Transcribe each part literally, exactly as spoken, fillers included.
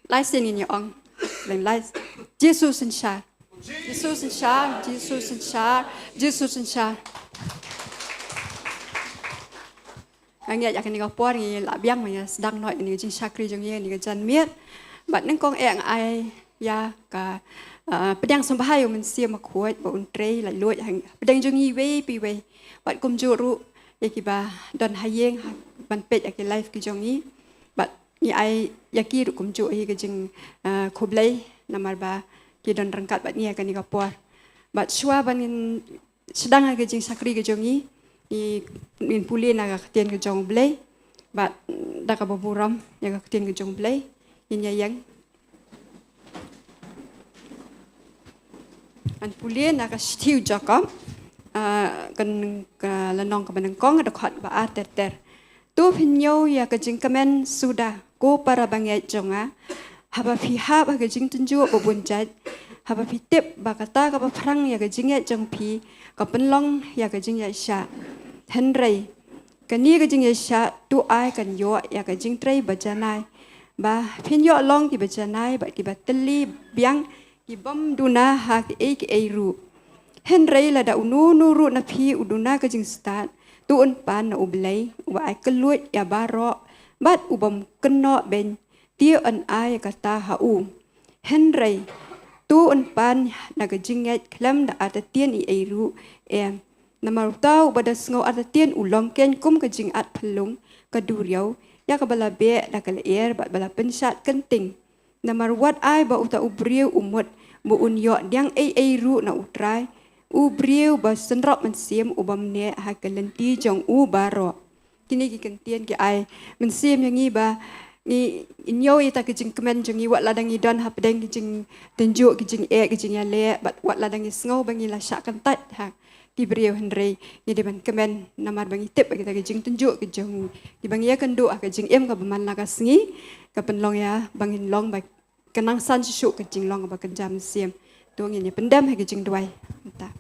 Lai sien ngin ïa ong. Leng lai. Jisu synshar. Jisu synshar, Jisu synshar, Jisu synshar. Nga ngeit ïa kane ka por ngi la biang ban ïa sdang noh ïa kane ka jingshakri jong ngi ïa kane ka janmiet. Bad nyngkong eh nga ai ïa ka, ah, pdiang sngewbha ïa u Mynsiem Bakhuid ba un trei laitluid ha pdeng jong ngi iwei pa iwei. Bad kumjuh ruh ïa kiba don ha ïing ha ban peit ïa ki live ki jong ngi. Bad ngi ai ïa ki ruh kumjuh ïa ka jing, ah, khublei namar ba ki don ryngkat bad ngi ïa kane ka por. Bad shuwa ban ngin sdang ïa ka jingshakri ka jong ngi, ngi, ngin pule na ka ktien ka jong U Blei. Bad da kaba burom ïa ka ktien ka jong U Blei, ngin ïa ïeng. Ngan pule na ka shithi u Jakob, ah, kan ka lynnong kaba nyngkong, dkhot ba ar ter ter. To phin ñiew ïa ka jingkmen suda, ko para bangeit jong nga, haba phi hap ha ka jingtynjuh ba bun jait, haba phi tip ba kata kaba phrang ïa ka jingngeit jong phi ka pynlong ïa ka jingïaishah. Hynrei kane ka jingïaishah to ai kan ïoh ïa ka jingtrei ba janai, ba phin ïoh long kiba janai bad kiba tylli biang, ki bym duna ha kiei kiei ruh. Hynrei lada uno uno ruh na phi u duna ka jingstad, to un pan na U Blei uba ai kylluid ïa baroh bad u bym kynnoh beiñ, te un ai kata ha u. Hynrei to un pan na ka jingngeit khlem da artatien ei ei ruh, em. Namar uta uba da sngew artatien u long keiñ kum ka jingat phyllung ka duriaw, ïa kaba la beh da ka lyer bad ba la pynshad kynting. Namar wat ai ba uta u briew u mut ba un ïoh pdiang ei ei ruh na U Trai, u briew ba synrop mynsiem u bym neh ha ka lynti jong u baroh. Kine ki kyntien ki ai mynsiem ïa ngi ba ngi ñiew ïa kata ka jingkmen jong ngi, wat lada ngi don ha pdeng ki jingtynjuh, ki jingeh, ki jingïaleh, bad wat lada ngi sngew ba ngi la shah kyntait ha ki briew, hynrei ngi dei ban kmen namar ba ngi tip ba kita ki jingtynjuh ki jong ngi, kiba ngi ïakynduh ha ka jingim kaba man la ka sngi, ka pynlong ïa ba ngin long ba ka nang san shuh shuh ka jinglong kaba kynja mynsiem. To ngin ïa pyndem ha ka jingduwai mynta.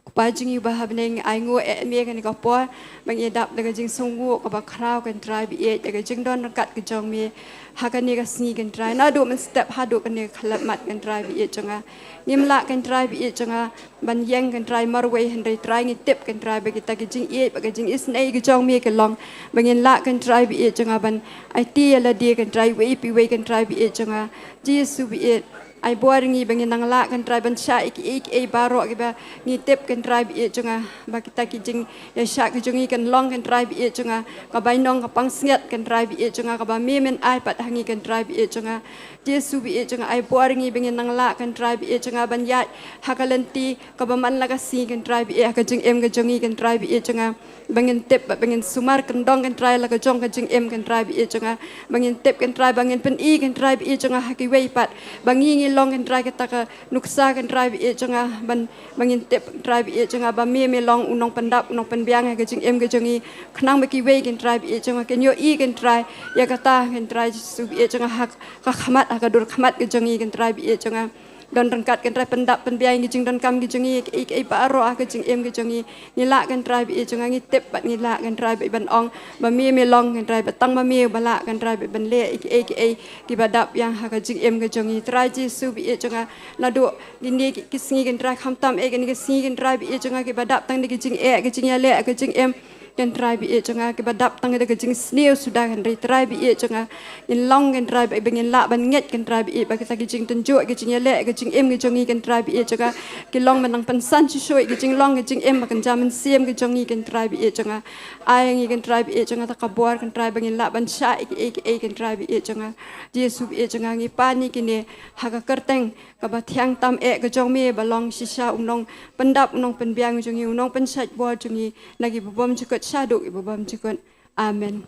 Ko Pa jong ngi uba ha bneng, ai nguh eh me ïa kane ka por ba ngi ïa dap da ka jingsngewnguh kaba khraw, ko Trai ba ïeit, da ka jingdon ryngkat ka jong me ha kane ka sngi, ko Trai, naduh mynstep haduh kane ka khyllipmat, ko Trai ba ïeit jong nga. Ngim lah, ko Trai ba ïeit jong nga, ban ïeng, ko Trai, marwei, hynrei Trai ngi tip, ko Trai, ba kita ki jingïeit bad ka jingisynei ka jong me ka long ba ngin lah, ko Trai ba ïeit jong nga, ban aiti ïa lade, ko Trai, iwei pa iwei, ko Trai ba ïeit jong nga. Jisu ba ïeit, ai bor ïa ngi ba ngin nang lah, ko Trai, ban shah ïa kiei kiei baroh kiba ngi tip, ko Trai ba ïeit jong nga, ba kita ki jingïaishah ki jong ngi kan long, ko Trai ba ïeit jong nga, ka bainong, ka pansngiat, ko Trai ba ïeit jong nga, kaba me men ai pat ha ngi, ko Trai ba ïeit jong nga. Jisu ba ïeit jong nga, ai bor ïa ngi ba ngin nang lah, ko Trai ba ïeit jong nga, ban ïaid ha ka lynti kaba man la ka sngi, ko Trai ba ïeit, ha ka jingim ka jong ngi, ko Trai ba ïeit jong nga, ba ngin tip bad ba ngin sumar kyndong, ko Trai, la ka jong ka jingim, ko Trai ba ïeit jong nga, ba ngin tip, ko Trai, ba ngin pyni, ko Trai ba ïeit jong nga, ha kiwei pat ba ngi ngi long, ko Trai, kata ka nuksa, ko Trai ba ïeit jong nga, ban, ba ngin tip, ko Trai ba ïeit jong nga, ba me me long u nongpyndap, u nongpynbiang ha ka jingim ka jong ngi, khnang ba kiwei, ko Trai ba ïeit jong nga, kin ïohi, ko Trai, ïa kata, ko Trai Jisu ba ïeit jong nga, ha ka khmat, ha ka dur khmat ka jong ngi, ko Trai ba ïeit jong nga. Don ryngkat, ko Trai, pyndap pynbiang ïa ki jingdonkam ki jong ngi, kiei kiei baroh ha ka jingim ka jong ngi. Ngi lah, ko Trai ba ïeit jong nga, ngi tip bad ngi lah, ko Trai, ba ban ong ba me me long, ko Trai, ba tang ma me ba lah, ko Trai, ba ban leh ïa kiei kiei kiba dap ïa ha ka jingim ka jong ngi. Trai Jisu ba ïeit jong nga, naduh kine ki, ki sngi, ko Trai, khamtam eh kine ki sngi, ko Trai ba ïeit jong nga, kiba dap tang da ki jingeh, ki jingïaleh, ki jingim, ko Trai ba ïeit jong nga, kiba dap tang da ki jingsniew suda, ko Trai, Trai ba ïeit jong nga. Ngin long, ko Trai, ba, ba ngin lah ban ngeit, ko Trai ba ïeit, ba kita ki jingtynjuh, ki jingïaleh, ki jingim ki jong ngi, ko Trai ba ïeit jong nga, ki long ban nang pynsan shuh shuh ïa ki jinglong, ki jingim ba kynja mynsiem ki jong ngi, ko Trai ba ïeit jong nga. Ai ngi, ko Trai ba ïeit jong nga, ta ka bor, ko Trai, ba ngin lah ban shah ïa kiei kiei, ko Trai ba ïeit jong nga. Jisu ba ïeit jong nga, ngi pan ïa kine ha ka kyrteng kaba thiang tam eh ka jong me, ba long shisha u nongpyndap, u nongpynbiang jong ngi, u nongpynshait bor jong ngi, na kiba bymjukut shaduh kiba bymjukut. Amen.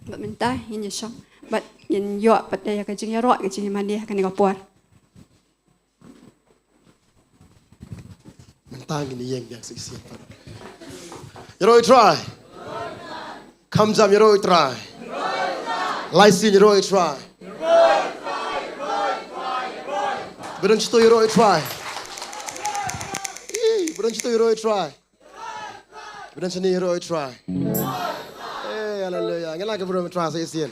Bad mynta ngin ïa shong bad ngin ïoh pat ïa ka jingïaroh, ka jingïamane ha kane ka por. Mynta ngin ïeng biang sa shisien pat. Ïaroh ïa u Trai. Kham jam, ïaroh ïa u Trai. Lai sien, ïaroh ïa u Trai. Ba don shito, ïaroh ïa u Trai. Ih, ba don shito, ïaroh ïa u Trai. Ba don shane, ïaroh ïa u Trai. Eh, haleluya. Ngi la ka burom ïa u Trai sa shisien.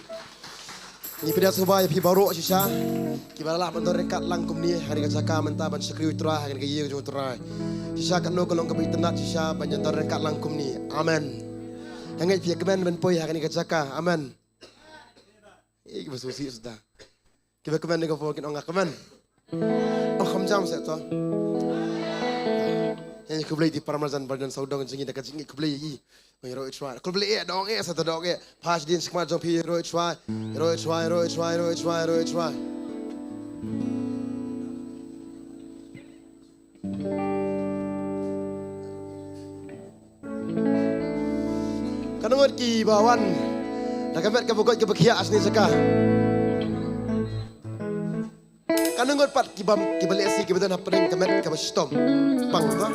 Ngi pdiang sngewbha ïa phi baroh shisha kiba la lah ban don ryngkat lang kumne ha kane ka jaka mynta ban shakri U Trai ha kane ka ïing jong U Trai. Shisha katno ka long kaba itynnad shisha ban ïa don ryngkat lang kumne. Amen. Nga ngeit phi ïa kmen ban poi ha kane ka jaka. Amen. Eh, kiba sngewsih suda. Kiba kmen ne ka por kin ong nga kmen. Ong kham jam seh to. Ïa khublei ïa i para marjan ba don sawdong jong ngi da ka jingkhublei ïa i. Ïaroh ïa U Trai. Khublei ïa, dong ïa, sa to dong ïa. Pass din skhmat jong phi, ïaroh ïa U Trai. Ïaroh ïa U Trai, ïaroh ïa U Trai, ïaroh ïa U Trai, ïaroh ïa U Trai. Katno ngut kiba wan da ka met kaba koit kaba khiah ha kane ka jaka? Katno ngut pat kiba, kiba lehse kiba don hapdeng ka met kaba shitom? Pang to.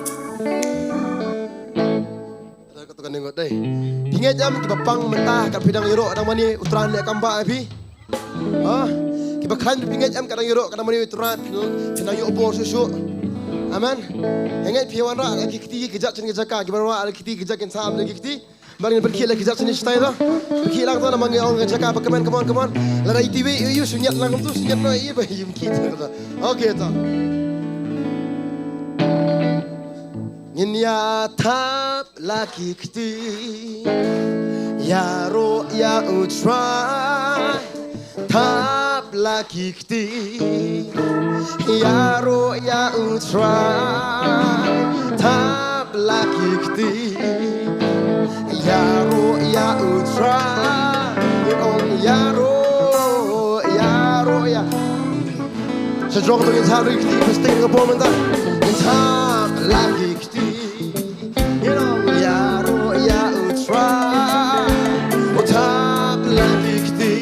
Katno ngut dei? Phi ngeit em kiba pang mynta, kat phi dang ïaroh dang mane, U Trai un leh kam bah ïa phi. Ha? Kiba khlaiñ, phi ngeit em ka dang ïaroh ka dang mane, U Trai phin, phin nang ïoh bor shuh shuh. Amen. Nga ngeit phi wanrah la ki kti ki jait sha kane ka jaka, kiba wanrah la ki kti ki jait kin sa am la ki kti. Ba ngin pynkhih la ki jait sha kane shatai to. Pynkhih lang to namar ngi ong ka jaka ba kmen, come on, come on. Lada iti wei yu shu ñiat lang kumtu, shu ñiat noh ïa ba yu pynkhih to. Okay to. Ngin ïa thap la ki kti, ïaroh ïa U Trai. Thap la ki kti, ïaroh ïa U Trai. Thap la ki kti, ïaroh ïa U Trai. Ngin ong ïaroh, ïaroh ïa. Sa jrong to ngin thap la ki kti, phi sting ka por mynta. Ngin thap la ki kti. Ïaroh ïa U Trai, oh thap la ki kti.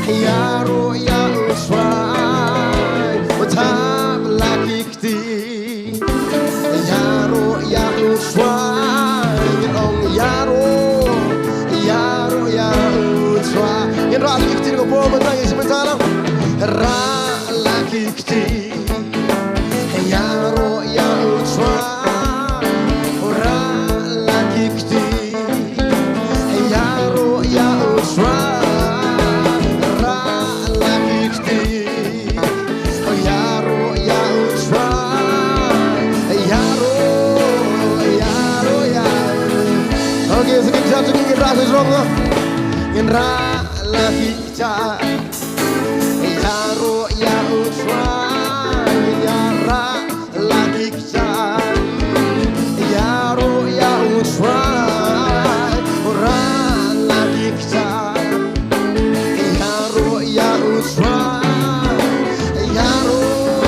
Ïaroh ïa U Trai, oh thap la ki kti. Ïaroh ïa U Trai, ngin ong ïaroh, ïaroh ïa U Trai. Ngin rah la ki kti, ka por mynta ngin sa bynta lang. Rah la ki kti. Ïaroh ïa U Trai, rah la ki kti. Ïaroh ïa U Trai, rah la ki kti. Ïaroh ïa U Trai, ïaroh, ïaroh ïa. Okay, sa ki kjat ngin rah sa jrong. Ngin rah la ki kjat. Ïaroh ïa U Trai, ïa rah la ki kjat. Ïaroh ïa U Trai, rah la ki kjat. Ïaroh ïa U Trai, ïaroh,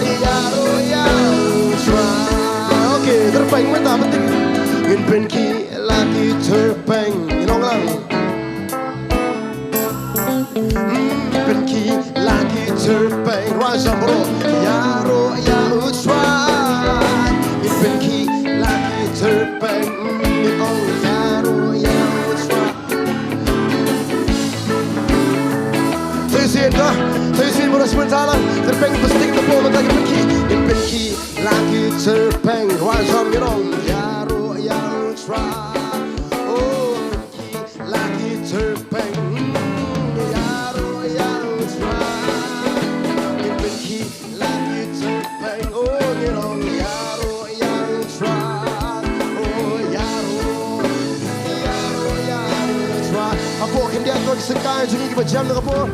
ïaroh ïa U Trai. Okay, tyrpeng mynta, pynkhih. Ngin pynkhih la ki tyrpeng. Ngin ong lang. Pynkhih la ki tyrpeng, rwai jam baroh. Ïaroh ïa U Trai. Pynkhih la ki tyrpeng, ong ïaroh ïa U Trai. Sa shisien to, sa shisien baroh shisien sa lang. Tyrpeng pynkhih, tyrpeng pynkhih, pynkhih la ki tyrpeng, rwai jam, ong ïaroh ïa U Trai. Oh, pynkhih la ki tyrpeng, ïaroh ïa U Trai. Pynkhih la ki tyrpeng, oh, ngin ong ïaroh ïa U Trai. Oh, ïaroh, ïaroh ïa U Trai. Hapoh khyndiat to ki syngkai jong ngi kiba jem na ka por.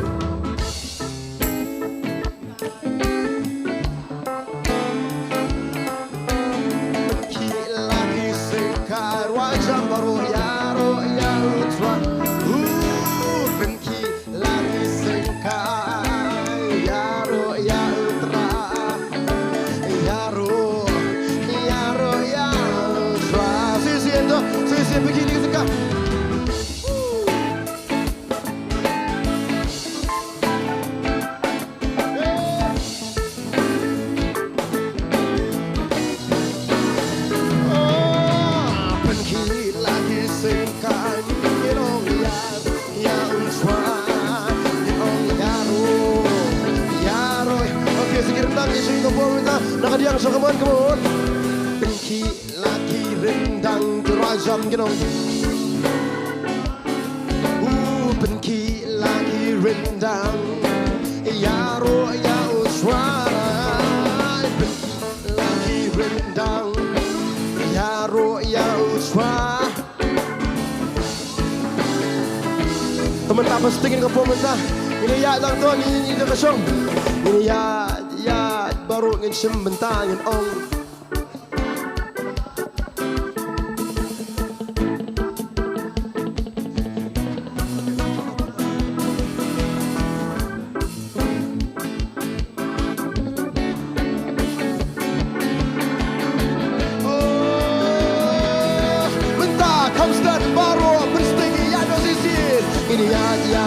Pynkhih la ki syngkai, rwai jam baroh, ïaroh ïa U Trai. Uh, pynkhih la ki syngkai, ïaroh ïa U Trai. Ïaroh, ïaroh ïa U Trai. Sa shisien to, sa shisien pynkhih la ki syngkai. Pynkhih la ki syngkai, ngin ong ïa, ïa U Trai, ngin ong ïaroh, ïaroh. Okay, sa ki ryndang ki shong ka por mynta, na ka diang shong, come on, come on. Pynkhih la ki ryndang, ki rwai jam, ngin ong. Uh, pynkhih la ki Ryndang, ïaroh ïa u Trai. Pynki la ki ryndang, ïaroh ïa u Trai. Te mynta ba sting ka por mynta. Ngin ïa lang to, ngin ïa ka shong. Ngin ïa, ïa baroh ngin shim bynta ngin ong. Oh, mynta, come stand baroh, pynsteng ïa no shisien. Ngin ïa, ïa,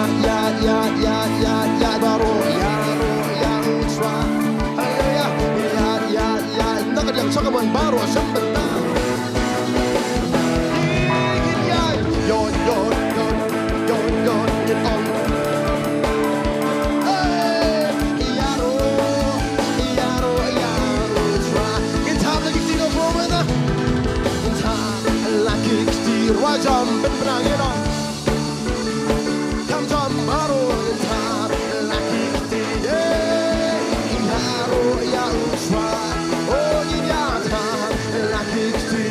ïa baroh, ïaroh ïa u Trai. Haleluya. Ngin ïa, ïa, ïa, na ka diang sha ka mon baroh, shim bynta. Ngin ïa, ïa, ïa, ïa, ïa, ïa, ïa, ong. Hey, ïaroh, ïaroh ïa u Trai. Ngin thap la ki kti, no problem na. Ngin thap la ki kti, ruh jam, pynbna ïa no. Kham jam baroh, ngin thap la ki kti, eh. Ïaroh ïa u Trai. Oh, ngin ïa thap la ki kti.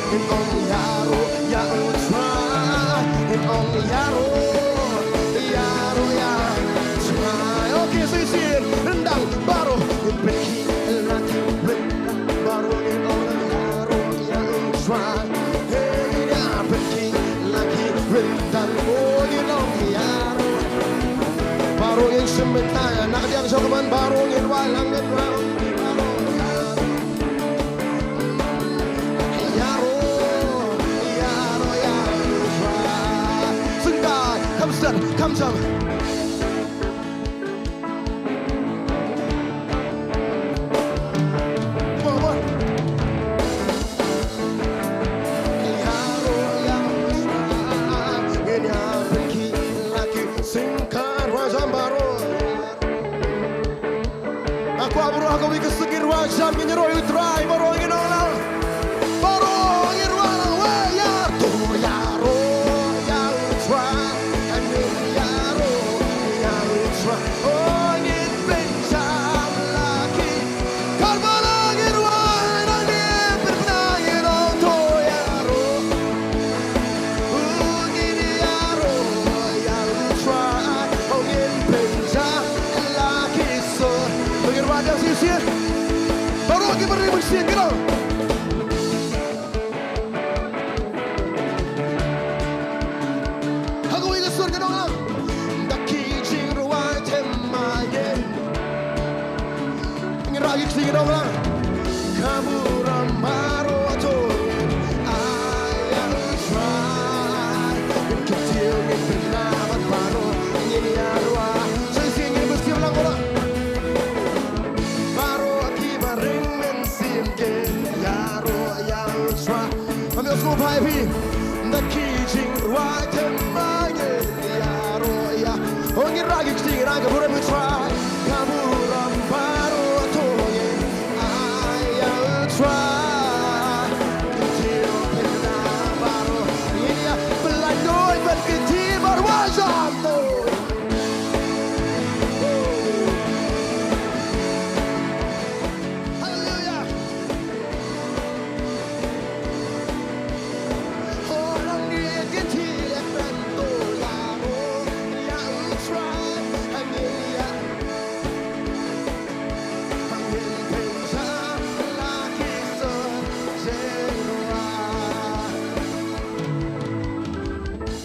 Ngin ong ïaroh ïa u Trai. Ngin ong ïaroh, ïaroh ïa u Trai. Okay, shisien, ryndang baroh, ngin pynkhih la ki ryndang baroh, ngin ong ïaroh ïa u Trai. Hey, ngin ïa pynkhih la ki ryndang, oh, ngin ong ïaroh. Baroh ngin shim bynta, na ka diang sha ka mon baroh ngin wai lang, ngin wai lang. Ïaroh, ïaroh, ïaroh. Sngewbha, kham sdang, kham jam. Come on. Ïaroh ïa u Trai, ngin ïa pynkhih la ki sngewbha, ruh jam baroh. Nga kwah baroh ha kawei ka ktien ruh jam ngin ïaroh ïa u Trai, baroh ngin ong lang. Baroh ngin ruh lang, wei ïa to ïaroh ïa u Trai. Ngin ïaroh ïa u Trai. Oh, ngin pynjam la ki. Kor baroh ngin ruh lang, ngin pynbna ngin ong to ïaroh. Ngin ïaroh ïa u Trai, ngin pynjam la ki sur. Ngin wad ïa u shisien. Baroh ki bari mynsiem ki dong. Ha kawei ka sur ki dong lang. Da ki jingrwai thymmai ngin Ngin rah ki kti ki dong lang. Ka burom baroh to ngin ai ïa u Trai. Ngin kyntiew ngin pynbna bad baroh ngin ïaroh. Sa shisien ngin pynsiem lang baroh. Baroh kiba ring mynsiem kin ïaroh ïa u Trai. Ame u sngewbha ïa phi. Da ki jingrwai thymmai ngin ïaroh ïa. Oh, ngin rah ki kti, ngin rah ka burom u Trai. Ka burom baroh to ngin ai ïa u Trai. Kyntiew pynbna baroh ngin ïa pynlait duh bad ki kti baroh jam to. Haleluya.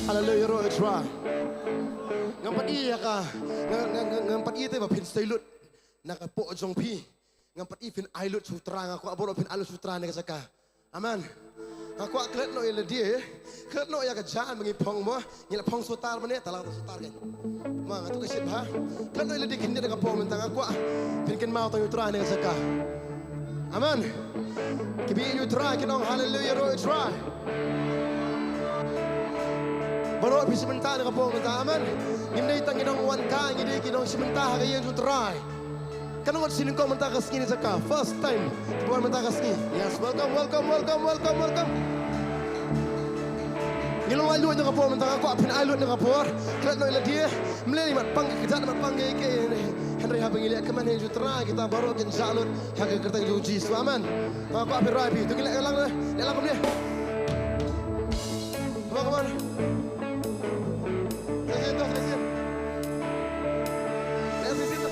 Haleluya, ïaroh ïa u Trai. Ngam pat ïohi ïa ka, nga, nga, nga, ngam pat ïohi te ba phin stay lut na ka pok jong phi. Ngam pat ïohi phin ai lut sha u Trai, nga kwah baroh phin ai lut sha u Trai na ka jaka. Amen. Nga kwah klet noh ïa lade, klet noh ïa ka jan ba ngi phong mo, ngi la phong sutar mane, ta lang ta sutar kein. Ma nga tu ka shit bha. Klet noh ïa lade khyndiat na ka por mynta, nga kwah phin kynmaw tang ïa u Trai na ka jaka. Amen. Kiba ïeit ïa u Trai kin ong haleluya, ïaroh ïa u Trai. Baroh phi shim bynta na ka por mynta, amen. Ngim dei tang ki nongwan kai, ngi dei ki nongshim bynta ha ka ïing jong u Trai. Katno ngut sngewbha mynta ka sngi na jaka. First time. Kiba wan mynta ka sngi. Yes, welcome, welcome, welcome, welcome, welcome. Ngi long ai lut na ka por mynta, nga kwah phin ai lut na ka por. Klet noh ïa lade. Mlien ïa mat pang ka kjat mat pang ka ïa ka. Hynrei haba ngi leh kmen ïa U Trai kita baroh kin jah lut ha ka kyrteng jong U Jisu. Amen. Nga kwah phin rai phi. To ngi leh lang na. Leh lang kumne. Come on, come on. Station to, station. Leh station to.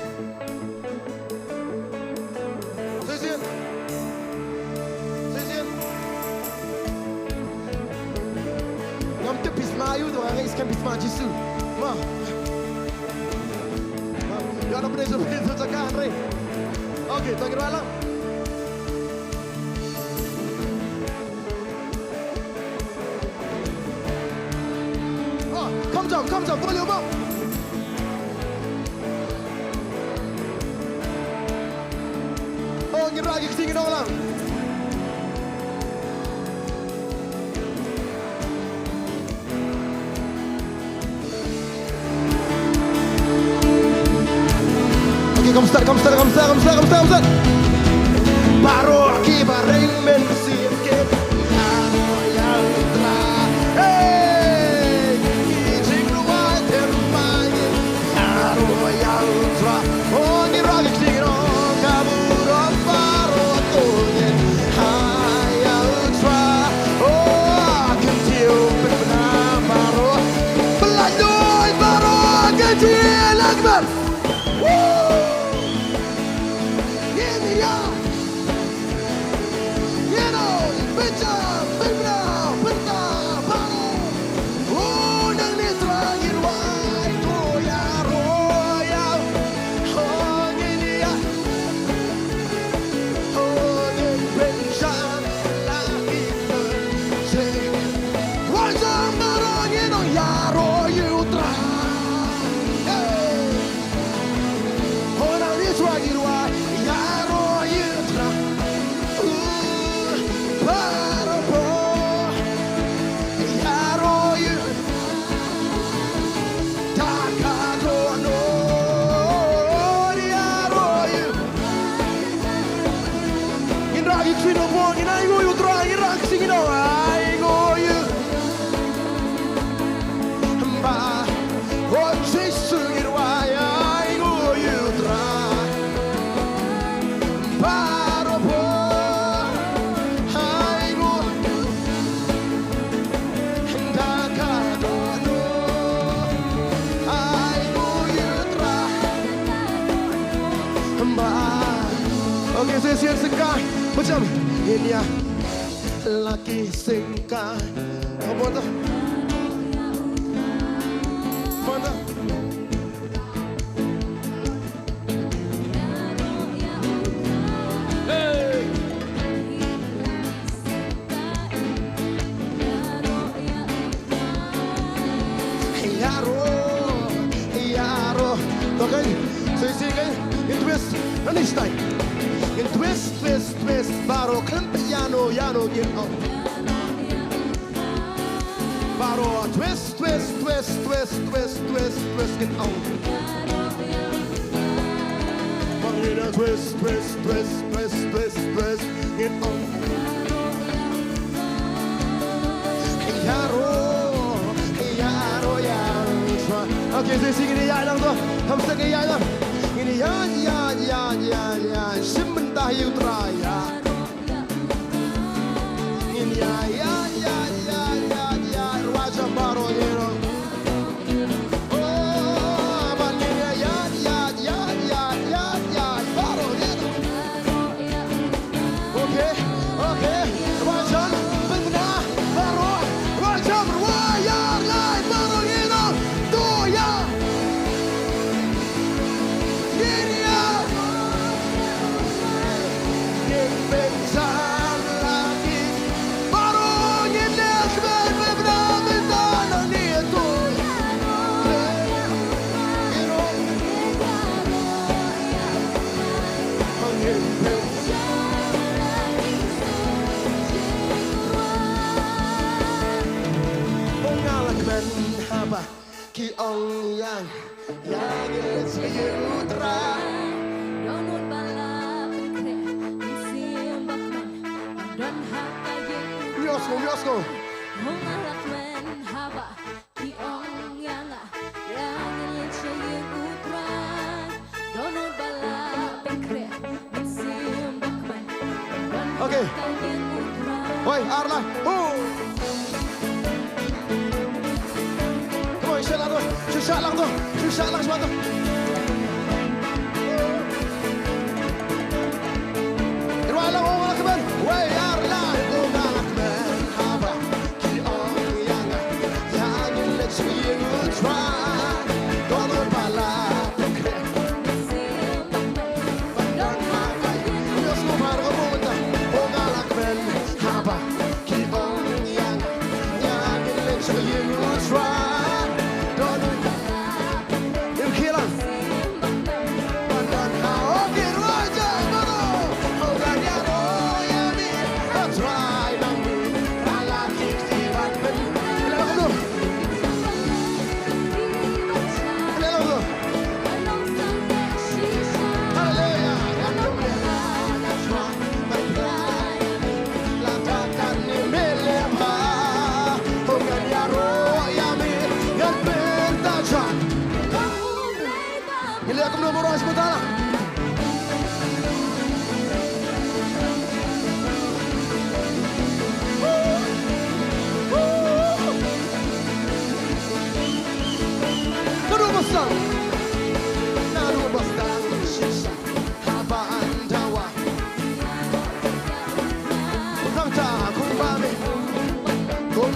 Station. Station. Ngam tip phi sma ïa u, to nga ngeit skhem phi sma Jisu. Ma. Ma. Ïa na pdeng sha pdeng sha ka hynrei. Okay, to ngi rai lang. Oh, kham jam, kham jam, volume up. Oh, ngi rah ki kti ngi nong lang. Okay, come start, come start, come start, come start, come start, come start. Baroh kiba ring mynsiem kin ïaroh ïa U Trai. Hey, ki jingrwai thymmai kin ïaroh ïa U Trai. Oh, ngi rah ki kti ngi ong ka burom baroh to ngin ai ïa U Trai. Oh, kin tip pynbna baroh. Pynlait duh baroh ka jingïaleh kmen. Woo! Ngin ïa, ngin ïa pynjah, pynbna, pynta baroh. Oh, nangne Trai ngi rwai, to ïaroh ïa. Oh, ngin ïa, oh, ngin pynjah la ki pynjah. Rwai jam baroh ngin ong ïaroh ïa U Trai. Hey. Hona ni swa ki rwa, ïaroh ïa U Trai. Uh, baroh, ïaroh ïa U Trai. Ta ka dohnud, ïaroh ïa U Trai. Ngin rah ki kti nongpor, ngin ainguh ïa U Trai, ngin rah ki kti ngi nong ainguh ïa U Trai. Ba, oh Jisu ngi rwai ainguh ïa U Trai. Baroh por ainguh. Da ka dohnud ainguh ïa U Trai. Ba. Okay, shisien sngewbha. Macam. Ngin ïa. Lucky Singka. Apa tu? Mana? Hey! Ïaroh, ïaroh. To kan, so isi kan, ngin twist, ani style. Ngin twist, twist, twist, baroh kan ïano, ïano ngin ong. Baroh twist, twist, twist, twist, twist, twist, twist, ngin ong. Bang ngin ïa twist, twist, twist, twist, twist, twist, ngin ong. Ïaroh, ïaroh, ïaroh. Okay, shisien ngin ïa lang to. Hamstep ngin ïa lang. Ngin ïa, ïa, ïa, ïa, ïa. Shim bynta ïa U Trai ïa. Ngin ïa, ïa, ïa, ïa, ïa, ïa. Rwai jam baroh ïa. Oh, ban ngin ïa, ïa, ïa, ïa, ïa, ïa, ïa. Baroh ïa. Okay, okay. Rwai jam, pynbna, baroh. Rwai jam, rwai ïa, lai, baroh ïa. To ïa. Ngin ïa. Ngin pynsan lagi. Baroh ngin leh sbel pynbna pynsan nangne to. Ngin pynsan lagi. Ong nga la kmen haba. Ki ong ïa nga, ïa nga ïa U Trai. Dohnud ba la pynkhreh mynsiem bakmen, don ha ka ïing. Ïohsngew, ïohsngew. Hooid nga la kmen Wei, ar lai. Hu. Come on, sha lang to. Sha lang to. Sha lang to. Ïa rwai lang, ong nga la kmen. Wei, ar lai, ong nga la kmen. Haba ki ong ïa nga, ïa ngin leit sha ïing U Trai. Don don ba la. Ngi leh kumno baroh sha kumta la. Naduh ba sdang, naduh ba sdang shisha, haba ynda wah. Nangta kumba me kum.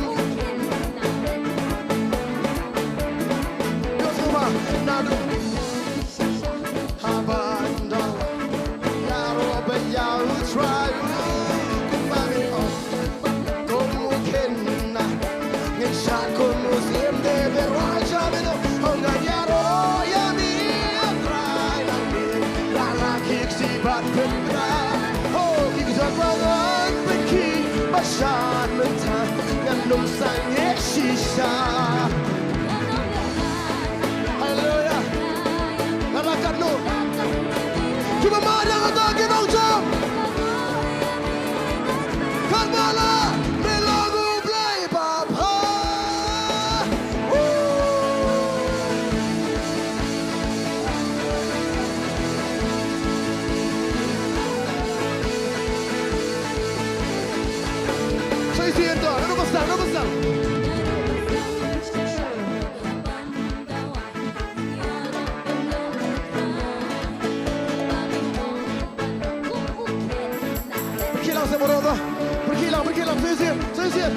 Ïohsngew ba naduh haba ynda wah. Ïaroh bad ïa U Trai, kumba me ong. Kum u khynnah ngin shad kum u syiem, dei ba rwai sha me no. Ho ngan ïaroh ïa me, A Trai, la me la la ki kti bad pynbna. Ho ki kjat ba ngan pynkhih ba shad mynta, ngan ym sangeh shisha. Haleluya. Nga la katno. Kiba mad ïa kata ki nongjop. Katba la me long U Blei ba bha. Woo. Sa shisien to, naduh ba sdang, naduh ba sdang. Pyrkhih lang sa baroh to. Pyrkhih lang, pyrkhih lang, sa shisien, sa shisien.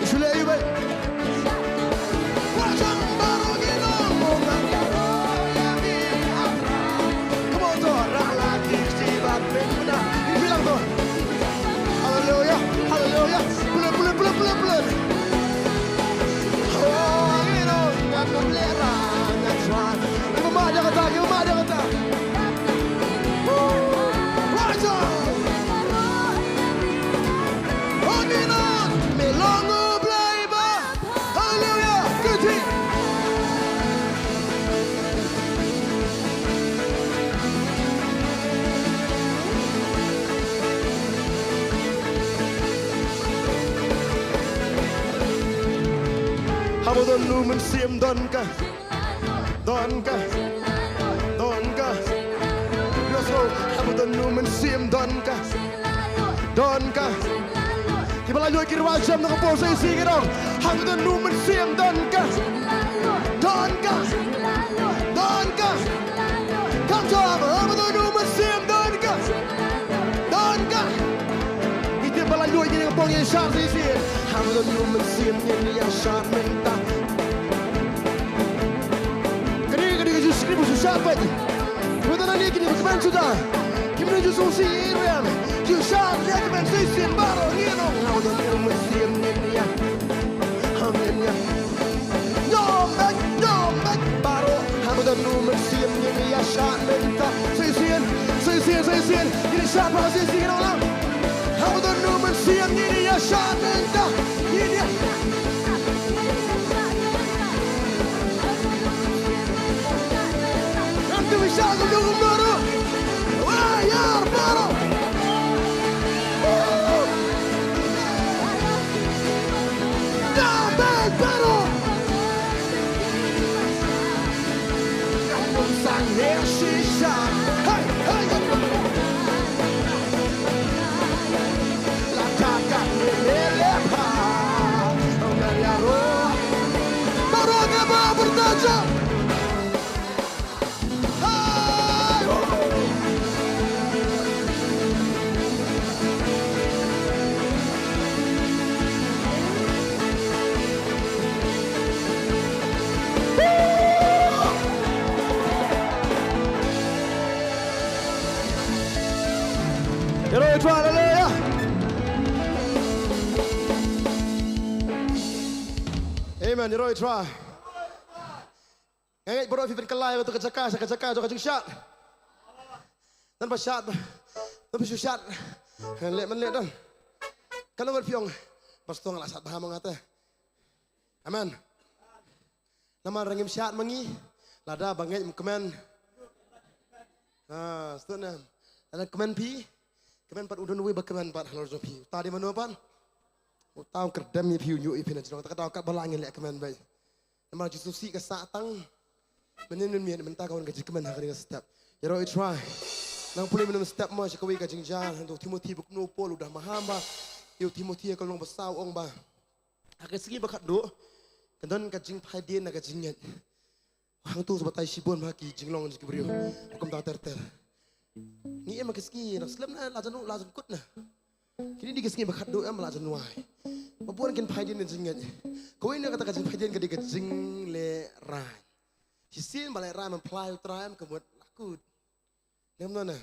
Shu leh ïa u bad. Wajang baroh ngi long mo ngan ïaroh ïa me A Trai. Come on to, ra la ki kti bad pynbna. Ngi bilang to. Haleluya, haleluya. Pule, pule, pule, pule, pule. Oh, ngi long ngan ym lehrain A Trai. Kiba mad ïa kata, kiba mad ïa kata. Woo. Wajang. Haleluya. Haleluya. Kyrti. Haba don u mynsiem don ka. Don ka. Don ka. Ïohsngew, haba don u mynsiem don ka. Don ka. Kiba la ïoh ki rwai jem na ka por sa shisien ki ong. Haba don u mynsiem don ka. Don ka. Don ka. Come on, haba don u mynsiem don ka. Don ka. Ite ba la ïoh ïa ka por ïa shad sa shisien. Haba don u mynsiem ngin ïa shad mynta. Kane, kane ka jingsngewsih ba shu shad beit. Mynta nangne kine ba kmen shuh da. Kim ne ju sngewsih ïa i ruh ïa. Ju shad ïa kmen shisien baroh ngin ong. Haba don u mynsiem ngin ïa. Haba ngin ïa. Ñiom beit, ñiom beit baroh. Haba don u mynsiem ngin ïa shad mynta. Shisien, shisien, shisien. Ngin ïa shad ba shisien ngin ong lang. Haba don u mynsiem ngin ïa shad mynta. Ngin ïa. Ngan tu bisa kumno kumno ruh. Wah, ïar baroh. Woo. Ïa bad baroh. Amen. Ïaroh ïa U Trai. Nga ngeit baroh phi pynkylla ïa kato ka jaka sha ka jaka jong ka jingshad. Don ba shad, don ba shu shad. Leh man leh don. Katno ngut phi ong, Pastor, nga la shad bha ma nga te. Amen. Namar lada ngim shad ma ngi, lada ba ngeit ym kmen. Ah, sngewthuh ne em? Lada kmen phi, kmen pat u don uwei ba kmen pat halor jong phi. Uta dei mano pat? Uta u kyrdem ïa phi, u ñiuh ïa phi na jrong. Te ka daw katba lah ngin leh kmen beit. Namar Jisu sih ka sah tang mynnin mynmiet, mynta ka wan ka jingkmen ha kane ka step. Ïaroh ïa U Trai. Nang pule mynnin step mo sha kawei ka jingjar, hynrei u Timothi ba kumno u Paul u da maham bha ïa u Timothi ha ka lynnong ba saw, u ong ba ha ka sngi ba khatduh kan don ka jingphaidien na ka jingngeit. Hangto sa batai shibun ha ki jinglong jong ki briew. Kumta ter ter. Ngi im ha ka sngi na slem na la jan, la jan kut na. Kine dei ki sngi ba khatduh em, la jan wai. Ba bun kin phaidien na jingngeit. Kawei na kata ka jingphaidien ka dei ka jinglehrain. Shisien ba lehrain ban phla ïa U Trai em, ka mut la kut. Ngam nang na.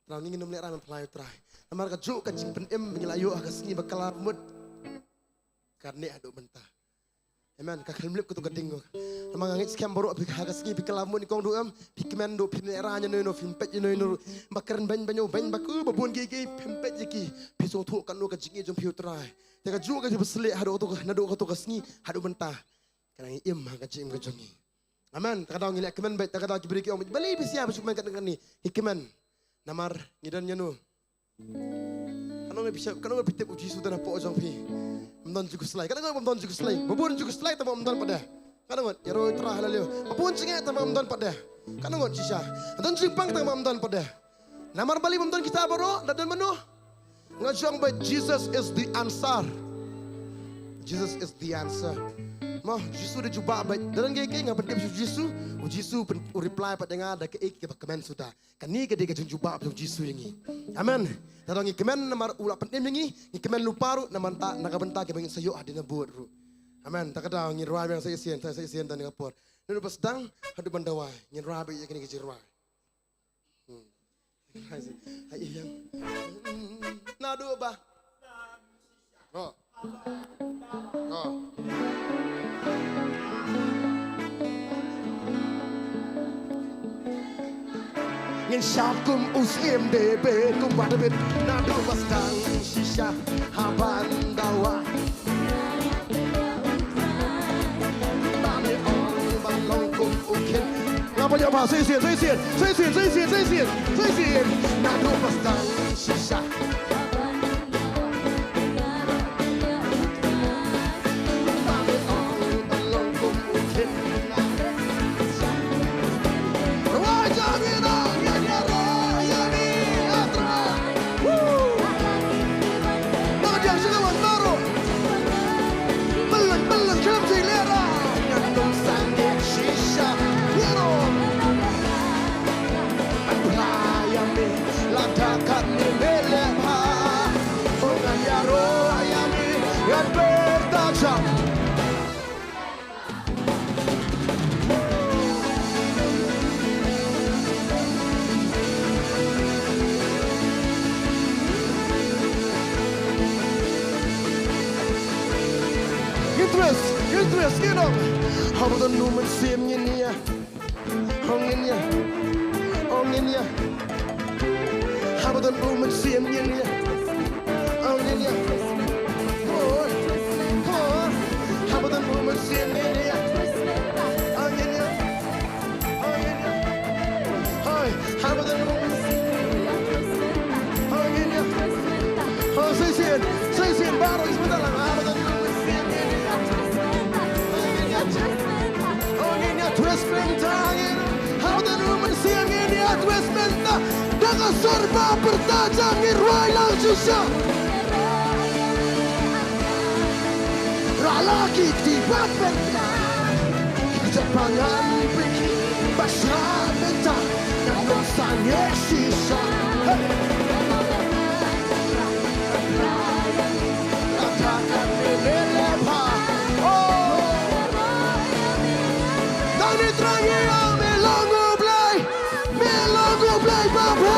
Trai, ngi ngin ym lehrain ban phla ïa U Trai. Namar kajuh ka jingpynim ba ngi la ïoh ha ka sngi ba kylla mut ka neh haduh mynta. Amen. Ka khlem lip kato ka ding ko. Namar nga ngeit skhem baroh phi ha ka sngi phi kylla mut, i kong duh em, phi kmen duh, phi lehrain ïano ïano, phim peit ïano ïano ba kren beiñ beiñ, beiñ ba ku ba bun kiei kiei, phim peit ïa ki. Phi sngewthuh katno ka jingïeit jong phi ïa U Trai. Te kajuh ka jingpynshlur haduh kato ka, naduh kato ka sngi haduh mynta. Ka nang im ha ka jingim ka jong ngi. Amen. Te ka daw ngi leh kmen beit, te ka daw ki briew ki ong beit, balei phi sngewbha shu kmen katne katne? Ngi kmen namar ngi don ïano. Katno ngut phi tip, katno ngut phi tip U Jisu don hapoh jong phi? Ym don ju khuslai. Katno ngut bym don ju khuslai? Ba bun ju khuslai tangba ym don pat de. Katno ngut? Ïaroh Trai, haleluya. Ba bun jingeh tangba ym don pat de. Katno ngut shisha? Don jingpang tangba ym don pat de. Namar balei bym don kita baroh? La don mano? Nga ju ong ba Jesus is the answer. Jesus is the answer. Mo, Jisu dei jubab beit. Don kiei kiei nga pyntip sha Jisu, U Jisu pyn, u reply pat ïa nga da kaei kaba kmen suda. Kane ka dei ka jingjubab jong Jisu ïa ngi. Amen. Te ngi kmen namar u la pynim ïa ngi, ngi kmen lypa ruh namar ta, na ka bynta kiba ngin sa ïoh hadien nabud ruh. Amen. Te ka daw ngin rwai biang sa shisien, sa shisien da kane ka por. Naduh ba sdang haduh ban da wai, ngin rwai beit ïa kane ka jingrwai. Hmm. Hai, ïa. Naduh ba. Go. Go. Ngin shad kum u Syiem David, kumba David, naduh ba sdang shisha ha ban dawa. Ba me ong ban long kum u King. Nga pynïoh ba, sa shisien, sa shisien, sa shisien, sa shisien, sa shisien, sa shisien. Naduh ba sdang shisha. Ngin twist, ngin twist, ngin ong. Haba don u Mynsiem ngin ïa. Ong ngin ïa. Ong ngin ïa. Haba don u Mynsiem ngin ïa. Ong ngin ïa. Come on. Come on. Haba don u Mynsiem ngin ïa. Ong ngin ïa. Ong ngin ïa. Hai. Haba don u Mynsiem ngin ïa. Ong ngin ïa. Ong, sa shisien. Sa shisien baroh, isynei lang. Haba don u Mynsiem ngin ïa. Ong ngin ïa. Twist mynta ngin. Haba don u Mynsiem ngin ïa. Twist mynta. Da ka sur ba pyrta jam ngin rwai lang shisha. Rala ki kti ba pynta. Ki japa ngan pynki ba shra mynta. Ngan long sangeh shisha. Hey. Kata ka me le le pha. Oh. Nang ni Trai ïa me long U Blei. Me long U Blei ba pha.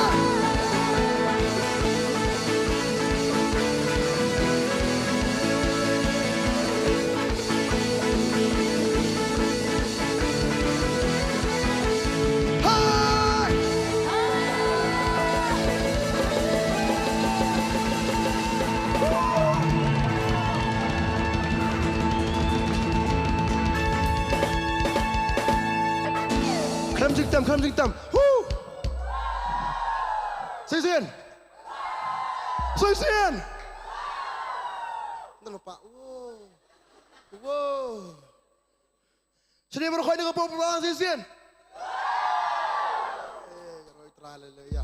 Jingtem, khlem jingtem. Hu! Shisien. Shisien. Nang pa. Wow. Wow. Shane baroh khoi na ka pop lang shisien. Eh, roi tra le le ya.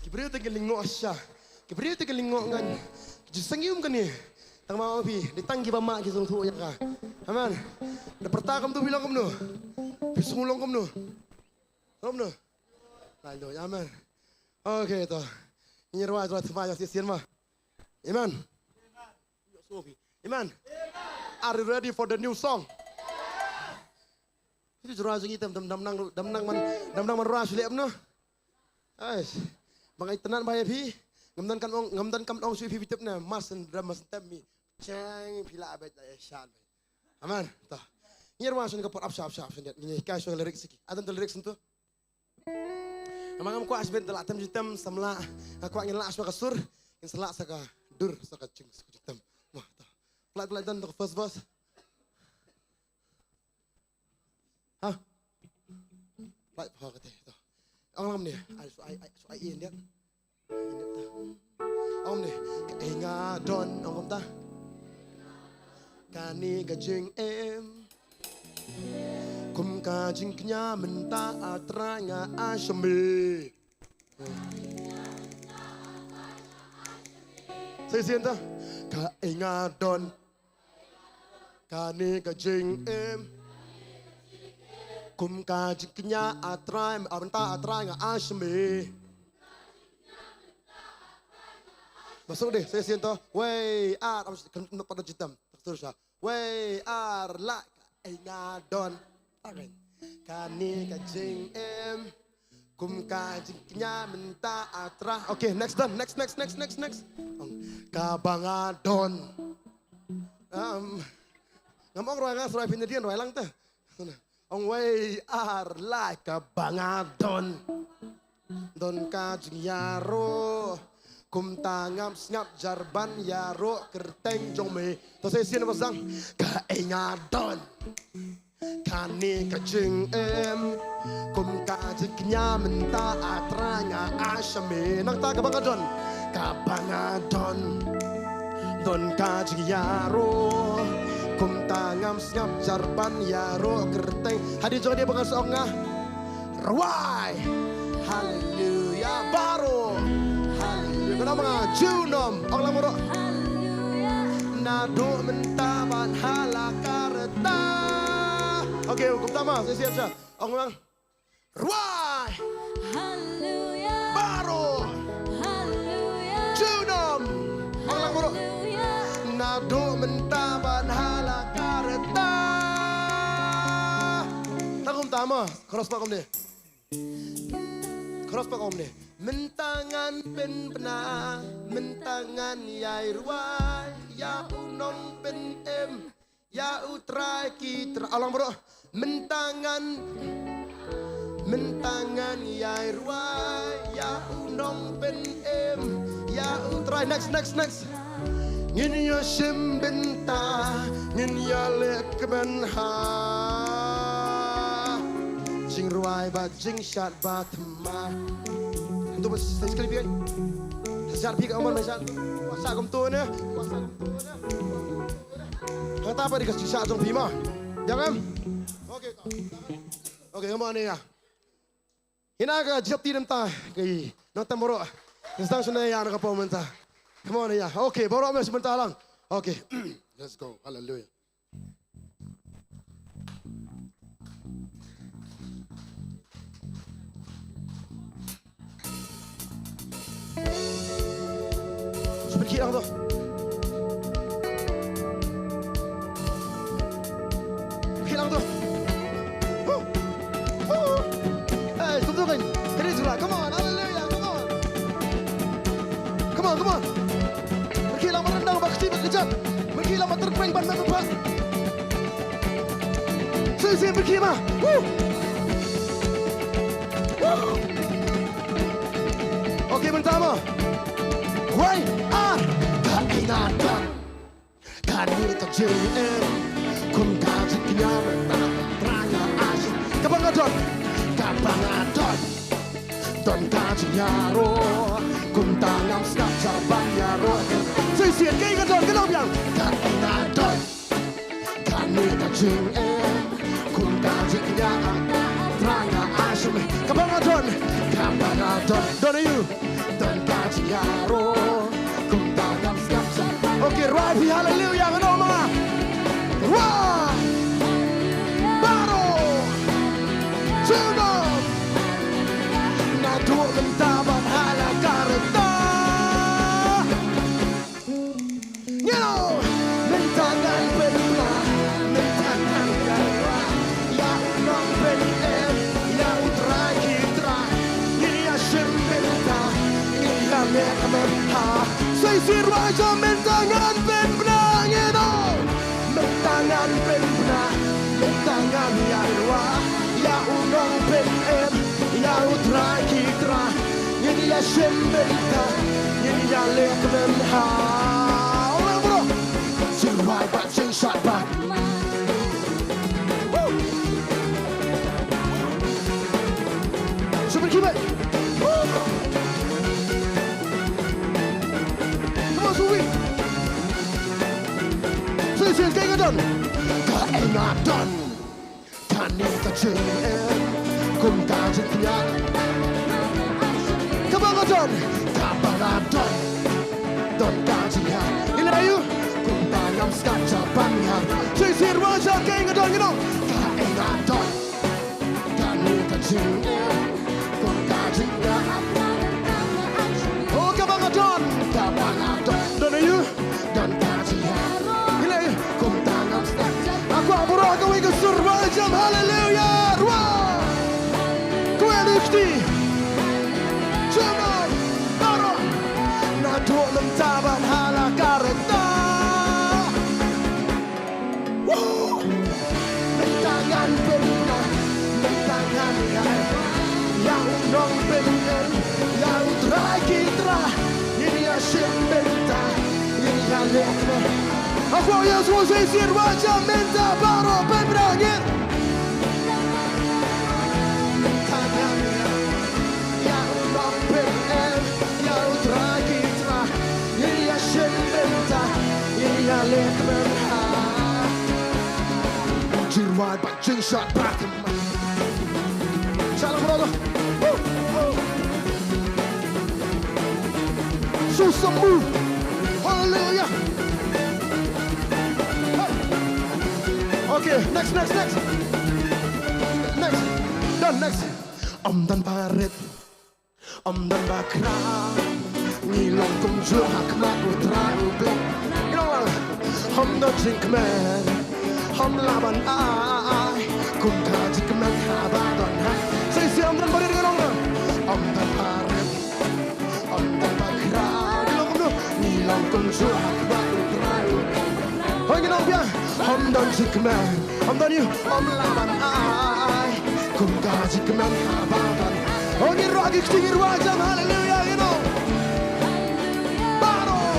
Ki briew te ki lyngngoh sha. Ki briew te ki lyngngoh ngan. Ki jingsangium kane. Tang ma phi, dei tang kiba mah ki sngewthuh ïa ka. Amen. Da pyrta kumtu phi long kumno. Phi sngew long kumno. Kumno. Lai do, amen. Okay to. Ngi rwai rwai thymmai ïa shisien ma. Amen. Amen. Are you ready for the new song? Phi ju rwai jong ngi tem dam dam nang dam nang man dam nang man rwai shu leh no. Ais. Ba nga itynnad bha ïa phi. Ngam don kam ong, ngam don kam ong shu phi phi tip ne. Mas and drum mas tem mi. Chang phi la bet la shan. Amen. Ta. Ngi rwai shu ka por ap sha ap sha ap sha. Ngi kai shu lyrics ki. Adan tu lyrics tu. Namar ngam kwah sbet da lah tem jingtem samla. Nga kwah ngin lah shuwa ka sur. Ngin sa lah sa ka dur sa ka jing sa ka jingtem. Wah, ta. Plat plat dan da ka first verse. Ha? Plat ha ka te. Ta. Ong lam ni. Ai su ai ai su ai in dia. Ong ne, ka ei nga don, ong kumta. Kane ka jingim. Kum ka jingkñia mynta A Trai nga ai sha me. Sa shisien ta, ka ei nga don. Kane ka jingim. Kum ka jingkñia A Trai, a mynta A Trai nga ai sha me. Ba suk dei, sa shisien to. Wei, ar, am, kan, no, pada jitam. Tak sur sha. Wei, ar, la, ka ei nga don. Amen. Kane ka jingim. Kum ka jingkñia mynta A Trai. Okay, next done. Next, next, next, next, next. Ong, kaba nga don. Um, ngam ong rwai nga, sa rwai phin ïadien rwai lang te. Ong wei ar lai kaba nga don. Don ka jingïaroh. Kumta ngam sngap jar ban ïaroh kyrteng jong me. To sa shisien ba sdang. Ka ei nga don. Kane ka jingim. Kum ka jingkñia mynta A Trai nga ai sha me. Nangta kaba nga don. Kaba nga don. Don ka jingïaroh. Kumta ngam sngap jar ban ïaroh kyrteng. Hadien jong ngi ba ngan sa ong nga. Rwai. Haleluya. Baroh. Haleluya. Kynmaw ma nga. Junom. Ong lang baroh. Haleluya. Naduh mynta ban hala ka rta. Okay, kumta ma, sa shisien sha. Ong lang. Rwai. Haleluya. Baroh. Haleluya. Junom. Ong lang baroh. Haleluya. Naduh mynta ban hala ka rta. Ta kumta ma, chorus pat kumne. Chorus pat kumne. Mynta ngan pynbna, mynta ngan ïai rwai ïa u nongpynim. Ïa U Trai ki trai, alang baroh. Mynta ngan, mynta ngan ïai rwai ïa u nongpynim. Ïa U Trai, next, next, next. Ngin ïa shim bynta, ngin ïa leh kmen ha jingrwai bad jingshad ba thymmai. Ntu ba sa skri biang. Sa shad phi ka amon ba shad. Sa kumtu ne. Sa kumtu ne. Hangta pat dei ka shisha jong phi ma. Ïa ngam. Okay. Okay, come on ïa. Hina ka jop ti mynta ka i. Nang tam baroh. Ngi sdang shane ïa na ka pom mynta. Come on ïa. Okay, baroh me shi mynta lang. Okay. Let's go. Hallelujah. Shu pynkhih lang to. Pynkhih lang to. Huh. Huh. Hey, sum tu kan. Kini jula. Come on. Hallelujah. Come on. Come on, come on. Pynkhih lang ba ryndang ba kti ba kjat. Pynkhih lang ba tyrpeng ban mem pat. Shisien pynkhih ma. Woo. Woo. Okay, mynta ma. Wei, ar, ka ei nga don. Kane ka jingim. Kum ka jingkñia mynta. Trai nga ai sha. Kaba nga don. Kane Ba nga don, don ka jingïaroh, kumta ngam sngap shuh ban ïaroh. Shisien kaei nga don, ka long biang. Kaei nga don, kane ka jingim, kumta jingkñia, Trai nga ai sha me. Kaba nga don, kaba nga don, don ïa u, don ka jingïaroh, kumta ngam sngap shuh. Okay, rwai phi haleluya, nga ong ma nga. Rwai. Baroh. Jumno. Naduh mynta bad ha la ka rta. Ngin ong, mynta ngan pynbna, mynta ngan ïaroh ïa u nongpynim, ïa U Trai ki trai. Ngin ïashim bynta, ngin ïaleh kmen ha. Sa shisien rwai jam, mynta ngan pynbna, ngin ong. Mynta ngan pynbna, mynta ngan ïaroh ïa u nongpynim, ïa U Trai ki trai. Ngin ïashim bynta, ngin ïaleh kmen ha. Ong lang bro. Jingwai bad jingshad bad. Woo! Super kibat. Woo! Come on, Subi. Shisien kaei nga don. Kaei nga don. Kane ka jingim, kum ka jingkñia. Kaba nga don, kaba nga don. Don ka jingkñia. Ila yu, kumta ngam sngap shuh ban ïa. Shisien rwai jam kaei nga don, ngin ong. Kaei nga don. Kane ka jingim, kum ka jingkñia. Oh, kaba nga don, kaba nga don. Don ïa u, don ka jingkñia. Ila yu, kumta ngam sngap. Nga kwah baroh kawei ka sur rwai jam haleluya. Rwai. Kawei ka kti. Jumno. Baroh. Naduh mynta bad ha la ka rta. Woo! Mynta ngan pynbna, mynta ngan ïa, ïa u nongpynim, ïa U Trai ki trai, ngin ïashim bynta, ngin ïaleh kmen. Hapoh Ïesu shisien rwai jam mynta baroh pynbna ngin. Mynta ngan ïa, ïa u nongpynim, ïa U Trai ki trai, ngin ïashim bynta, ngin ïaleh kmen ha. Jingwai bad jingshad bad. Shalom, brother. Woo! Woo! Show some move. Hallelujah. Hey. Okay, next, next, next. Next. Done, next. Ym don ba rit. Ym don ba khraw, ngi long kumjuh ha khmat U Trai U Blei. Ngi long lang. Ym don jingkmen, ym lah ban ai, kum ka jingkmen haba don ha. Sa shisien ym don ba rit, ngi long lang. Ym don ba rit, ym don ba khraw, ngi long kumno, ngi long kumjuh ha khmat U Trai U Blei. Hooid, ngi long biang, ym don jingkmen. Ym don ïa u, ym lah ban ai, kum ka jingkmen haba don. Oh, ngin rwai ki kti, ngin rwai jam haleluya, you know. Baroh.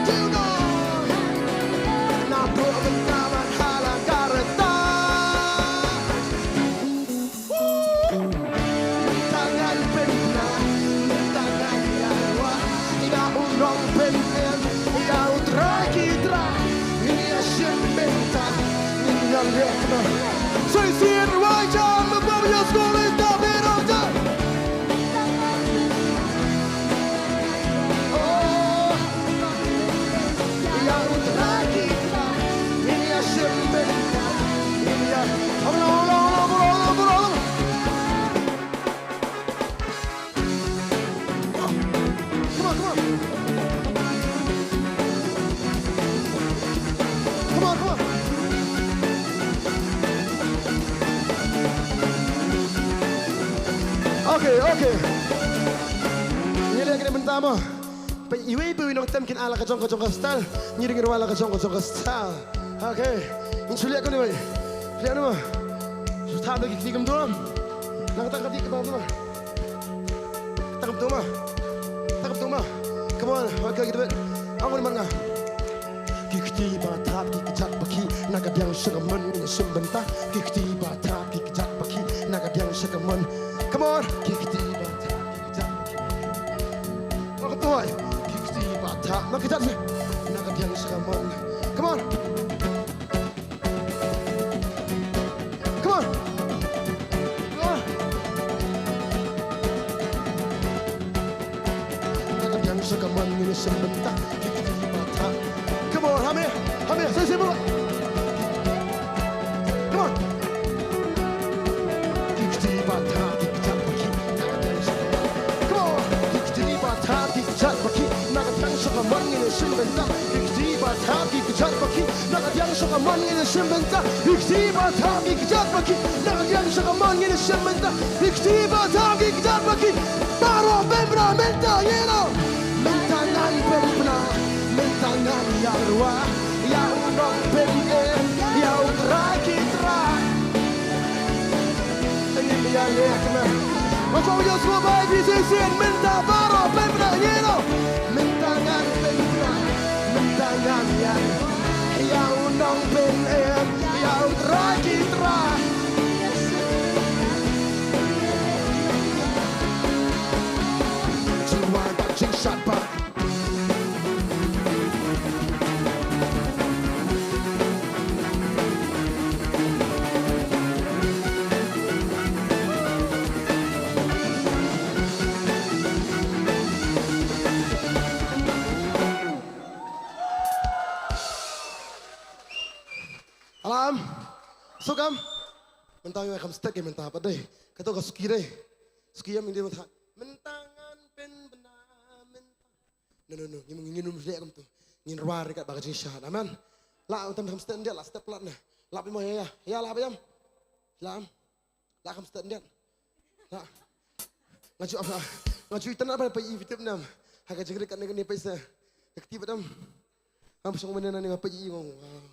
Till God. Naduh mynta bad ha la ka rta. Mynta ngan pynbna, mynta ngan ïaroh ïa u nongpynim, ïa U Trai ki trai. Ngin ïashim bynta, ngin ïaleh kmen. Sa shisien rwai jam, mynta ba ïa skul ita biro jam. Oh, ïa U Trai ki trai, ngin ïashim bynta, ngin ïa. Hold on, hold on, hold on, hold on, hold on, hold on. Come on, come on. Come on, come on. Okay, okay. Ngi leh kane mynta mo. Peit iwei pa iwei nongtem kin ai la ka jong ka jong ka style. Ngi ring rwai la ka jong ka jong ka style. Okay. Ngin shu leh kane wei. Leh kane mo. Shu thap da ki kti kumto. Na kata ka kti kumto mo. Kti kumto mo. Kti kumto mo. Come on. Okay, kita bet. Ang man nga. Ki kti ba thap ki kjat ba ki na ka biang sha ka mon ngin shim bynta. Ki kti ba thap ki kjat ba ki na ka biang Na ka jat se. Na ka diang sha ka mon. Come on. Come on. Ah. Na ka diang sha ka mon ngin ïa shim bynta. Ki kti ba thah. Come on, ha me, ha me, sa shisien mo. Come on. Ki kti ba thah, ki kjat ba ki. Come on. Ki kti ba thah, ki kjat ba ki. Na ka diang sha ka mon ngin ïa shim bynta. Ki kti ba thah, ki kjat ba ki. Na ka diang sha ka mon ngin ïa shim bynta. Ki kti ba thah, ki kjat ba ki. Na ka diang sha ka mon ngin ïa shim bynta. Ki kti ba thah, ki kjat ba ki. Baroh pynbna mynta, you know. Mynta ngan pynbna, mynta ngan ïaroh ïa u nongpynim, ïa U Trai ki trai. Ngin ïaleh kmen. Wat ïa sngewbha ïa phi shisien, mynta baroh pynbna, you know. Mynta ngan pynbna, mynta ngan ïaroh ïa u nongpynim, ïa U Trai ki trai. Jingwan bad jingshad bad. Alam. Suk am. Mynta ngi kham stet ki mynta pat dei. Kato ka suki dei. Suki ïa mynta mynta. Mynta ngan pynbna mynta. No, no, no. Ngim, ngim, ngim leh kumto. Ngin rwai ryngkat bad ka jingshad. Amen. La, mynta kham stet ndiat, la stet palat ne. La phi mo ïa, ïa. Ïa la phi am. La am. La kham stet ndiat. La. Nga ju, nga ju itynnad ba phi ïohi tip ne em. Ha ka jingryngkat ne kane phi sa. Ka kti pat em. Am shong mynne ne nga phi ïohi ngong. Wow.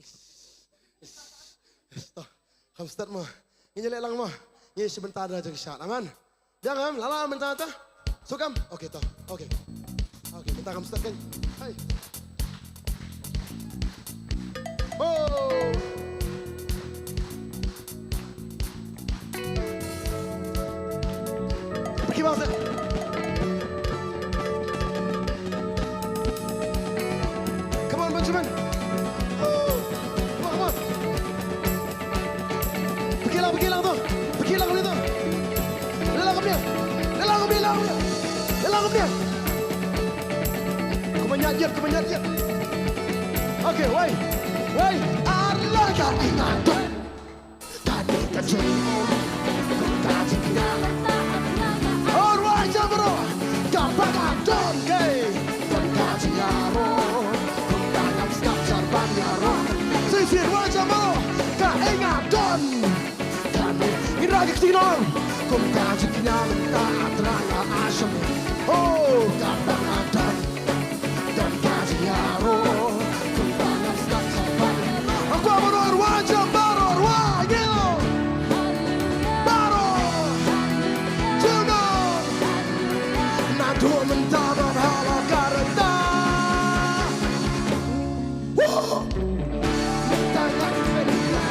Is, is, is, to. Kham stad mo. Ngin ïaleh lang mo. Ngin ïa shim bynta da jingshad. Amen. Biang em, la la mynta ta. Suk em. Okay to. Okay. Okay, mynta kham stad kan. Hai. Oh. Pergi bang seh. Come on, Benjamin. Come on, come on. Pergi lang, pergi lang tu. Pergi lang ni tu. Leh lang kum dia. Leh lang kum dia, leh lang kum dia. Leh lang kum dia. Kumba ñiad ïit, kumba ñiad ïit. Okay, wei. Wei. Ar la ka ina tu. Tani ka jingim, kum ka jingkñia. Alright, jam baroh. Kaba nga don, kei. Don ka jingïaroh, kum ka ngam skam jar ban ïaroh. Shisien, alright, jam baroh. Ka ei nga don. Tani, ngin rah ki kti noh. Kum ka jingkñia mynta A Trai la aisam. Oh, kaba nga don. Don ka jingïaroh. Hakoh baroh rwai, jam baroh rwai, ngin ong baroh. Jingong. Naduh mynta bad ha la ka rta. Woo! Mynta ngan pynbna,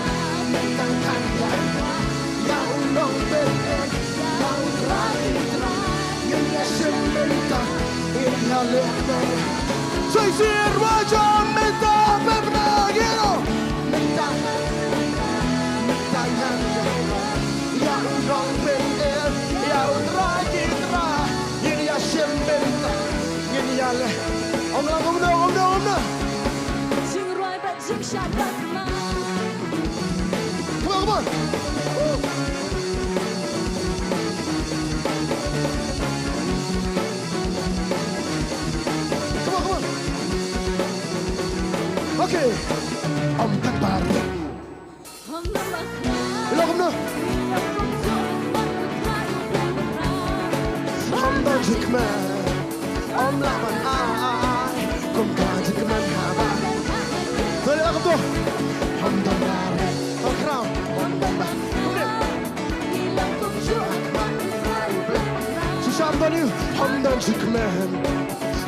mynta ngan ïaroh ïa u nongpynim, ïa U Trai ki trai. Ngin ïa shim bynta, ngin ïa leh bor. Shisien rwai jam mynta pynbna ïa u. Mynta ngan pynbna, mynta ngan ïaroh ïa u nongpynim, ïa U Trai ki trai. Ngin ïa shim bynta, ngin ïa leh. Ong lang kumno, kumno, kumno. Jingrwai bad jingshad bad ma. Come on, come on. Come on, come on. Okay. Om Tymbar. Ïa la kumno. Ym don jingkmen, ym lah ban ai, kum ka jingkmen haba. Ïa la kumto. Ym don barit, ym khraw, ym don barit. Shisha ym don ïa u, ym don jingkmen.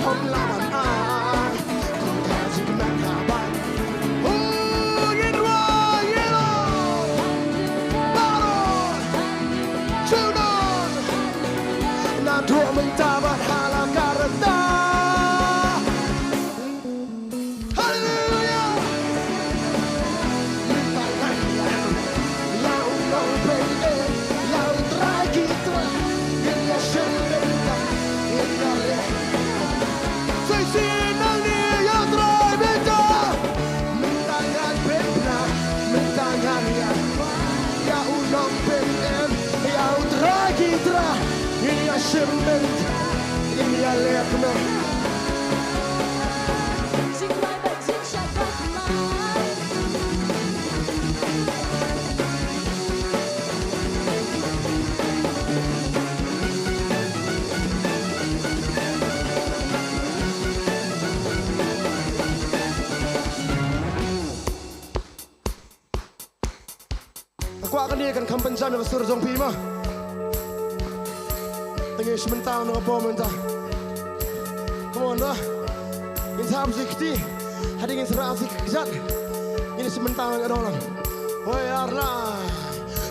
Hom laban ai, kum ka jingkmen ha bai. Ho, ngin rwai ïa u. Baroh. Jingdon. Naduh mynta bad ha la ka rta. Kwah kane kan kham pynjam ïa ka sur jong phi ma. Te ngin sa bynta na ka por mynta. Come on da. Ngin sa hap sa kti. Hadien ngin sa rah sa kjat. Ngin sa bynta na ka dong lang. Hoi ar lai.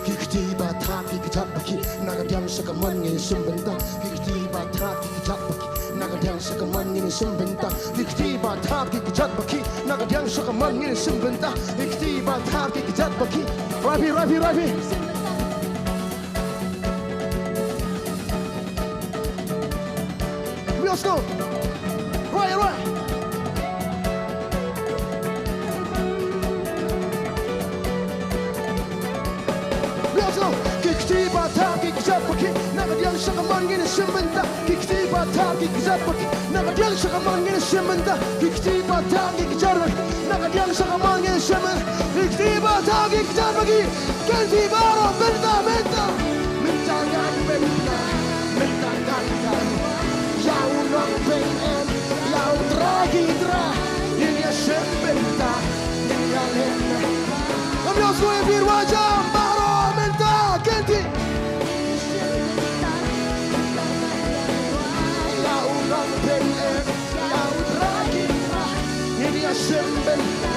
Ki kti ba thap ki kjat ba ki na ka diang sa ka man ngin sa bynta. Ki kti ba thap ki kjat ba ki na ka diang sa ka man ngin sa bynta. Ki kti ba thap ki kjat ba ki na ka diang sa ka man ngin sa bynta. Ki kti ba thap ki kjat ba ki. Rapi, rapi, rapi. Let's go. Right, right. Let's go. Ki kti ba thap ki kjat ba ki na ka diang sa ka man ngin sa bynta. Ki kti ba thap ki kjat ba ki na ka diang sa ka man ngin sa bynta. Ki kti ba thap ki kjat ba ki na ka diang sa ka man ngin sa bynta. Ki kti ba thap ki kjat ba ki. Kynti baroh mynta, mynta. Mynta ngan pynbna, mynta ngan pynbna ïa u nongpynim, ïa U Trai ki trai. Ngin ïashem bynta, ngin ïaleh. Ngam ïohsngew ïa phi, Rwajam baroh mynta, kynti. Ïa u nongpynim, ïa U Trai ki trai. Ngin ïashem bynta.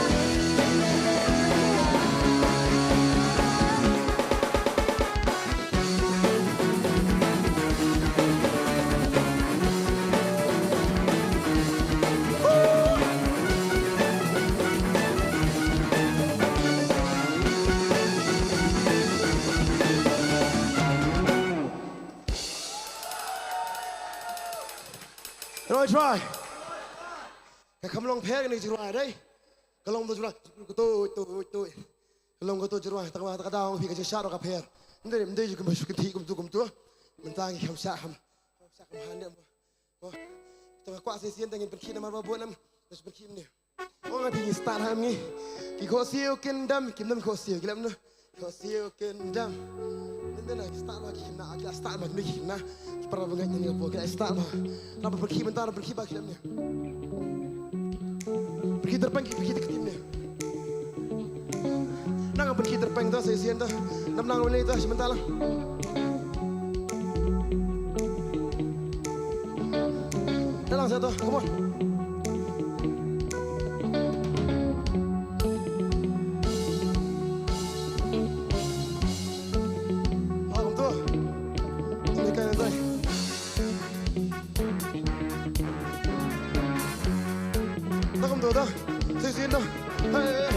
Roi, roi. Ka kham long pher kane ka jingrwai, dei. Ka long kato jingrwai. Kato, kato, kato. Ka long kato jingrwai. Tang ba, tang ka daw phi ka jingshad ruh ka pher. Ym dei, ym dei ju kumba shu kynthih kumto, kumto. Mynta ngi kham shah kham. Kham shah kham han ne mo. Mo. Tang ka kwah sa shisien tang ngin pynkhih namar ba bun nam. Ngin pynkhih ne. Ong phi ngi start ha ngi. Ki khohsiew kin dam, kim dam khohsiew, ki lap noh. Khohsiew kin dam. Nin dam na ki start ma ki khynnah, ki la start ma ki khynnah. Ki para bangeit ni ki la start ma. Nang pynkhih mynta, nang pynkhih ba ki lap noh. Pynkhih tyrpeng ki, pynkhih tyrpeng ne. Nang pynkhih tyrpeng to, sa shisien to. Nang nang wan ne to, shi mynta lang. Dalang sa to, come on. Ah, kumto. Ini kan, ini kan. Ta kumto ta. Shisien to. Hey, hey, hey.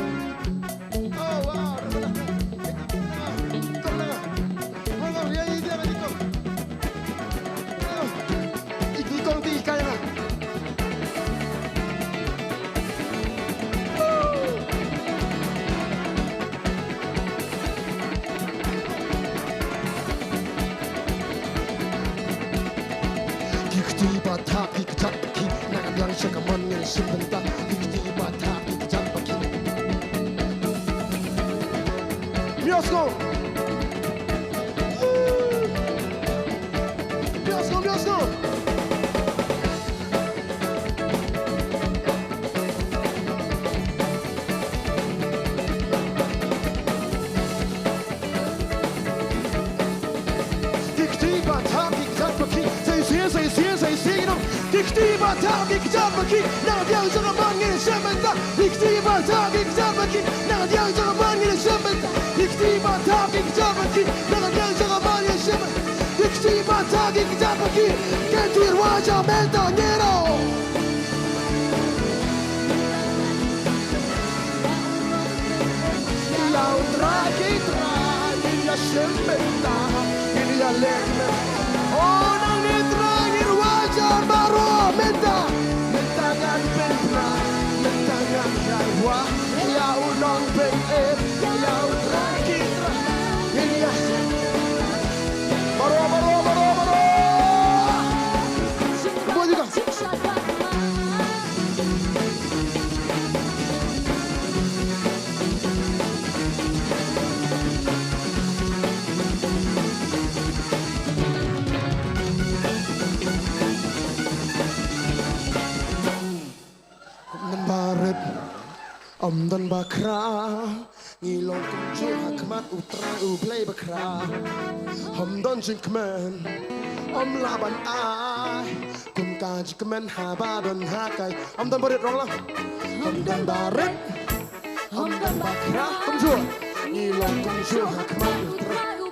Oh, wow. Ki kti ba thap ki kjat ba ki, na ka liang sha ka mon ngin shim bynta. Ki kti ba thap ki kjat ba ki. Miosko. Miosko, miosko. Ki kti ba thap ki kjat ba ki, sa shisien, sa shisien, sa shisien, you know. Ki kti ba thap ki kjat ba ki, na ka liang sha ka mon ngin shim bynta. Ki kti ba thap ki kjat ba ki, na ka liang sha ka mon ngin shim bynta. Ki kti ba thap ki kjat ba ki, na ka liang sha ka mon ngin shim bynta. Ki kti ba thap ki kjat ba ki, ken ti rwa ja bynta ngin ro. Ïa U Trai ki trai, ngin ïa shim bynta, ngin ïa leh. O nang ne Trai, ngin rwai jar baroh mynta. Mynta ngan pynbna, mynta ngan rai wah. Ïa u nongpynim, ïa U Trai ki trai, ngin ïa shim. Baroh, baroh, baroh, baroh. Come on, you guys. Kumne barit. Ym don ba khraw, ngi long kumjuh ha khmat U Trai U Blei ba khraw. Ym don jingkmen, ym lah ban ai kum ka jingkmen haba don ha ka. Ym don barit, rong lang. Ym don barit, ym don ba khraw, kumjuh. Ngi long kumjuh ha khmat U Trai.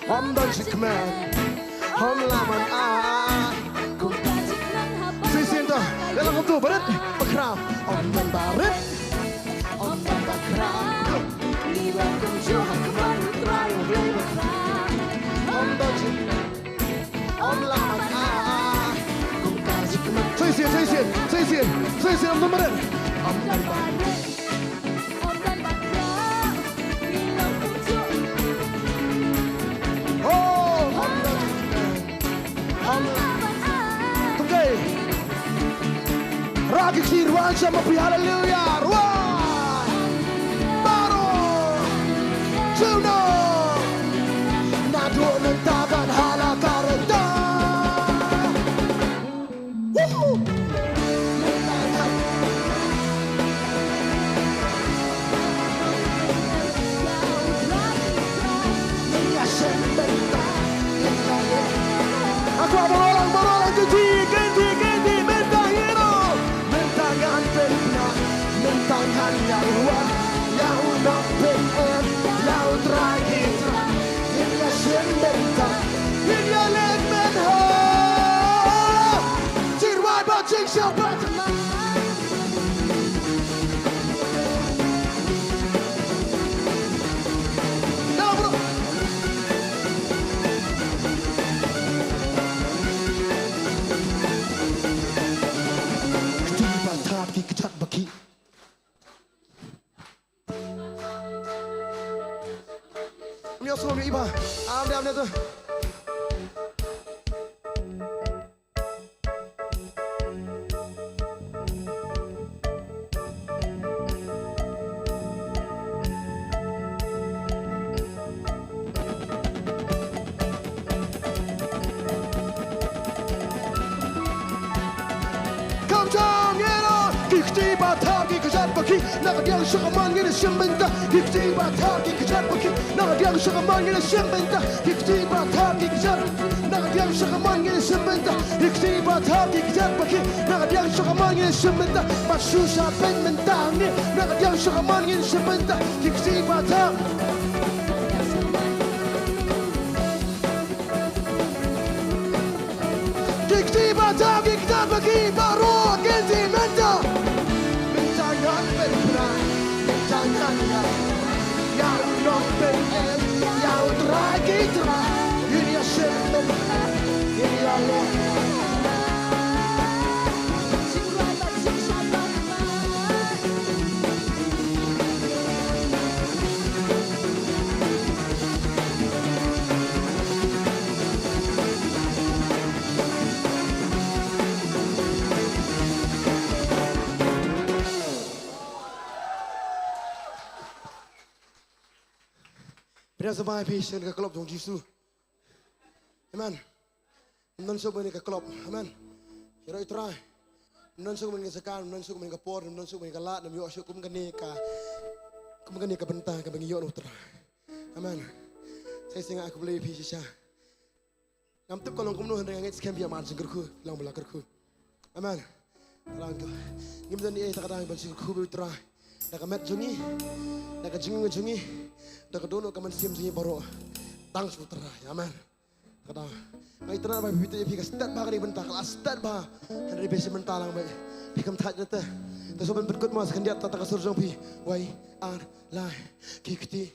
Ym don jingkmen, ym lah ban ai. Shisien to, ïa la kumto, barit, ba khraw. Ym don barit, ym don ba khraw. Ngi long kumjuh ha khmat U Trai U Blei ba khraw. Ym don jingkmen, ym lah ban ai. Shisien, shisien, shisien, shisien, ym don barit. Ym don barit. Oh, hallelujah. Hallelujah. Okay. Rah ki kti ruh sha ma phi, hallelujah. Ruh. Baroh. Juno. Naduh mynta bad hala ka rta. Aku baroh lang, baroh lang, kynti, kynti, kynti, mynta ïa no. Mynta ngan pynbna, mynta ngan ïa wan, ïa u Nongpynim, ïa U Trai ki trai. Ngin ïa shim bynta, ngin ïa leh mynta. Jingrwai bad jingsngewbha. Kti ba thap ki kjat ba ki. Ym ïoh sngewbha, ym ïoh, ym ïoh, ym ïoh to. Kham jam ïa no, ki kti ba thap ki kjat ba ki, na ka diang sha ka mon ngin shim bynta. Ki kti ba thap ki kjat ba ki, na ka diang sha ka mon ngin shim bynta. Ki kti ba thap ki kjat, na ka diang sha ka mon ngin shim bynta. Ki kti ba thap ki kjat ba ki, na ka diang sha ka mon ngin shim bynta. Bad shu sha pyn mynta ngi, na ka diang sha ka mon ngin shim bynta. Ki kti ba thap. Ki kti ba thap ki kjat ba ki baroh, kynti mynta. Mynta ngan pynbna, mynta ngan ïa, ïa u Nongpynim, ïa U Trai ki trai. Ngin ïa shim bynta, ngin ïa leh. Phi dang sngewbha phi shen ka klop jong Jisu. Amen. Ym don shuh ban ïa ka klop. Amen. Ïaroh ïa U Trai. Ym don shuh ban ïa ka jaka, ym don shuh ban ïa ka por, ym don shuh ban ïa ka lad, ym ïoh shuh kum kane ka, kum kane ka bynta kaba ngi ïoh na U Trai. Amen. Sa shisien nga khublei ïa phi shisha. Ngam tip ka long kumno hynrei nga ngeit skhem phi ïa mar jingkyrkhu, long ba la kyrkhu. Amen. Ka long ka, ngim don ei ei ta ka daw ban jingkyrkhu bad U Trai. Da ka met jong ngi, da ka jingim jong ngi, da ka dohnud ka mynsiem jong ngi baroh. Tang sha U Trai. Amen. Ka daw. Nga itynnad ba phi, phi, phi ka stad bha kane ka bynta, ka la stad bha. Hynrei ba shu mynta lang ba phi kam thait na te. Te shu ban pynkut mo sa khyndiat ta, ta ka sur jong phi. Wei, ar, lai. Ki kti.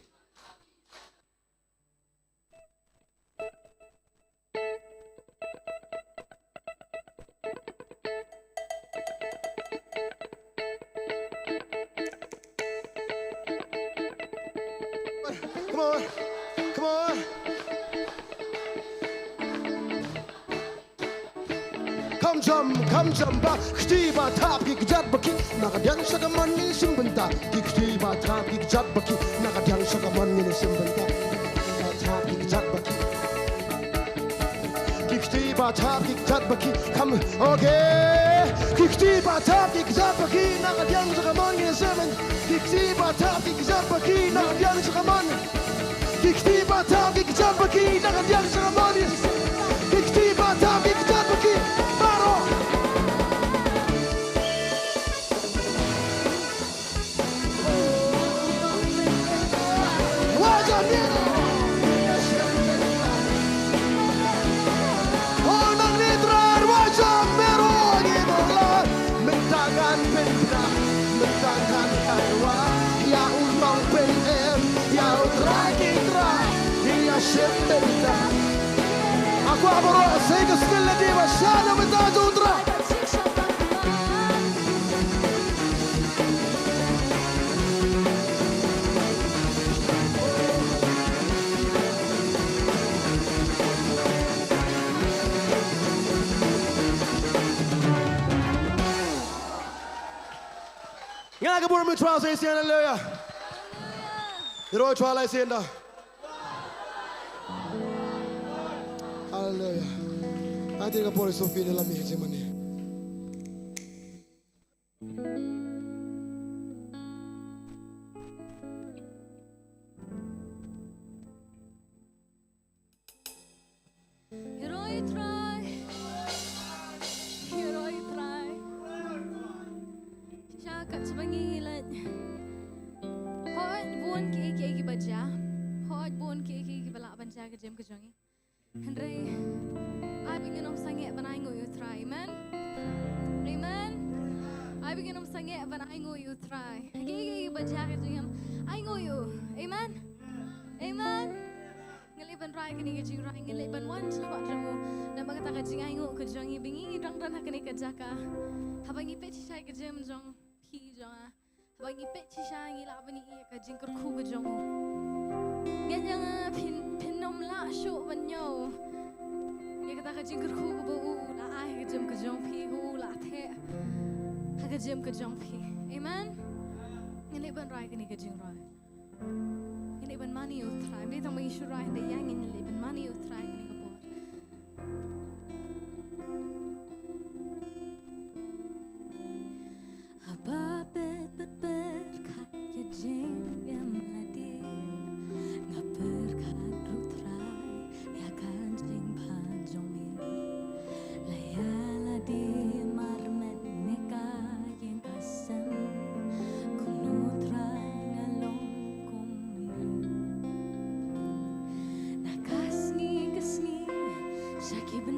Come on. Come on. Kham jam, kham jam ba, kti ba thap ki kjat ba ki, na ka diang sha ka mon ngin shim bynta. Ki kti ba thap ki kjat ba ki, na ka diang sha ka mon ngin shim bynta. Ki kti ba thap ki kjat ba ki. Ki kti ba thap ki kjat ba ki. Kham, okay. Ki kti ba thap ki kjat ba ki, Nang ka diang sa ka mon ngi seven. Ki kti ba thap ki kjat ba ki nang ka diang sa ka mon. Ki kti ba thap ki kjat ba ki nang ka diang sa ka mon ngi. Ki kti ba thap ki kjat ba ki. Baroh. Wajah biru. Oh, nang ni Trai, wajah biru ni Trai. Mynta ngan pynbna, mynta ngan kyrwai ïa u nongpynim, ïa u Trai ki trai, ïa u Shem mynta. Aku baroh sa ïa ka sngewlem lade ba sha na mynta jong u Trai. Nga ka bor mi Trai sa ïa sien, haleluya. Ïaroh Trai la ïa sien da. Haleluya. Ai te ka por Sophie ne la mi jingmane. Ïaroh Trai. Ïaroh Trai. Shisha kat shaba ngi leit, hooid bun kiei kiei kiba jia. Hooid bun kiei kiei kiba lah ban jia ka jingim ka jong ngi. Hynrei ai ba ngin ym sangeh ban ainguh ïa u Trai. Amen. Amen. Ai ba ngin ym sangeh ban ainguh ïa u Trai. Kiei kiei kiba jia ka jingim, ainguh ïa u. Amen. Amen. Ngi leit ban rai kane ka jingrai, ngi leit ban wan sha khmat jong u. Namar kata ka jingainguh ka jong ngi ba ngi dang don ha kane ka jaka. Haba ngi peit shisha ïa ka jingim jong phi jong nga. Haba ngi peit shisha ngi lah ban ïohi ïa ka jingkyrkhu ka jong u. Ngeit ïa nga phin, phin ym lah shuh ban ñiew ïa kata ka jingkyrkhu kaba u la ai ha ka jingim ka jong phi, kaba u la theh ha ka jingim ka jong phi. Amen. Ngi leit ban rai kane ka jingrai. Ngi leit ban mane ïa u Trai. Ym dei tang ba ngi shu rai, hynrei ïa ngi ngi leit ban mane ïa u Trai kane ka por. Haba pyrkhat ïa ka jingim lade, nga pyrkhat ruh Trai ïa ka jingbha jong me. La ïa lade marmet ne ka ïing ka sem, kumno Trai nga long kumne. Na ka sngi ka sngi sha ki bnai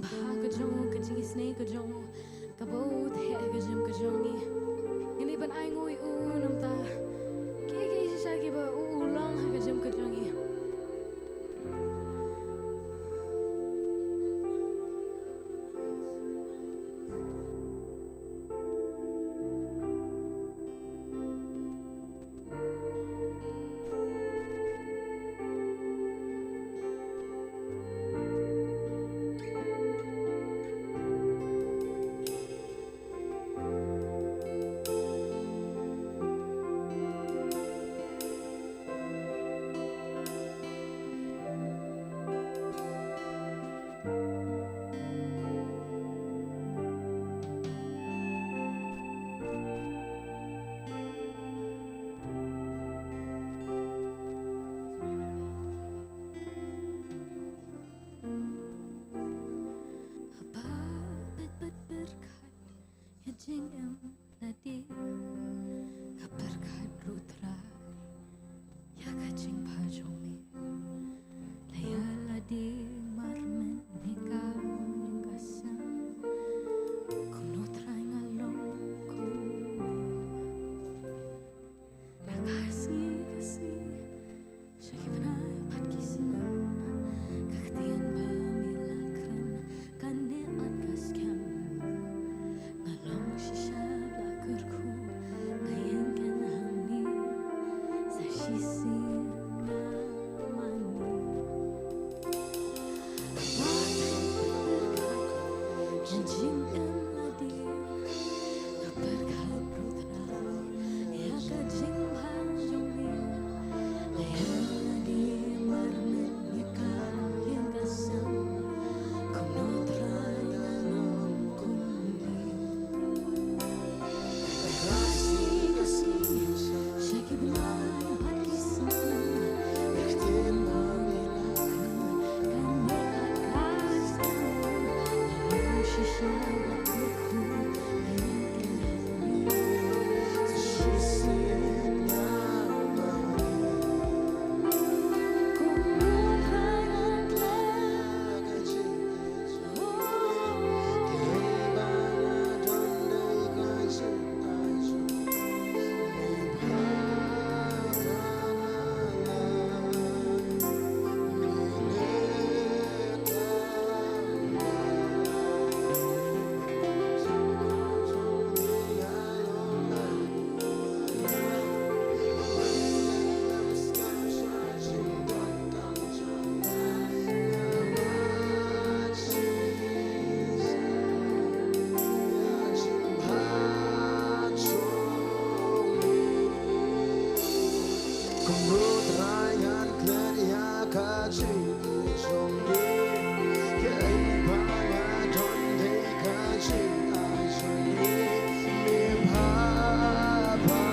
Ha ka jong u, ka jingisynei ka jong u, kaba u theh ha ka jingim ka jong ngi. Ngin ïa ban ainguh ïa u namar ta kiei kiei shisha kiba u long ha ka jingim ka jong ngi. Haba peit pat pyrkhat ïa ka jingim lade, nga pyrkhat ruh Trai ïa ka jingpha jong me. La ïa lade marmit ne ka ïing ka sem, kumno Trai nga long kumne. Na ka sngi ka sngi, sha ki bnai bad ki snem, ka ktien ba me la kren kane ot ka skhem. Nga long shisha ba kyrkhu, nga ïeng keiñ hangne sa shisien na mane. Wat pyrkhat ïa ka jingim lade, nga pyrkhat ruh Trai ïa ka jingpha jong me. La ïa lade marmit ne ka ïing ka sem, kumno Trai nga long kumne. Ka sngi ka sngi, sha ki bnai bad ki snem, ka ktien ba me la kren kane ot ka skhem. Nga long shisha ba kyrkhu, Kumno Trai ngan klet ïa ka jingim jong me. Kaei ba nga don dei ka jingai jong me. Me bha bha,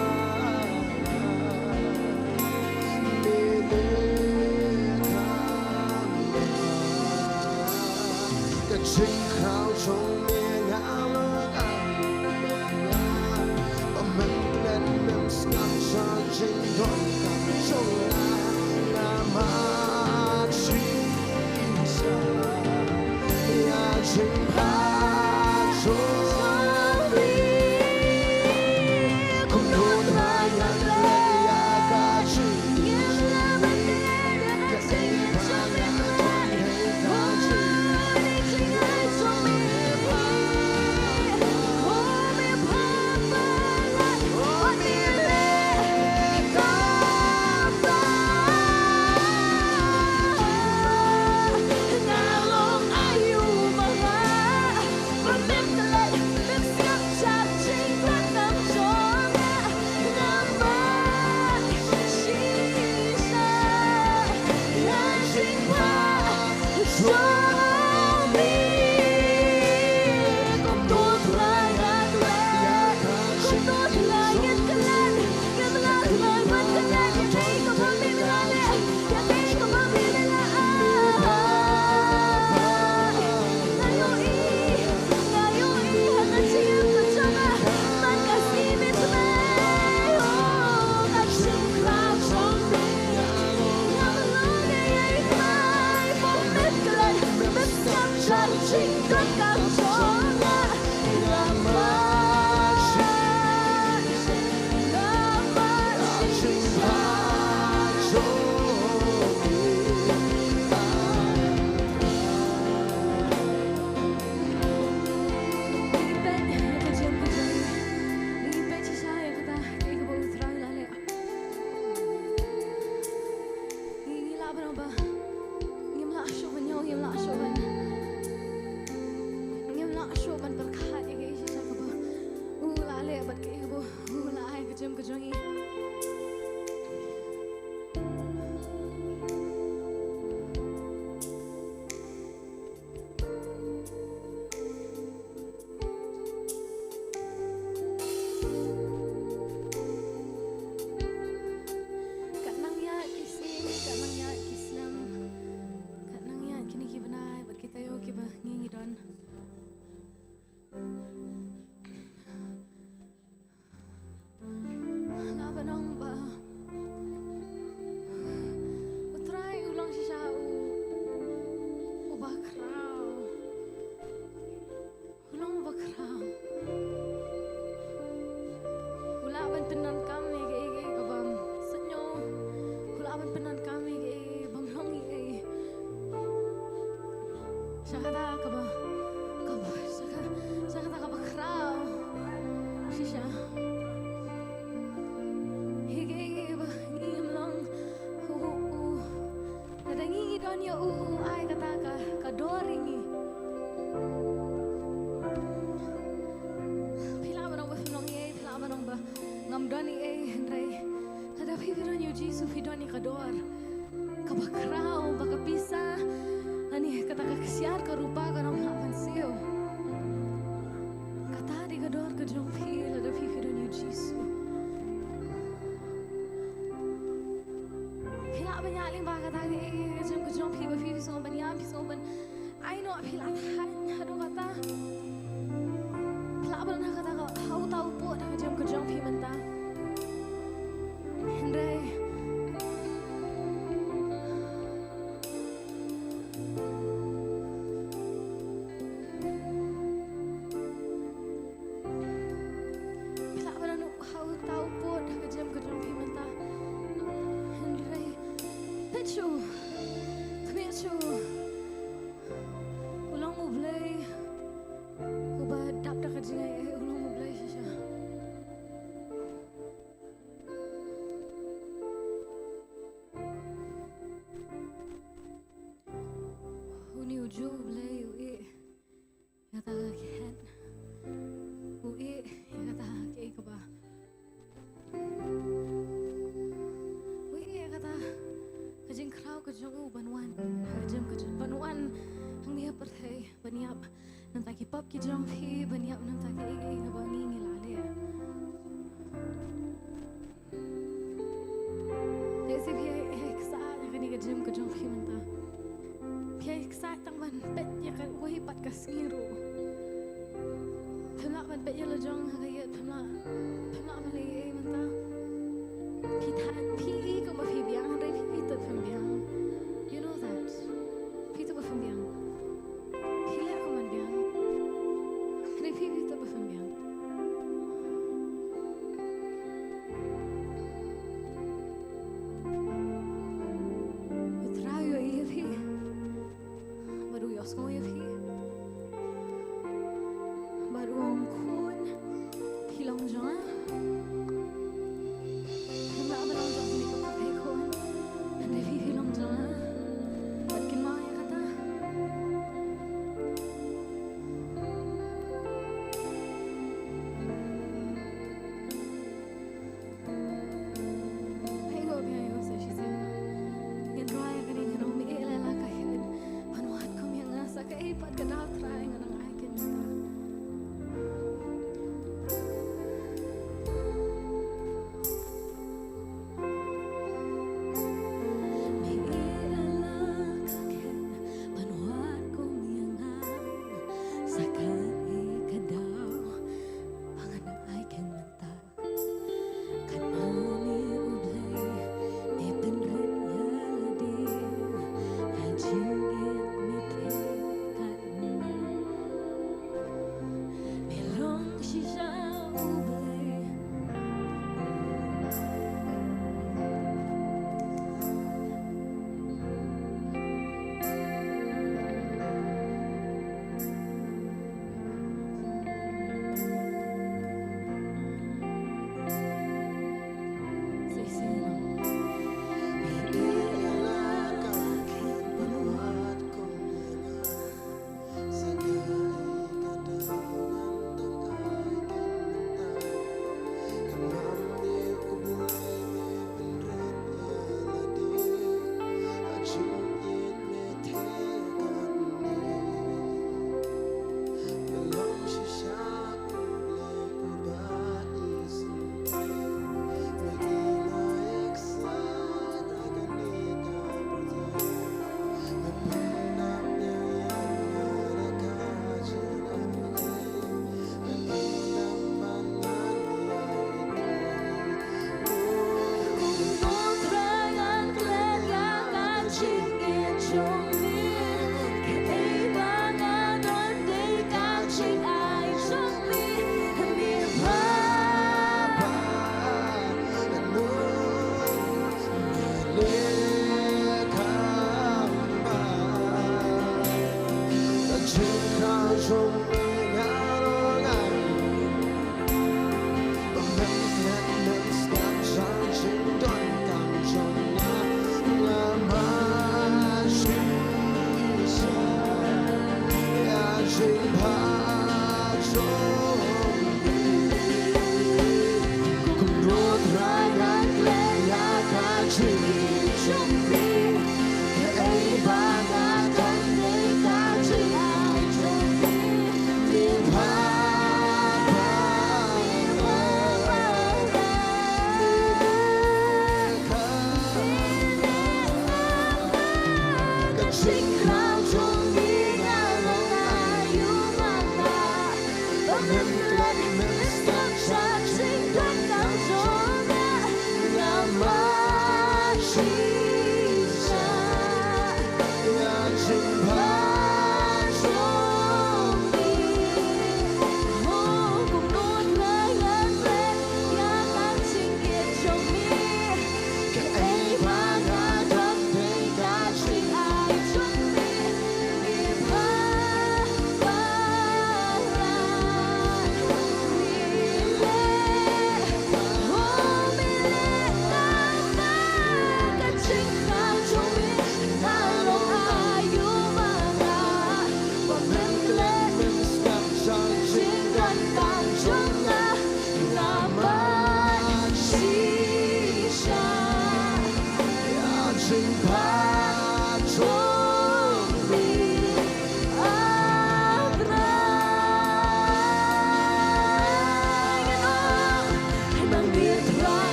me leh kamram. Ka jingkhraw jong me nga long, ba mem klet mem sngap sha jingdonkam jong nga. Namar jingïasyrdoh ïa jingpha jong me. Kumno Trai ngan leh ïa ka jingim jong me. pyndonkam ïa kaei kaei kaba suidñiew. U lah ban pyndonkam ïa kaei kaei bym long ïa kaei. Sha kata kaba, kaba, sha ka, sha kata kaba khraw shisha. Ïa kaei kaei ba ngim long, u, u, lada ngi ngi don ïa u, u ai kata ka, ka dor ïa ngi. Phi lah ban ong ba phim long ei, phi lah ban ong ba ngam don ei, hynrei lada phi phi don ïa u Jisu phi don ïa ka dor kaba khraw ba ka pisa lane kata ka ksiar ka rupa kan ym lah ban siew. Kata dei ka dor ka jong phi lada phi phi don ïa u Jisu. Phi lah ban ïaid lyngba kata ka, eh, ka jingim ka jong phi ba phi, phi sngewbha ban ïam, phi sngewbha ban ai noh, phi lah thait haduh katta. Phi lah ban ha kata ka, ha uta u pud ha ka jingim ka jong phi mynta. Hynrei phi lah ban ha uta u pud ha ka jingim ka jong phi mynta. Hynrei peit shuh, khmih shuh. U long U Blei uba dap da ka jingai, eh, u long U Blei shisha. Une u juh U Blei u ïeh ïa kata ka khet. U ïeh ïa kata kaei kaba, u ïeh ïa kata ka jingkhraw ka jong u ban wan ha ka jingim ka jong, ban wan hangne ha pyrthei ban ïap na bynta ki pop ki jong phi, ban ïap na bynta kiei kiei kiba ngi ngi la leh. Te shi phi ïai ksah ïa kane ka jingim ka jong phi mynta. Phi ïai ksah tang ban peit ïa kawei pat ka sngi ruh. Phim lah ban peit ïa la jong ha ka ïit, phim lah, phim lah ban leh ei ei mynta. Phi thait, phi i kumba phi biang, hynrei phi i tip phim biang. You know that. Phi tip ba phim biang. Phi leh kumban biang, hynrei phi, phi tip ba phim biang. U Trai u ïohi ïa phi bad u ïohsngew ïa phi bad u ong, khun, phi long jong nga. Phim lah ban long jong kane ka pyrthei, khun, hynrei phi, phi long jong nga. Bad kynmaw ïa kata. Ai, ko biang ïa u sa shisien. Ngin rwai ïa kane, ngin ong, me eh la la ka khet ban wad kum ïa nga sa kaei pat ka daw, Trai, nga nang ai kane mynta.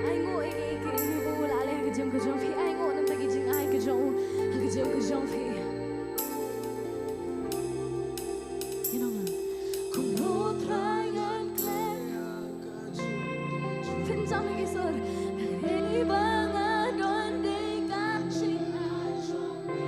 Ai nguh ïa kiei kiei ba u la leh ha ka jingim ka jong phi. Ai nguh namar ki jingai ka jong u ha ka jingim ka jong phi. Ïa nong la. Kumno Trai ngan klet. Pynjam ïa ki sur. Hei ba nga don dei ka jingai jong me.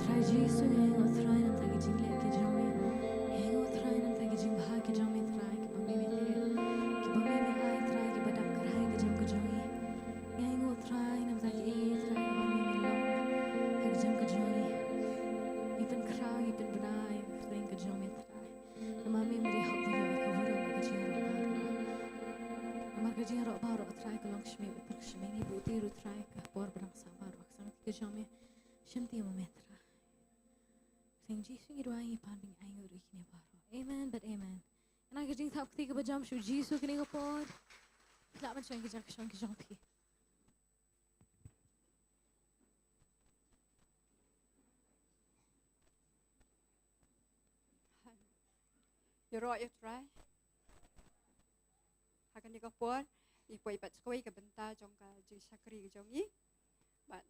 Trai Jisu, nga ïeng, O Trai, namar ki jingleh ki jong me. Nga ïeng, O Trai, namar ki jingbha ki jong me, Trai, kiba me me teh, kiba me me ai, Trai, kiba dap kyrhai ka jong ka jong ngi. Nga ïeng, O Trai, namar kiei, Trai, kiba me me long ha ka jong ka jong ngi. Ngi pynkhraw, ngi pynbna ïa ka kyrteng ka jong me, Trai. Namar me me dei hok ba ïoh ïa ka burom bad ka jingïaroh baroh. Namar ka jingïaroh baroh, Trai, ka long sha me, u pyrshah sha me, ngi buh ti ruh, Trai, ka por ba dang sah baroh ha ka sang kti ka jong me. Shim ti ma me, Trai. Kyrteng Jisu ngi duwai, ngi pan, ba ngi ainguh ruh ïa kine baroh. Amen bad amen. Ïa ka jingthap kti kaba jam sha u Jisu kane ka por. Lah ban shong ki jaka shong ki jong phi. Ïaroh ïa u Trai. Ha kane ka por ngi poi pat sha kawei ka bynta jong ka jingshakri ka jong ngi. Bad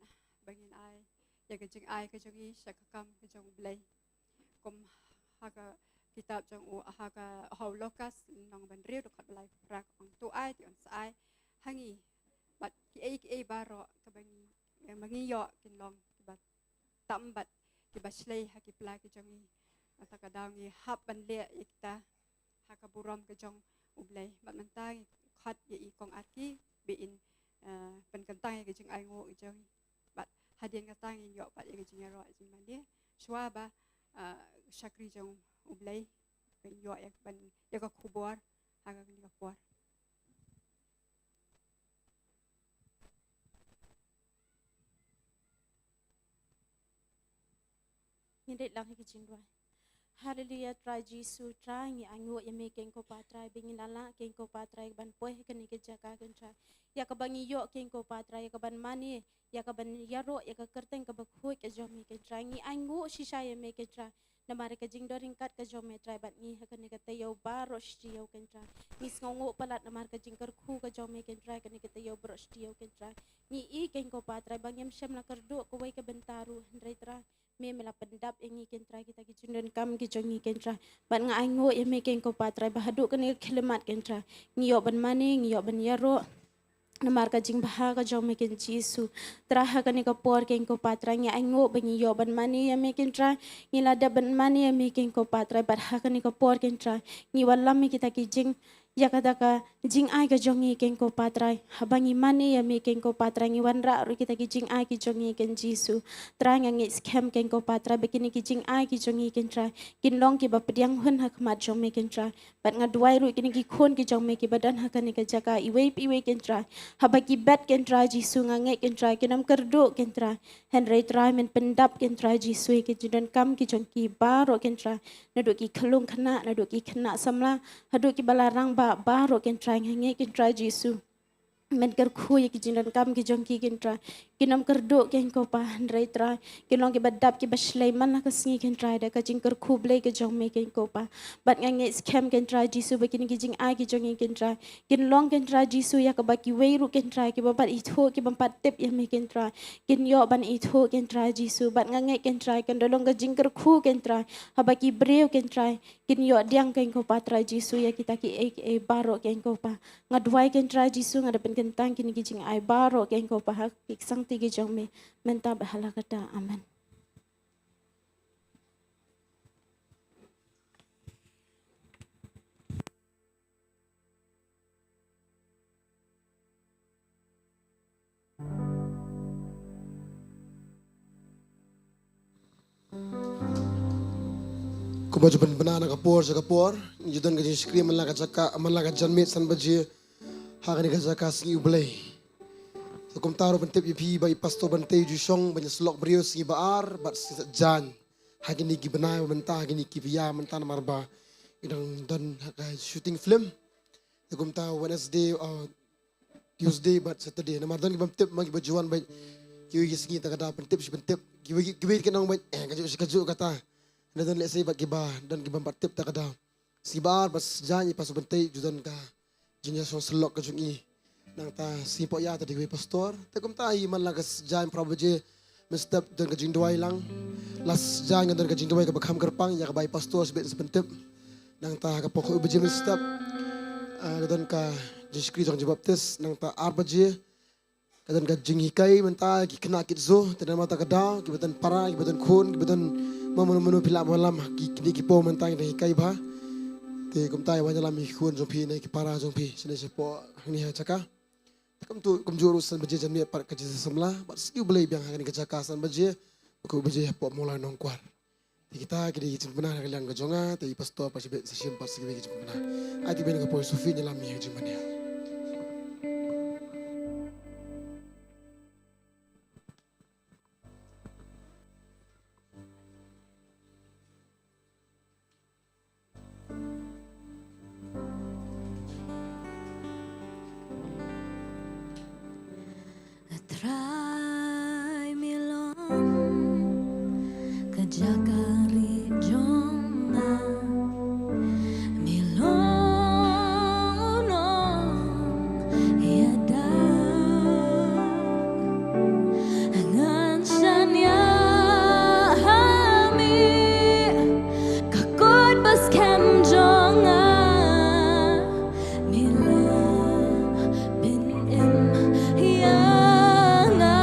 ba ngin ai ïa ka jingai ka jong ngi sha ka kam ka jong U Blei. Kum ha ka kitab jong u, ha ka, ha u Lukas lynnong ba hynriew dkhot ba lai phra, ong, to ai te yn sa ai ha ngi. Bad kiei kiei baroh kaba ngi, eh, ba ngi ïoh kin long kiba tam bad kiba shlei ha ki pla ki jong ngi. Kata ka daw ngi hap ban leh ïa kita ha ka burom ka jong U Blei. Bad mynta ngi khot ïa i Kong Arki ba in, eh, pynkyntang ïa ka jingainguh ka jong ngi. Bad hadien kata ngin ïoh pat ïa ka jingïaroh jingmane shuwa ba, eh, shakri jong U Blei, ngin ïoh ïa ka ban, ïa ka khubor ha kane ka por. Ngin leit lang ha ka jingduwai. Haleluya, Trai Jisu, Trai, ngi ainguh ïa me, Kong Kpa Trai, ba ngin la lah, Kong Kpa Trai, ban poi ha kane ka jaka, Kong Trai, ïa kaba ngi ïoh, Kong Kpa Trai, ïa kaban mane, ïa kaban ïaroh ïa ka kyrteng kaba khuid ka jong me, Kong Trai. Ngi ainguh shisha ïa me, Kong Trai, namar ka jingdon ryngkat ka jong me, Trai, bad ngi ha kane ka taïew baroh shi taïew, Kong Trai. Ngi sngewnguh palat namar ka jingkyrkhu ka jong me, Kong Trai, kane ka taïew baroh shi taïew, Kong Trai. Ngi i, Kong Kpa Trai, ba ngim shym la kyrduh kawei ka bynta ruh, hynrei, Trai, me, me la pyndap ïa ngi, Kong Trai, kita ki jingdonkam ki jong ngi, Kong Trai. Bad nga ainguh ïa me, Kong Kpa Trai, ba haduh kane ka khyllipmat, Kong Trai, ngi ïoh ban mane, ngi ïoh ban ïaroh namar ka jingbha ka jong me, Kong Jisu. Trai, ha kane ka por, Kong Kpa Trai, ngi ainguh ba ngi ïoh ban mane ïa me, Kong Trai. Ngi la dep ban mane ïa me, Kong Kpa Trai, bad ha kane ka por, Kong Trai, ngi wallam ïa kita ki jing, ïa kata ka jingai ka jong ngi, Kong Kpa Trai. Haba ngi mane ïa me, Kong Kpa Trai, ngi wanrah ruh kita ki jingai ki jong ngi, Kong Jisu. Trai, nga ngeit skhem, Kong Kpa Trai, ba kine ki jingai ki jong ngi, Kong Trai, kin long kiba pdiang hun ha khmat jong me, Kong Trai. Bad nga duwai ruh kine ki khun ki jong me kiba don ha kane ka jaka iwei pa iwei, Kong Trai, haba ki bet, Kong Trai Jisu, nga ngeit, Kong Trai, kin ym kyrduh, Kong Trai. Hynrei, Trai, men pyndap, Kong Trai Jisu, ïa ki jingdonkam ki jong ki baroh, Kong Trai, naduh ki khyllung khynnah, naduh ki khynnah samla, haduh kiba la rangbah baroh, Kong Trai, nga ngeit, Kong Trai Jisu, men kyrkhu ïa ki jingdonkam ki jong ki, Kong Trai. Kin ym kyrduh, Kynrad ko Pa, hynrei Trai, kin long kiba dap kiba shlei man la ka sngi, Kynrad, da ka jingkyrkhu blei ka jong me, Kynrad ko Pa. Bad nga ngeit skhem, Kynrad Jisu, ba kine ki jingai ki jong ngi, Kynrad, kin long, Kynrad Jisu, ïa kaba kiwei ruh, Kynrad, kiba pat ithuh, kiba pat tip ïa me, Kynrad, kin ïoh ban ithuh, Kynrad Jisu. Bad nga ngeit, Kynrad, kan da long ka jingkyrkhu, Kynrad, haba ki briew, Kynrad, kin ïoh pdiang, Kynrad ko Pa, Trai Jisu, ïa kita kiei kiei baroh, Kynrad ko Pa. Nga duwai, Kynrad Jisu, nga da pynkyntang kine ki jingai baroh, Kynrad ko Pa, ha ki ksangti ki jong me, mynta bad ha la kata. Amen. Kumba ju pynbna na ka por sha ka por, ngi ju don ka jingshakri man la ka jaka, man la ka janmiet san baje ha kane ka jaka Sngi U Blei. Te kumta ruh pyntip ïa phi ba i Pastor Bantei u ju shong ban ïasyllok briew sngi ba ar bad sngi Saitjaiñ ha kine ki bnai ba mynta, ha kine ki bnai mynta, namar ba ngi dang don ha ka shooting film. Te kumta Wednesday, uh, Tuesday bad Saturday. Namar don ki bym tip, ma kiba ju wan bad kiwei ki sngi ta ka daw pyntip shi pyntip. Kiwei ki, kiwei ki nang bad, eh, kajuh shi kajuh kata. Hynrei don lehse bad kiba, don ki bym pat tip ta ka daw. Sngi ba ar bad Saitjaiñ i Pastor Bantei ju don ka jingïasyllok ka jong i. Nangta sngi Poh Ïa ta dei wei pastor. Te kumta i man la ka Saitjaiñ phra baje mynstep don ka jingduwai lang. La Saitjaiñ ka don ka jingduwai kaba kham kyrpang ïa kaba i pastor shibit sa pyntip. Nangta ha ka por khatwei baje mynstep, ah, ka don ka jingshakri jong ka jingbaptis. Nangta ar baje ka don ka jinghikai mynta ki khynnah Kidzu. Te namar ta ka daw, kiba don para, kiba don khun, kiba don mano mano phi lah ban ïalam, ki kine ki por mynta ngi dang hikai bha. Te kumta ïa wan ïalam ïa ki khun jong phi ne ki para jong phi shane shapoh hangne ha jaka. Te kumtu kumjuh ruh san baje janmiet pat ka jingsamla bad Sngi U Blei biang ha kane ka jaka san baje, khatwei baje hapoh Mawlai Nongkwar. Te kita ki dei ki jingpynbna na ka liang ka jong nga, te i pastor pat shibit sa shim pat sa kiwei ki jingpynbna. Ai te ban ka poi Sophie ïalam ïa ka jingpynbna. A Trai, me long ka jaka rieh jong nga, me long u nongïada. Ngan shaniah ha me, ka kut ba skhem jong nga, me la pynim ïa nga.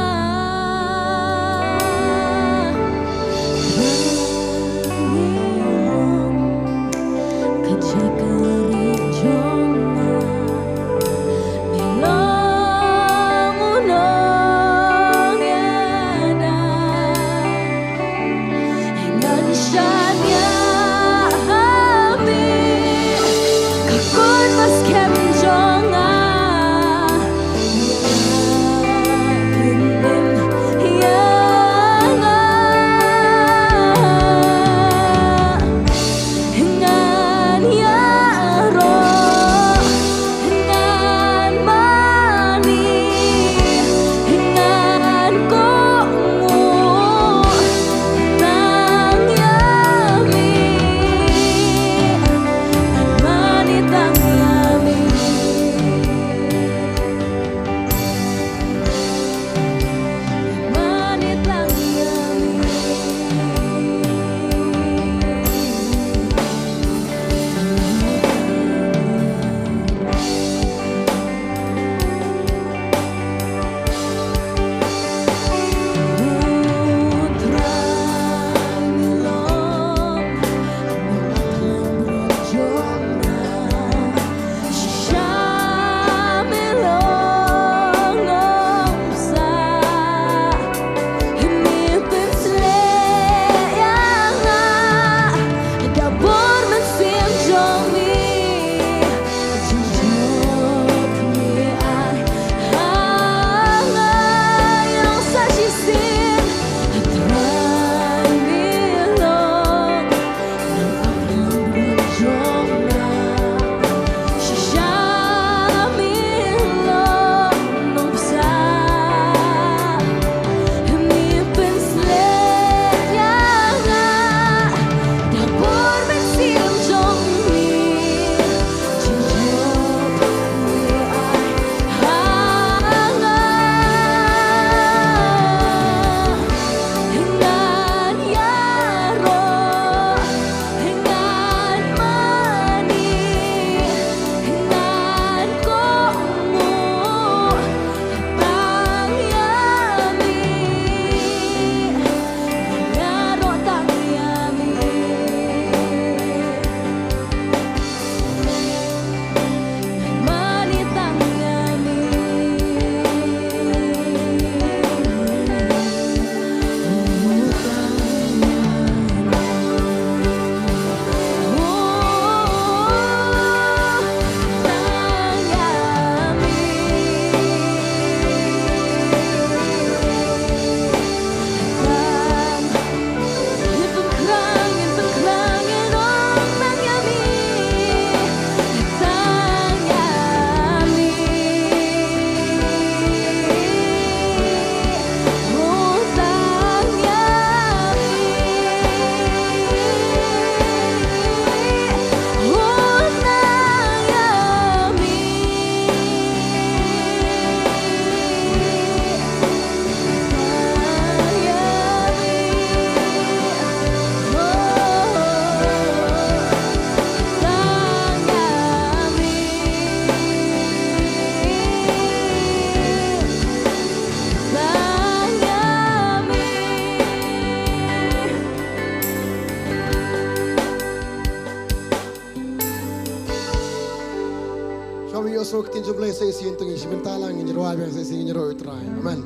Sngewthuh ktien jong U Blei sa shisien, to ngin sa bynta lang, ngin rwai biang sa shisien, ngin rwai U Trai. Amen.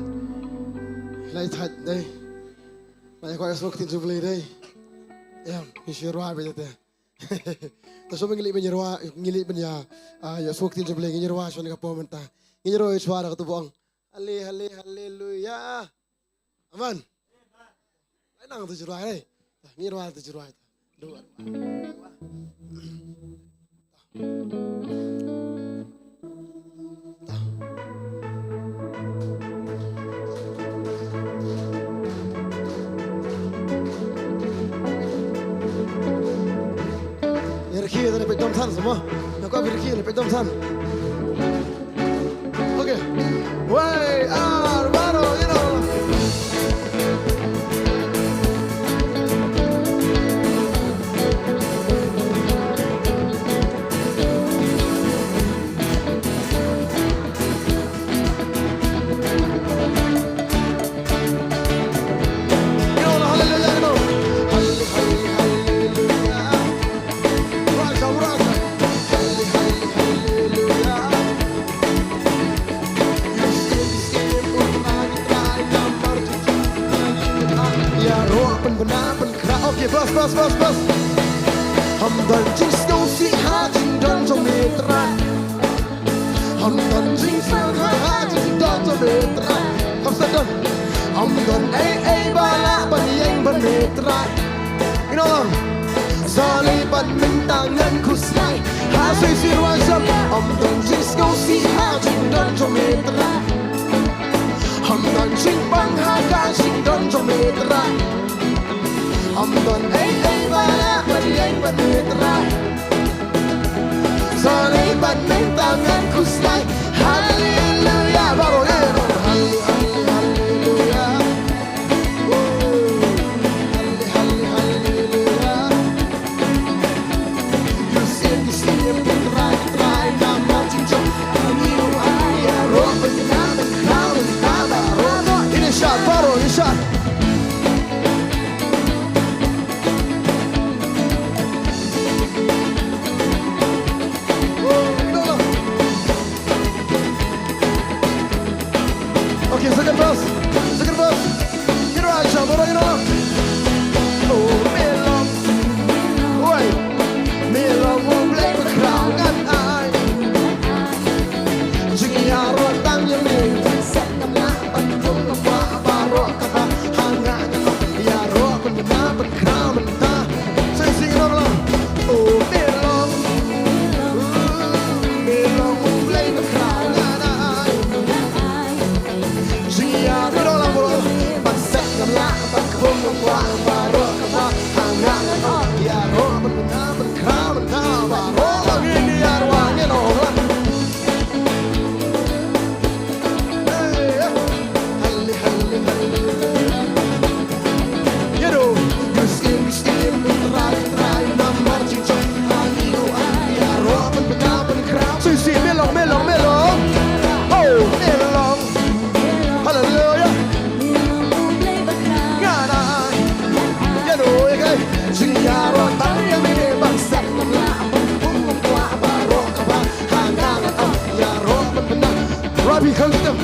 Lai thait dei. Lai kwah sngewthuh ktien jong U Blei dei. Em, ngin sa rwai biang te. To sngewbha ngi leit ban rwai, ngi leit ban ïa, ah, ïa sngewthuh ktien jong U Blei, ngin rwai shuwa ka por mynta. Ngin rwai shuwa da katu ba ong. Halle, halle, haleluya. Amen. Lai nang tu jurwai, eh. Ngi rwai tu jurwai. Dua. Ïa rkhie da ne peit dom than semua. Ïa ka rkhie ne peit dom than. Okay. Wei, ar, baroh, you know. You know, hallelujah, you know. Halle, halle, hallelujah. Rise up, rise up. Halle, halle, hallelujah. Ïaroh pynbna pynkhraw. Okay, bas, bas, bas, bas. Ym don jingsngewsih ha jingdon jong me Trai. Ym don jingsngewsih ha jingdon jong me Trai. Ym sa don. Ym don ei ei ba lah ban ïeng bad me Trai. You know, sa lei bad mynta ngan khuslai. Ha shisien rwai shuwa. Ym don jingsngewsih ha jingdon jong me Trai. Ym don jingbang ha ka jingdon jong me Trai. Ym don ei ei ba lah ban ïeng bad me Trai. Sa lei bad mynta ngan khuslai. Hallelujah. Baroh, eh, baroh. Halle, halle, hallelujah. Woo. Halle, halle, hallelujah. Okay, second verse. Second verse. Kira Aisha, baroh ïa. Oh, me long. Oi. Me long U Blei bakhraw ngan ai. Jingïaroh tang ïa me. Set ngam lah ban kum ngam kwah baroh kaba ha nga ngan ong. Ïaroh ban bna ban khraw ban ta. Sing sing long long. Oh, me long. Oh, me long U Blei bakhraw ngan ai. Jingïaroh lang baroh. Ban set ngam lah ban kum ngam kwah baroh kaba ha nga ngan ong. Ïaroh ban bna ban khraw ban ta baroh. Ngin ïaroh ngin ong lang. Hey, hey. Halle, halle, halle. Ïaroh, ïaroh, skim, skim, trai, trai, namar jingjop, ani, oh, ani, ïaroh, ban, ban, ban, khraw. Si, si, me long, me long, me long. Oh, me long. Hallelujah. Nga na. Ïaroh, ïa kai. Jingïaroh tang ïa me ban set ngam lah ban kum ngam kwah baroh kaba ha nga ngan ong. Ïaroh ban, ban, ban. Rabi khang kitam.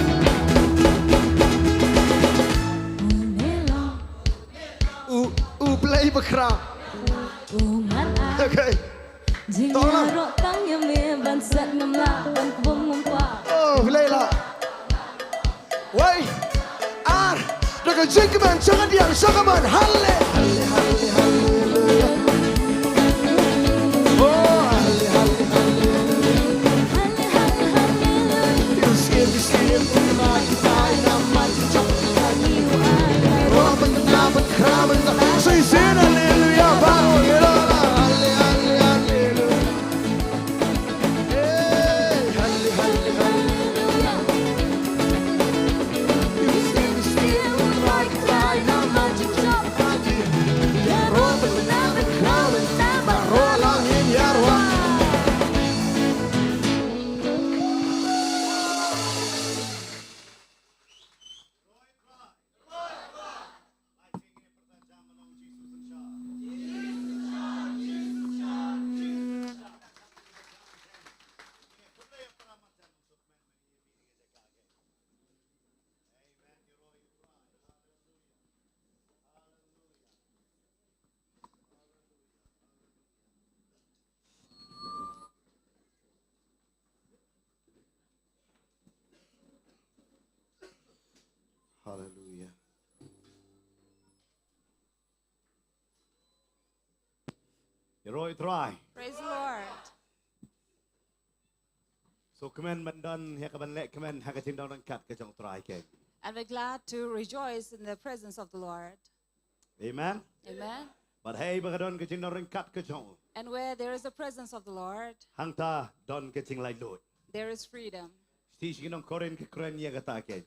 U, U Blei bakhraw. Okay. Tong lang. Jingïaroh tang ïa me ban set ngam lah ban kum ngam kwah. Oh, Blei lah. Wei. Ar. Da ka jingkmen jong ka diang jong ka mon. Halle, halle, halle, hallelujah. Oh, halle, halle, hallelujah. Ïaroh ïa u Trai. Praise the Lord. Sngewkmen ban don ïa ka ban leh kmen ha ka jingdon ryngkat ka jong u Trai kein. And we're glad to rejoice in the presence of the Lord. Amen. Amen. Bad haba ka don ka jingdon ryngkat ka jong u, And where there is the presence of the Lord, hangta don ka jinglaitluid. There is freedom. Shithi sha ki nong Korinth ka kren ïa kata kein.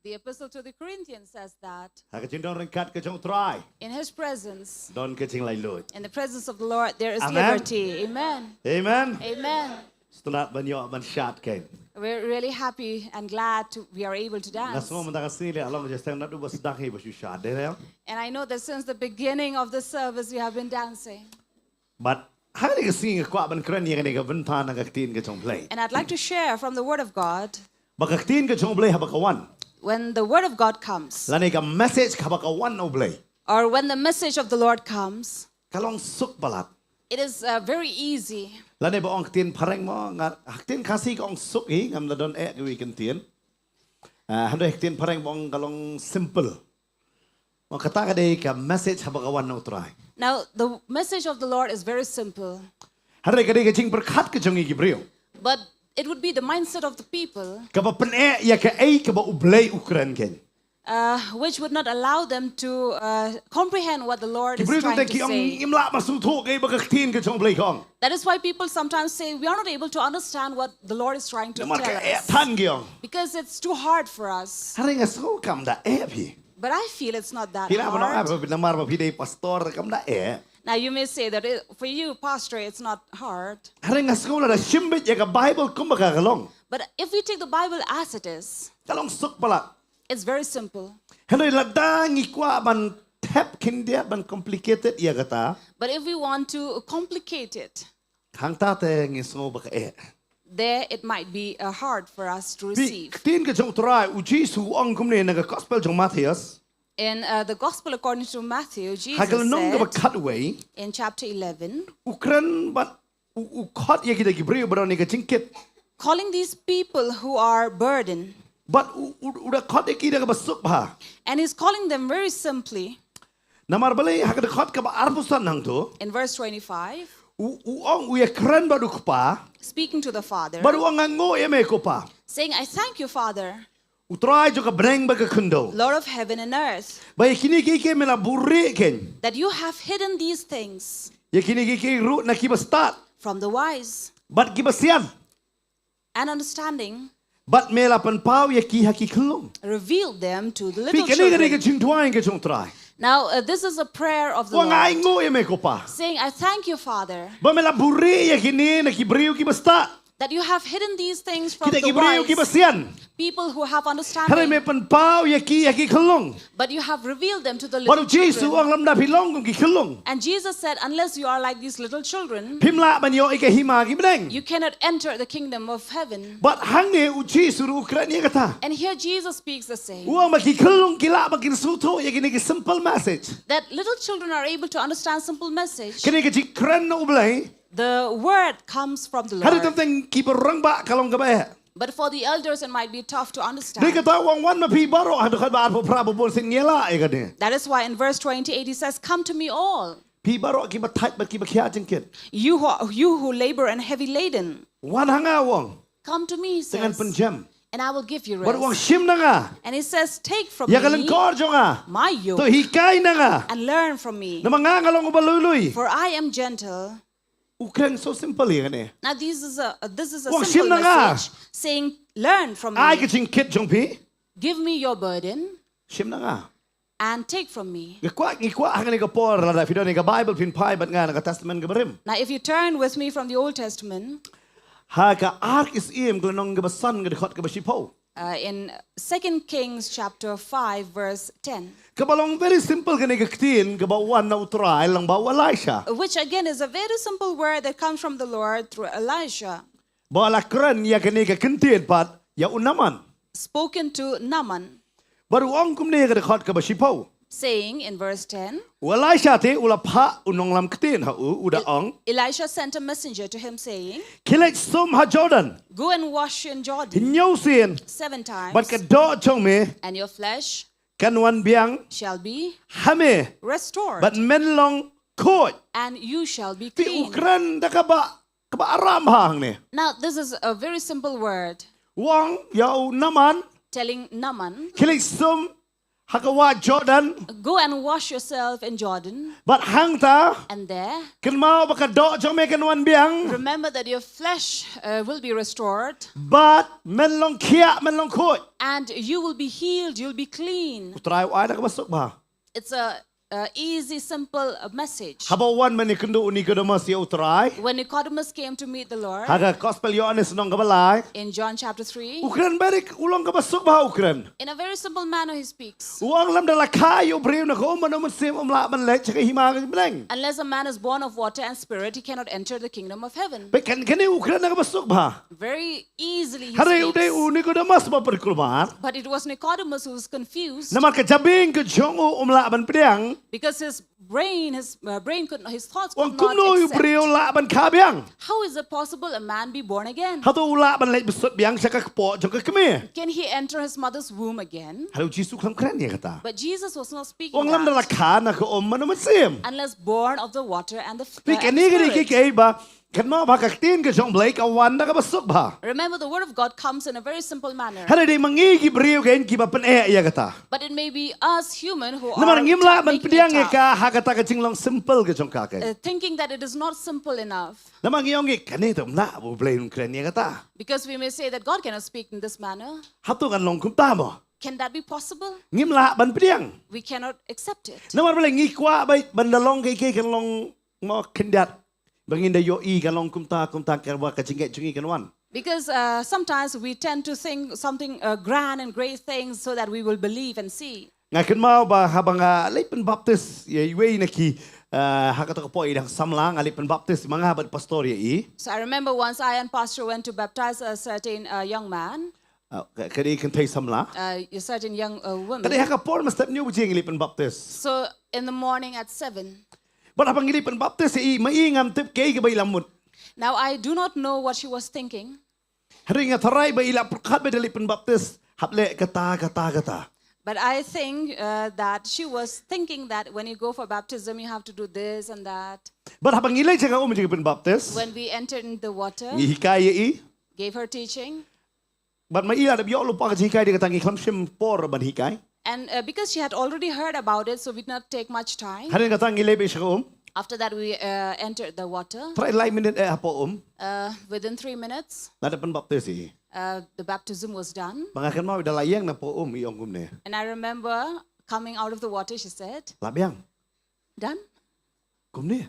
The epistle to the Corinthians says that Ha ka jingdon ryngkat ka jong u Trai, in his presence, don ka jinglaitluid. In the presence of the Lord, there is Amen. Liberty. Amen. Amen. Amen. Sngewtynnat ban ïoh ban shad kein. We're really happy and glad to, we are able to Nga dance. Sngew mynta ka sngi leh, along just tang nat u ba sdang hi ba shu shad de leh. And I know that since the beginning of the service, we have been dancing. Bad ha kane ka sngi nga kwah ban kren ïa kane ka bynta na ka ktien ka jong u Blei. And I'd like to share from the Word of God. Ba ka ktien ka jong u Blei haba ka wan, When the Word of God comes, lane ka message haba ka wan na u Blei, or when the message of the Lord comes, ka long suk palat. It is uh, very easy. Lane ba ong ktien phareng mo, nga ha ktien Khasi ka ong suk hi, ngam da don eh kiwei ki ktien. Ah, hynrei ha ktien phareng ba ong ka long simple. Mo, kata ka dei ka message haba ka wan na u Trai. Now, the message of the Lord is very simple, Hynrei ka dei ka jingpyrkhat ka jong ngi ki briew, but it would be the mindset of the people kaba pyneh ïa kaei kaba u Blei u kren kein. Uh, which would not allow them to uh, comprehend what the Lord Ki is briew trying te to ki ong say. Ngim lah ban sngewthuh kaei ba ka ktien ka jong u Blei ka ong. That is why people sometimes say we are not able to understand what the Lord is trying to Namar tell ka eh us than ki ong. Because it's too hard for us. Hynrei nga sngew kam da eh phi. But I feel it's not that Phi lah ban ong, hard. "Ah, namar ba phi dei pastor kam da eh." Now you may say that it, for you, Pastor, it's not hard. Hynrei nga sngew lada shim beit ïa ka Bible kumba ka long, But if we take the Bible as it is, ka long suk palat. It's very simple. Hynrei lada ngi kwah ban thep khyndiat, ban complicated ïa kata, But if we want to complicate it, hangta te ngi sngew ba ka eh. There it might be uh, hard for us to Phi, receive. Ktien ka jong u Trai, u Jisu u ong kumne na ka Gospel jong u Mathaios, In uh, the Gospel according to Matthew, Jesus ha ka lynnong kaba said khatwei, in chapter eleven, u kren bad u, u khot ïa kita ki briew ba don ïa ka jingkit. Calling these people who are burdened, Bad u, u, u da khot ïa ki da kaba suk bha. And he's calling them very simply. Namar balei ha ka dkhot kaba arphew san hangto, In verse twenty-five, u, u ong u ïakren bad u Kpa, speaking to the Father, bad u ong, "Nga nguh ïa me ko Pa, saying, I thank you, Father, u Trai jong ka bneng bad ka khyndew, Lord of heaven and earth, ba ïa kine kiei kiei me la buhrieh kein, that you have hidden these things ïa kine kiei kiei ruh na kiba stad from the wise bad kiba sian, and understanding, bad me la pynpaw ïa ki ha ki khyllung." revealed them to the Phi, little kane ka dei ka children. Jingduwai ka jong u Trai. Now, uh, this is a prayer of the U ong, "Nga Lord, nguh ïa me ko Pa, saying, I thank you, Father, ba me la buhrieh ïa kine na ki briew kiba stad, that you have hidden these things from kita the ki briew kiba wise sian, people who have hynrei me understanding, pynpaw ïa ki ha ki khyllung, but you have revealed them to the bad u little Jisu u children. Ong, lymda phi long kum ki khyllung, And Jesus said, Unless you are like these little children, phim lah ban ïoh ïa ka hima ki bneng. You cannot enter the kingdom of heaven. Bad hangne u Jisu ruh u kren ïa kata. And here Jesus speaks the same. U ong ba ki khyllung ki lah ba kin sngewthuh ïa kine ki simple message. That little children are able to understand simple message. Kane ka jingkren na u Blei. The word comes from the Hynrei Lord. teng teng kiba rangbah ka long kaba eh. But for the elders, it might be tough to Dei understand. kata u ong, wan ma phi baroh, ha dkhot ba arphew phra, ba bun sien ngi la ïa kane. That is why in verse twenty-eight he says, Come to me all, Phi baroh kiba thait bad kiba khiah jingkit. you who, you who labor and heavy laden. Wan ha nga, u ong. Come to me, he Te ngan says, pynjem. And I will give you Bad u ong, rest. Shim na nga. And he says, Take from Ïa ka me lyngkor jong nga. My To yoke hikai na nga. And learn from me. Namar nga nga long uba lui lui. For I am gentle. U kren so simple ïa kane. Now this is a this is a U ong, Shim simple na nga. Message saying, Learn from Ai me. Ka jingkit jong phi. Give me your burden Shim na nga. And take from me. Ngi kwah, ngi kwah ha kane ka por, lada phi don ïa ka Bible phin phai bad nga na ka Testament kaba rim. Now, if you turn with me from the Old Testament, Ha ka Ar Ki Syiem ka lynnong kaba san, ka dkhot kaba shiphew. Uh, in Second Kings chapter five, verse ten. Kaba long very simple kane ka ktien kaba wan na u Trai lyngba u Elisha. Which again is a very simple word that comes from the Lord through Elisha. Ba la kren ïa kane ka ktien pat ïa u Naaman. Spoken to Naaman. Bad u ong kumne ha ka dkhot kaba shiphew. Saying in verse ten, U Elisha te u la phah u nonglam ktien ha u, u da ong, Elisha sent a messenger to him saying, Khie leit sum ha Jordan. Go and wash in Jordan Hynñiew sien. Seven times, Bad ka doh jong me and your flesh kan wan biang shall be ha me. Restored, Bad men long khuid. And you shall be clean. Te u kren da kaba, kaba aram bha hangne. Now, this is a very simple word. U ong ïa u Naaman. Telling Naaman. Khie leit sum ha ka wah Jordan. Go and wash yourself in Jordan. Bad hangta. And there. Kynmaw ba ka doh jong me kan wan biang. Remember that your flesh uh, will be restored. Bad men long khiah, men long khuid. And you will be healed, you'll be clean. U Trai u ai da kaba suk bha. It's a, a easy, simple uh, message. Haba wan man ïakynduh u Nicodemus ïa u Trai. When Nicodemus came to meet the Lord, ha ka Gospel Ïoannis lynnong kaba lai. In John chapter three, u kren bha, u long kaba suk bha u kren. In a very simple manner he speaks. U ong lymda la kha ïa u briew na ka um bad na u mynsiem um lah ban leit sha ka hima ka jingpynbeit. Unless a man is born of water and spirit, he cannot enter the kingdom of heaven. Bad kane u kren da kaba suk bha. Very easily he speaks. Hynrei u dei u Nicodemus ba pyrkulmar. But it was Nicodemus who was confused. Namar ka jabieng ka jong u um lah ban pdiang. Because his brain, his uh, brain could, his thoughts could not accept. U ong kumno u briew lah ban kha biang. How is it possible a man be born again? Hato u lah ban leit bsut biang sha ka kpoh jong ka kmie? Can he enter his mother's womb again? Hynrei u Jisu um kren ïa kata. But Jesus was not speaking that. U ong lymda la kha na ka um bad na u mynsiem. Unless born of the water and the f- Te uh, and kane ka dei ka spirit. Kaei ba kynmaw ba ka ktien ka jong U Blei ka wan da kaba suk bha. Remember, the word of God comes in a very simple manner. Hynrei dei ma ngi ki briew kein kiba pyneh ïa kata. But it may be us human who are making it tough. Namar ngim lah ban pdiang ïa ka ha kata ka jinglong simple ka jong ka kein. Uh, thinking that it is not simple enough. Namar ngi ong ngi kane te um lah ba U Blei un kren ïa kata. Because we may say that God cannot speak in this manner. Hato kan long kumta mo? Can that be possible? Ngim lah ban pdiang. We cannot accept it. Namar balei ngi kwah ba ban da long kaei kaei kan long mo khyndiat. Ba ngin da ïohi kan long kumta, kumta kaba ka jingngeit jong ngi kan wan. Because uh, sometimes we tend to think something uh, grand and great things so that we will believe and see. Nga kynmaw ba haba nga leit pynbaptis ïa iwei na ki uh, ha kata ka por i dang samla, nga leit pynbaptis ma nga bad pastor ïa i. So I remember once I and pastor went to baptize a certain uh, young man. Uh, ka, ka dei kynthei samla. Uh, a certain young uh, woman. Ka dei ha ka por mynstep hynñiew baje ngi leit pynbaptis. So in the morning at seven. Bad haba ngi leit pynbaptis ïa i, ma i ngam tip kaei kaba i la mut. Now I do not know what she was thinking. Hynrei nga tharai ba i la pyrkhat ba da leit pynbaptis hap leh kata, kata, kata. But I think uh, that she was thinking that when you go for baptism, you have to do this and that. Bad haba ngi leit sha ka um jingpynbaptis. When we entered in the water, ngi hikai ïa i. Gave her teaching. Bad ma i la dep ïoh lypa ka jinghikai, da kata ngi khlem shim por ban hikai. And uh, because she had already heard about it, so we did not take much time. Hadien kata ngi leit beit sha ka um. After that, we uh, entered the water. Trai lai minit eh hapoh um. Uh, within three minutes, la dep pynbaptis i. Uh, the baptism was done. Ba nga kynmaw da la ïeng na poh um i ong kumne. And I remember coming out of the water, she said, la biang. Done? Kumne.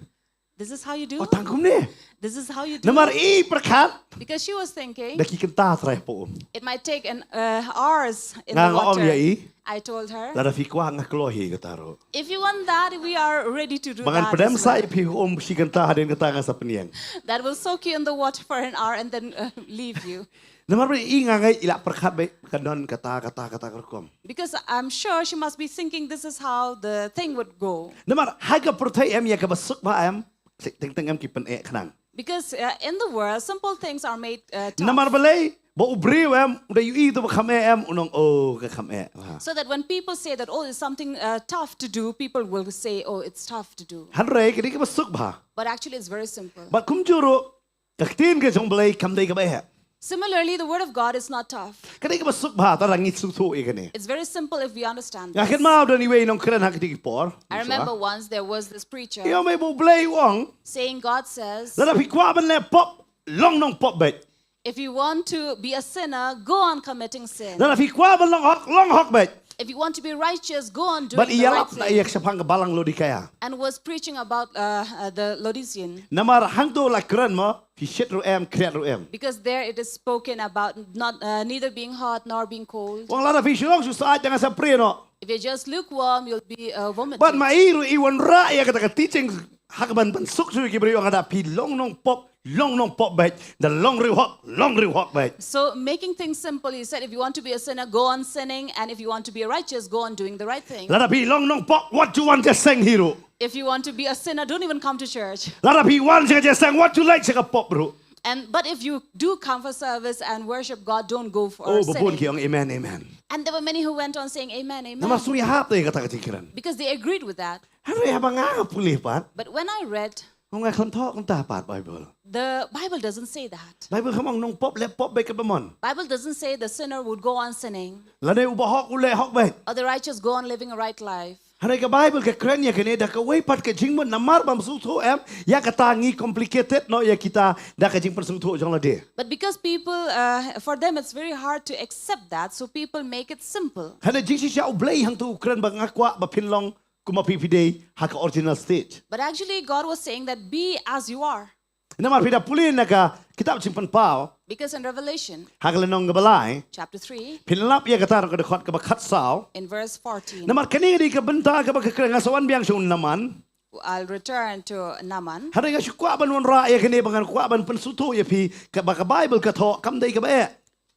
This is how you do? Oh, tang kumne. This is how you do? Namar i pyrkhat. Because she was thinking, da ki kynta trai hapoh um. It might take an uh, hours in the water. Nga ong ïa i. I told her, lada phi kwah nga kloi hi kata ruh. If you want that, we are ready to do that as well. Ba ngan pdem sa ïa phi ha um shi kynta, hadien kata nga sa pynïeng. That will soak you in the water for an hour and then uh, leave you. Namar ba i nga ngi i la pyrkhat ba ka don kata, kata, kata ka rukom. Because I'm sure she must be thinking this is how the thing would go. Namar ha ka pyrthei em ïa kaba suk bha em, teng teng em ki pyneh khnang. Because uh, in the world, simple things are made uh, tough. Namar balei, ba u briew em, u da ïohi to ba kham eh em, un ong oh ka kham eh. So that when people say that, oh, it's something uh, tough to do, people will say, oh, it's tough to do. Hynrei ka dei kaba suk bha. But actually, it's very simple. Bad kumjuh ruh, ka ktien ka jong U Blei kam dei kaba eh. Similarly, the word of God is not tough. Ka dei kaba suk bha, tang ngi sngewthuh ïa kane. It's very simple if we understand this. Nga kynmaw don iwei i nongkren ha kine ki por. I remember once there was this preacher. I ong ba U Blei u ong, saying, God says, lada phi kwah ban leh pop, long nongpop beit. If you want to be a sinner, go on committing sin. Lada phi kwah ban long hok, long hok beit. If you want to be righteous, go on doing the right thing. Bad i ïalap na ïa ka shaphang ka balang Laodikaia. And was preaching about uh, uh, the Laodicean. Namar hangto la kren mo, phi shit ruh em, khriat ruh em. Because there it is spoken about not uh, neither being hot nor being cold. U ong lada phi shu long shu syaid, te nga sa prie noh. If you're just lukewarm, you'll be uh, vomiting. Bad ma i ruh i wanrah ïa kata ka teaching ha kaba ban pynsuk shuh ïa ki briew, u ong lada phi long nongpop, long nongpop beit, da long riewhok, long riewhok beit. So making things simple, he said, if you want to be a sinner, go on sinning, and if you want to be a righteous, go on doing the right thing. Lada phi long nongpop, wat ju wan jingïaseng hi ruh. If you want to be a sinner, don't even come to church. Lada phi wan sha ka jingïaseng, wat ju leit sha ka pop ruh. And but if you do come for service and worship God, don't go for Oh, ba bun sinning. Ki ong amen, amen. And there were many who went on saying amen, amen. Namar shu ïahap te ïa kata ka jingkren. Because they agreed with that. Hynrei haba nga pule pat, But when I read, nga khlem thoh kumta pat Bible. The Bible doesn't say that. Bible kam ong nongpop leh pop beit katba mon. Bible doesn't say the sinner would go on sinning. Lane u bahok u leh hok beit. Or the righteous go on living a right life. Hynrei ka Bible ka kren ïa kane da kawei pat ka jingmut namar bym sngewthuh em ïa kata ngi complicated noh ïa kita da ka jingpynsngewthuh jong lade. But because people, uh, for them it's very hard to accept that, so people make it simple. Hynrei jingshisha U Blei hangto u kren ba nga kwah ba phin long kumba phi phi dei ha ka original state. But actually, God was saying that be as you are. Namar phi da pule na ka kitab Jingpynpaw. Because in Revelation, ha ka lynnong kaba lai, chapter three, phin lap ïa kata ruh ka dkhot kaba khatsaw. In verse fourteen. Namar kane ka dei ka bynta kaba ka kren nga sa wan biang sha u Naman. I'll return to Naaman. Hynrei nga shu kwah ban wanrah ïa kane ba ngan kwah ban pynsngewthuh ïa phi kaba ka Bible ka thoh kam dei kaba eh.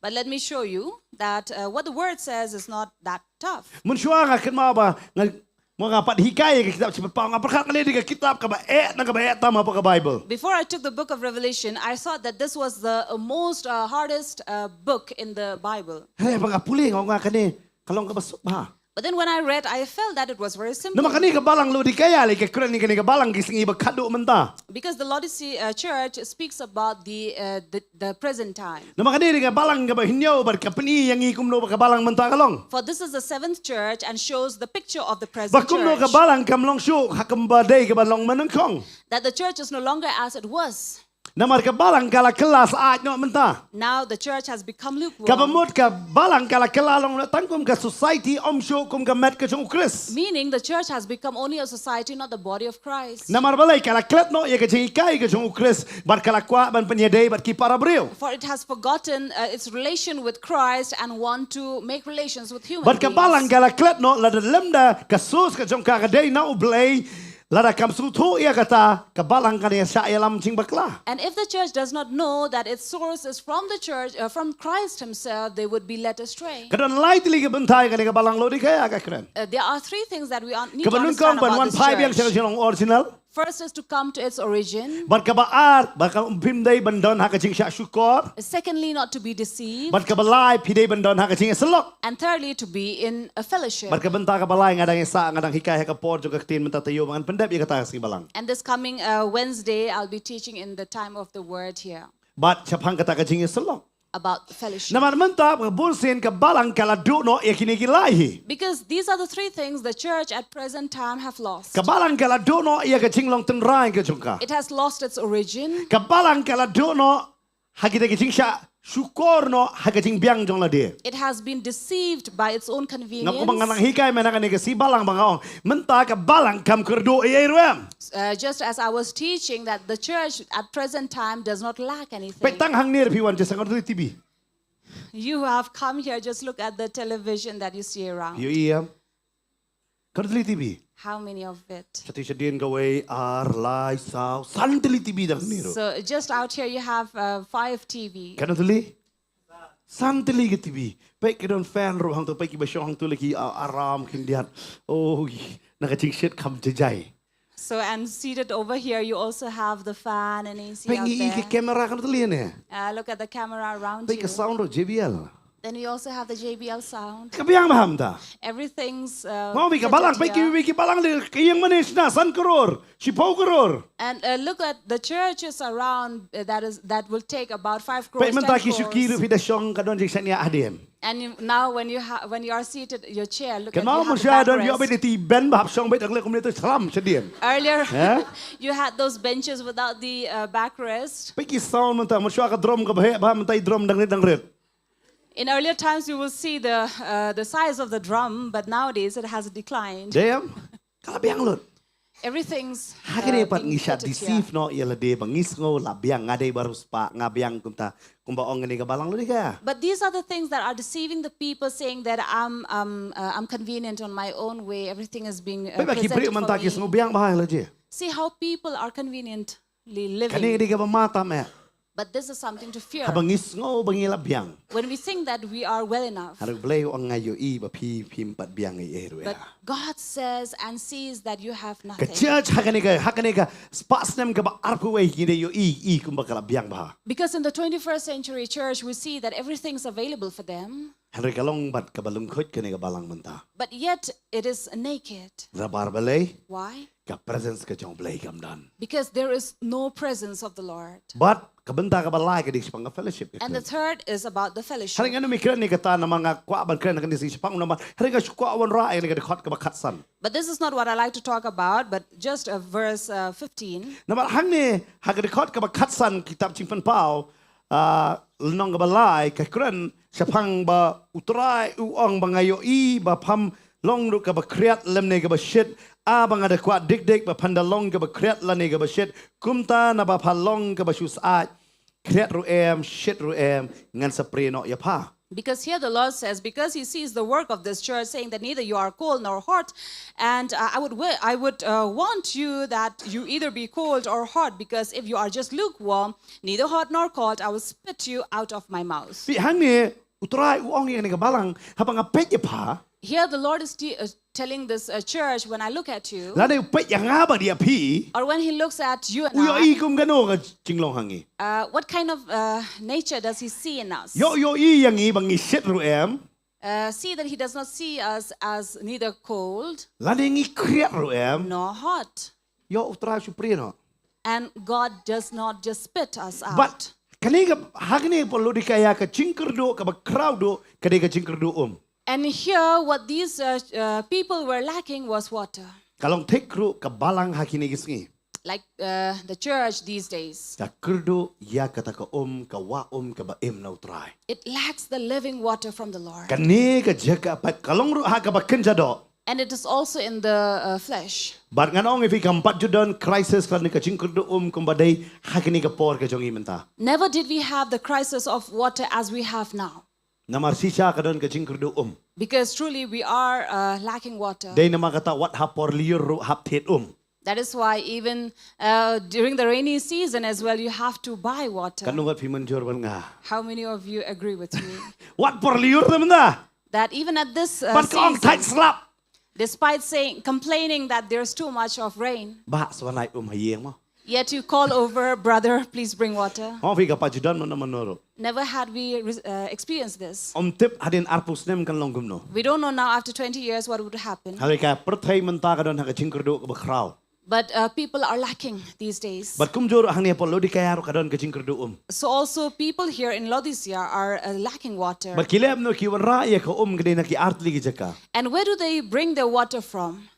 But let me show you that, uh, what the word says is not that tough. Mynshuwa nga kynmaw ba nga, mo nga pat hikai ïa ka kitab Jingpynpaw nga pyrkhat kane dei ka kitab kaba eh na kaba eh tam hapoh ka Bible. Before I took the book of Revelation, I thought that this was the, uh, most, uh, hardest, uh, book in the Bible. Hynrei ba nga pule nga ong nga kane ka long kaba suk bha. But then when I read, I felt that it was very simple. Namar kane ka balang Laodikaia lei ka kren ïa kane ka balang ki sngi ba khadduh mynta. Because the Laodicea, uh, church speaks about the, uh, the, the present time. Namar kane dei ka balang kaba hynñiew bad ka pyni ïa ngi kumno ba ka balang mynta ka long. For this is the seventh church and shows the picture of the present church. Ba kumno ka balang kam long shuh ha kaba dei kaba long mynnyngkong. That the church is no longer as it was. Namar ka balang ka la kylla syaid noh mynta. Now the church has become lukewarm. Kaba mut ka balang ka la kylla long noh tang kum ka society, ym shuh kum ka met ka jong U Khrist. Meaning the church has become only a society, not the body of Christ. Namar balei ka la klet noh ïa ka jinghikai ka jong U Khrist bad ka la kwah ban pynïadei bad ki para briew. For it has forgotten, uh, its relation with Christ and want to make relations with human beings. Bad ka balang ka la klet noh lada lymda ka source ka jong ka ka dei na U Blei. Lada kam sngewthuh ïa kata, ka balang kan ïa shah ïalam jingbakla. And if the church does not know that its source is from the church, uh, from Christ himself, they would be led astray. Ka don lai tylli ki bynta ïa kane ka balang Laodikaia ka kren. Uh, there are three things that we un-, need to understand about this church. Kaba nyngkong ban wan phai biang sha ka jinglong original. First is to come to its origin. Bad kaba ar, ba kam phim dei ban don ha ka jingshah shukor. Secondly, not to be deceived. Bad kaba lai phi dei ban don ha ka jingïasyllok. And thirdly, to be in a fellowship. Bad ka bynta kaba lai nga dang ïa sah, nga dang hikai ha ka por jong ka ktien mynta taïew ba ngan pyndep ïa kata ka sngi balang. And this coming, uh, Wednesday, I'll be teaching in the time of the word here. Bad shaphang kata ka jingïasyllok. About fellowship. Namar mynta ba bun sien ka balang ka la duh noh ïa kine ki lai hi. Because these are the three things the church at present time have lost. Ka balang ka la duh noh ïa ka jinglong tynrai ka jong ka. It has lost its origin. Ka balang ka la duh noh ha kita ki jingshah shukor noh ha ka jingbiang jong lade. It has been deceived by its own convenience. Nga kumba nga nang hikai mynta kane ka sngi balang ba nga ong mynta ka balang kam kyrduh ei ei ruh em. Uh, just as I was teaching that the church at present time does not lack anything. Peit tang hangne phi wan just ka Kynthei T V. You have come here, just look at the television that you see around. Ïohi em? Katno tylli T V? How many of it? Shati shadien kawei, ar, lai, saw, san tylli T V dang ni ro. So just out here you have, uh, five T V. Katno tylli? San tylli ki T V. Peit ki don fan ro hangto, peit kiba shong hangto lei ki, uh, aram khyndiat. Oh, na ka jingshit kham jajai. So, and seated over here, you also have the fan and A C out there. Peit ngi ki camera katno tylli ne. Uh, look at the camera around you. Peit ka sound ro J B L. Then we also have the J B L sound. Ka biang bha mynta. Everything's, uh, fitted here. Mo mi ka balang, peit ki, ki balang de, ka ïing mane shna san koror, shiphew koror. And, uh, look at the churches around, uh, that is, that will take about five crores, ten crores. Peit mynta ki shuki ruh phi da shong ka don jingshaniah hadien. And you, now when you ha-, when you are seated, your chair, look at, you have the backrest. Kynmaw mo sha don ïoh beit ïa ti ben ba hap shong beit dang leh kumne to shlam shadien. Earlier, you had those benches without the, uh, backrest. Peit ki sound mynta, mo sha ka drum kaba heh bha mynta i drum dang rit dang rit. In earlier times, you will see the, uh, the size of the drum, but nowadays it has declined. Dei em? Ka la biang lut. Everything's, uh, being fitted here. Ha kane pat ngi shah deceive noh ïa lade ba ngi sngew la biang, nga dei ba riewspah, nga biang kumta, kumba ong kane ka balang Laodikaia. But these are the things that are deceiving the people, saying that I'm, um, uh, I'm convenient on my own way, everything is being, uh, presented for me. Peit ba ki briew mynta ki sngew biang bha ïa lade. See how people are conveniently living. Kane ka dei kaba ma tam eh. But this is something to fear. Haba ngi sngew ba ngi la biang. When we think that we are well enough, Hynrei Blei u ong nga ïohi ba phi phim pat biang ei ei ruh ïa. But God says and sees that you have Ka nothing. church ha kane ka, ha kane ka spah snem kaba arphew wei ngi dei ïohi i kumba ka la biang bha. Because in the twenty-first century church, we see that everything's available for them. Hynrei ka long bad kaba lyngkhuit kane ka balang mynta. But yet, it is naked. Nabar balei? Why? Ka presence ka jong Blei kam don. Because there is no presence of the Lord. Bad ka bynta kaba lai ka dei shaphang ka fellowship. And the third is about the fellowship. Hynrei ngan ym kren ïa kata namar nga kwah ban kren kane shaphang namar hynrei nga shu kwah wanrah ïa kane ka dkhot kaba khatsan. But this is not what I like to talk about, but just uh, verse uh, fifteen. Namar hangne ha ka dkhot kaba khatsan kitab Jingpynpaw, ah, lynnong kaba lai ka kren shaphang ba U Trai u ong ba nga ïohi ba pham long ruh kaba khriat lymne kaba shit, ah ba nga da kwah dik dik ba phan da long kaba khriat lane kaba shit, kumta naba pha long kaba shu syaid, khriat ruh em, shit ruh em, ngan sa prie noh ïa pha. Because here the Lord says, because he sees the work of this church, saying that neither you are cold nor hot, and uh, I would, wi- I would uh, want you that you either be cold or hot, because if you are just lukewarm, neither hot nor cold, I will spit you out of my mouth. Phi hangne U Trai u ong ïa kane ka balang haba nga peit ïa pha. Here the Lord is te- uh, telling this uh, church, when I look at you, Lane u peit ïa nga bad ïa phi. Or when he looks at you and U ïohi I, kum kano ka jinglong ha ngi. Uh, what kind of uh, nature does he see in us? Ïoh ïohi ïa ngi ba ngi shit ruh em. Uh, see that he does not see us as neither cold Lane ngi khriat ruh em. nor hot. Ïoh U Trai shu prie noh. And God does not just spit us out. Bad kane ka ha kane ka por Laodikaia ka jingkyrduh kaba khraw duh ka dei ka jingkyrduh um. And here, what these uh, uh, people were lacking was water. Ka long thik ruh ka balang ha kine ki sngi. Like uh, the church these days. Ka kyrduh ïa kata ka um, ka wah um kaba im na U Trai. It lacks the living water from the Lord. Kane ka jaka pat ka long ruh ha kaba kynja doh. And it is also in the uh, flesh. Bad ngan ong ïa phi kam pat ju don crisis lane ka jingkyrduh um kumba dei ha kane ka por ka jong ngi mynta. Never did we have the crisis of water as we have now. Namar shisha ka don ka jingkyrduh um. Because truly we are uh, lacking water. Dei namar kata wat ha por lyiur ruh hap thied um. That is why even uh, during the rainy season as well, you have to buy water. Katno wat phi mynjur bad nga. How many of you agree with me? Wat por lyiur te mynta. That even at this uh, Bad ka ong season, thait slap. despite saying, complaining that there's too much of rain, Bah sa wan ai um ha ïing mo. yet you call over, "Brother, please bring water." Ong phi ka pat ju don mynno mynno ruh. Never had we re- uh, experienced this. Ym tip hadien arphew snem kan long kumno. We don't know now after twenty years what would happen. Hynrei ka pyrthei mynta ka don ha ka jingkyrduh kaba khraw. But uh, people are lacking these days. Bad kumjuh ruh hangne ha por Laodikaia ruh ka don ka jingkyrduh um. So also people here in Laodicea are uh, lacking water. Bad ki leh kumno ki wanrah ïa ka um ka dei na ki artylli ki jaka. And where do they bring their water from?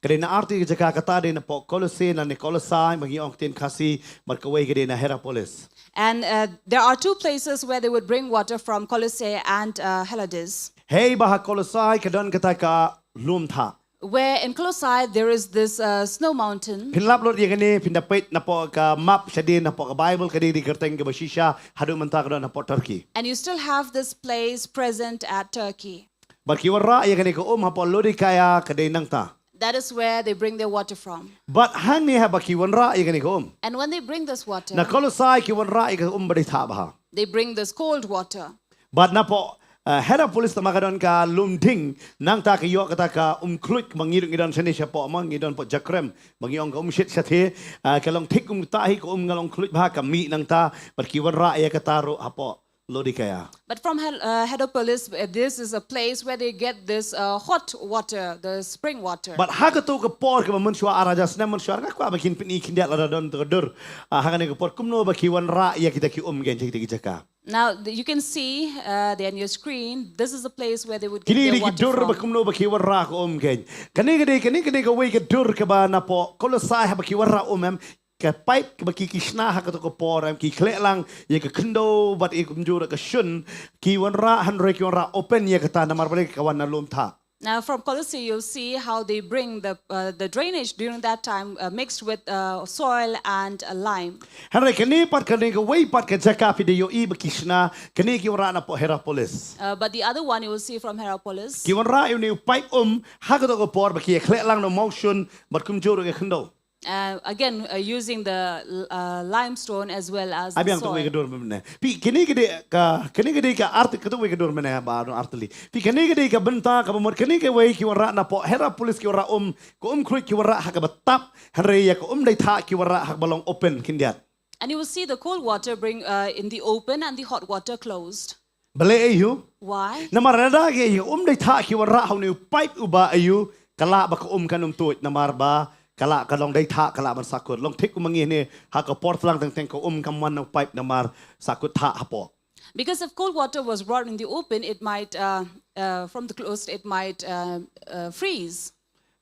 Ka dei na artylli ki jaka, kata dei na poh Kolosse lane Kolosai ba ngi ong ktien Khasi, bad kawei ka dei na Hierapolis. And uh, there are two places where they would bring water from, Colossae and uh, Herodes. Hei ba ha Kolosai ka don kata ka lum thah. Where in Colossae there is this uh, snow mountain. Phin lap lut ïa kane, phin da peit na poh ka map shadien, na poh ka Bible, ka dei ka kyrteng kaba shisha, haduh mynta ka don ha poh Turkey. And you still have this place present at Turkey. Bad ki wanrah ïa kane ka um ha poh Laodikaia ka dei nangta. That is where they bring their water from. Bad hangne haba ki wanrah ïa kane ka um. And when they bring this water, Na Kolosai ki wanrah ïa ka um ba dei thah bha. They bring this cold water. Bad na poh uh, Hierapolis tang ba ka don ka lum ding, nangta ka ïoh kata ka um khluit ba ngi ruh ngi don shane shapoh mo, ngi don poh Jakrem ba ngi ong ka um shit shathie, uh, ka long thik kumta hi, ka um ka long khluit bha, ka mih nangta, bad ki wanrah ïa kata ruh ha poh Laodikaia. But from Hel- uh, Hierapolis, uh, this is a place where they get this uh, hot water, the spring water. Bad ha kato ka por kaba mynshuwa, ar hajar snem mynshuwa, nga kwah ba kin pyni khyndiat lada don to ka dur. Uh, ha kane ka por kumno ba ki wanrah ïa kita ki um kein sha kita ki jaka. Now th- you can see uh, there on your screen. This is the place where they would get Kine their dei ki water dur ba from. Kumno ba ki wanrah ka um kein. Kane ka dei, kane, kane kawei ka dur kaba na poh Kolosai haba ki wanrah um em. Ka paip kaba ki, ki shna ha kato ka por em, ki khleh lang ïa ka khyndew bad ïa kumjuh ruh ka shun. Ki wanrah, hynrei ki wanrah open ïa kata namar balei, ka wan na lum thah. Now, from Colossae, you'll see how they bring the uh, the drainage during that time uh, mixed with uh, soil and uh, lime. Hynrei kane pat, kane kawei pat ka jaka phi da ïohi ba ki shna, kane ki wanrah na poh Hierapolis. Uh, but the other one you will see from Hierapolis. Ki wanrah ïa une u paip um ha kato ka por ba ki ïa khleh lang na u mawshun bad kumjuh ruh ka khyndew. Uh, again, uh, using the uh, limestone as well as Ai the biang tu wei ka soil. dur mynne. Phi kane ka dei ka kane ka dei ka art ka tu wei ka dur mynne ba no artli. Phi kane ka dei ka bynta ka ba mut kane ka wei ki wanrah na pdeng Hierapolis ki wanrah um ka um khluit ki wanrah ha ka ba tap hynrei ïa ka um dei thah ki wanrah ha ka ba long open khyndiat. And you will see the cold water bring uh, in the open and the hot water closed. Balei aiu? Why? Namar lada ki um dei thah ki wanrah ha une u pipe uba aiu ka lah ba ka um kan ym tuid namar ba ka lah ka long dei thah ka lah ban sakut. Long thik u mangi ne ha ka por tlang teng teng ka um kam wan na u pipe namar sakut thah hapoh. Because if cold water was brought in the open, it might, uh, uh, from the closed, it might uh, uh, freeze.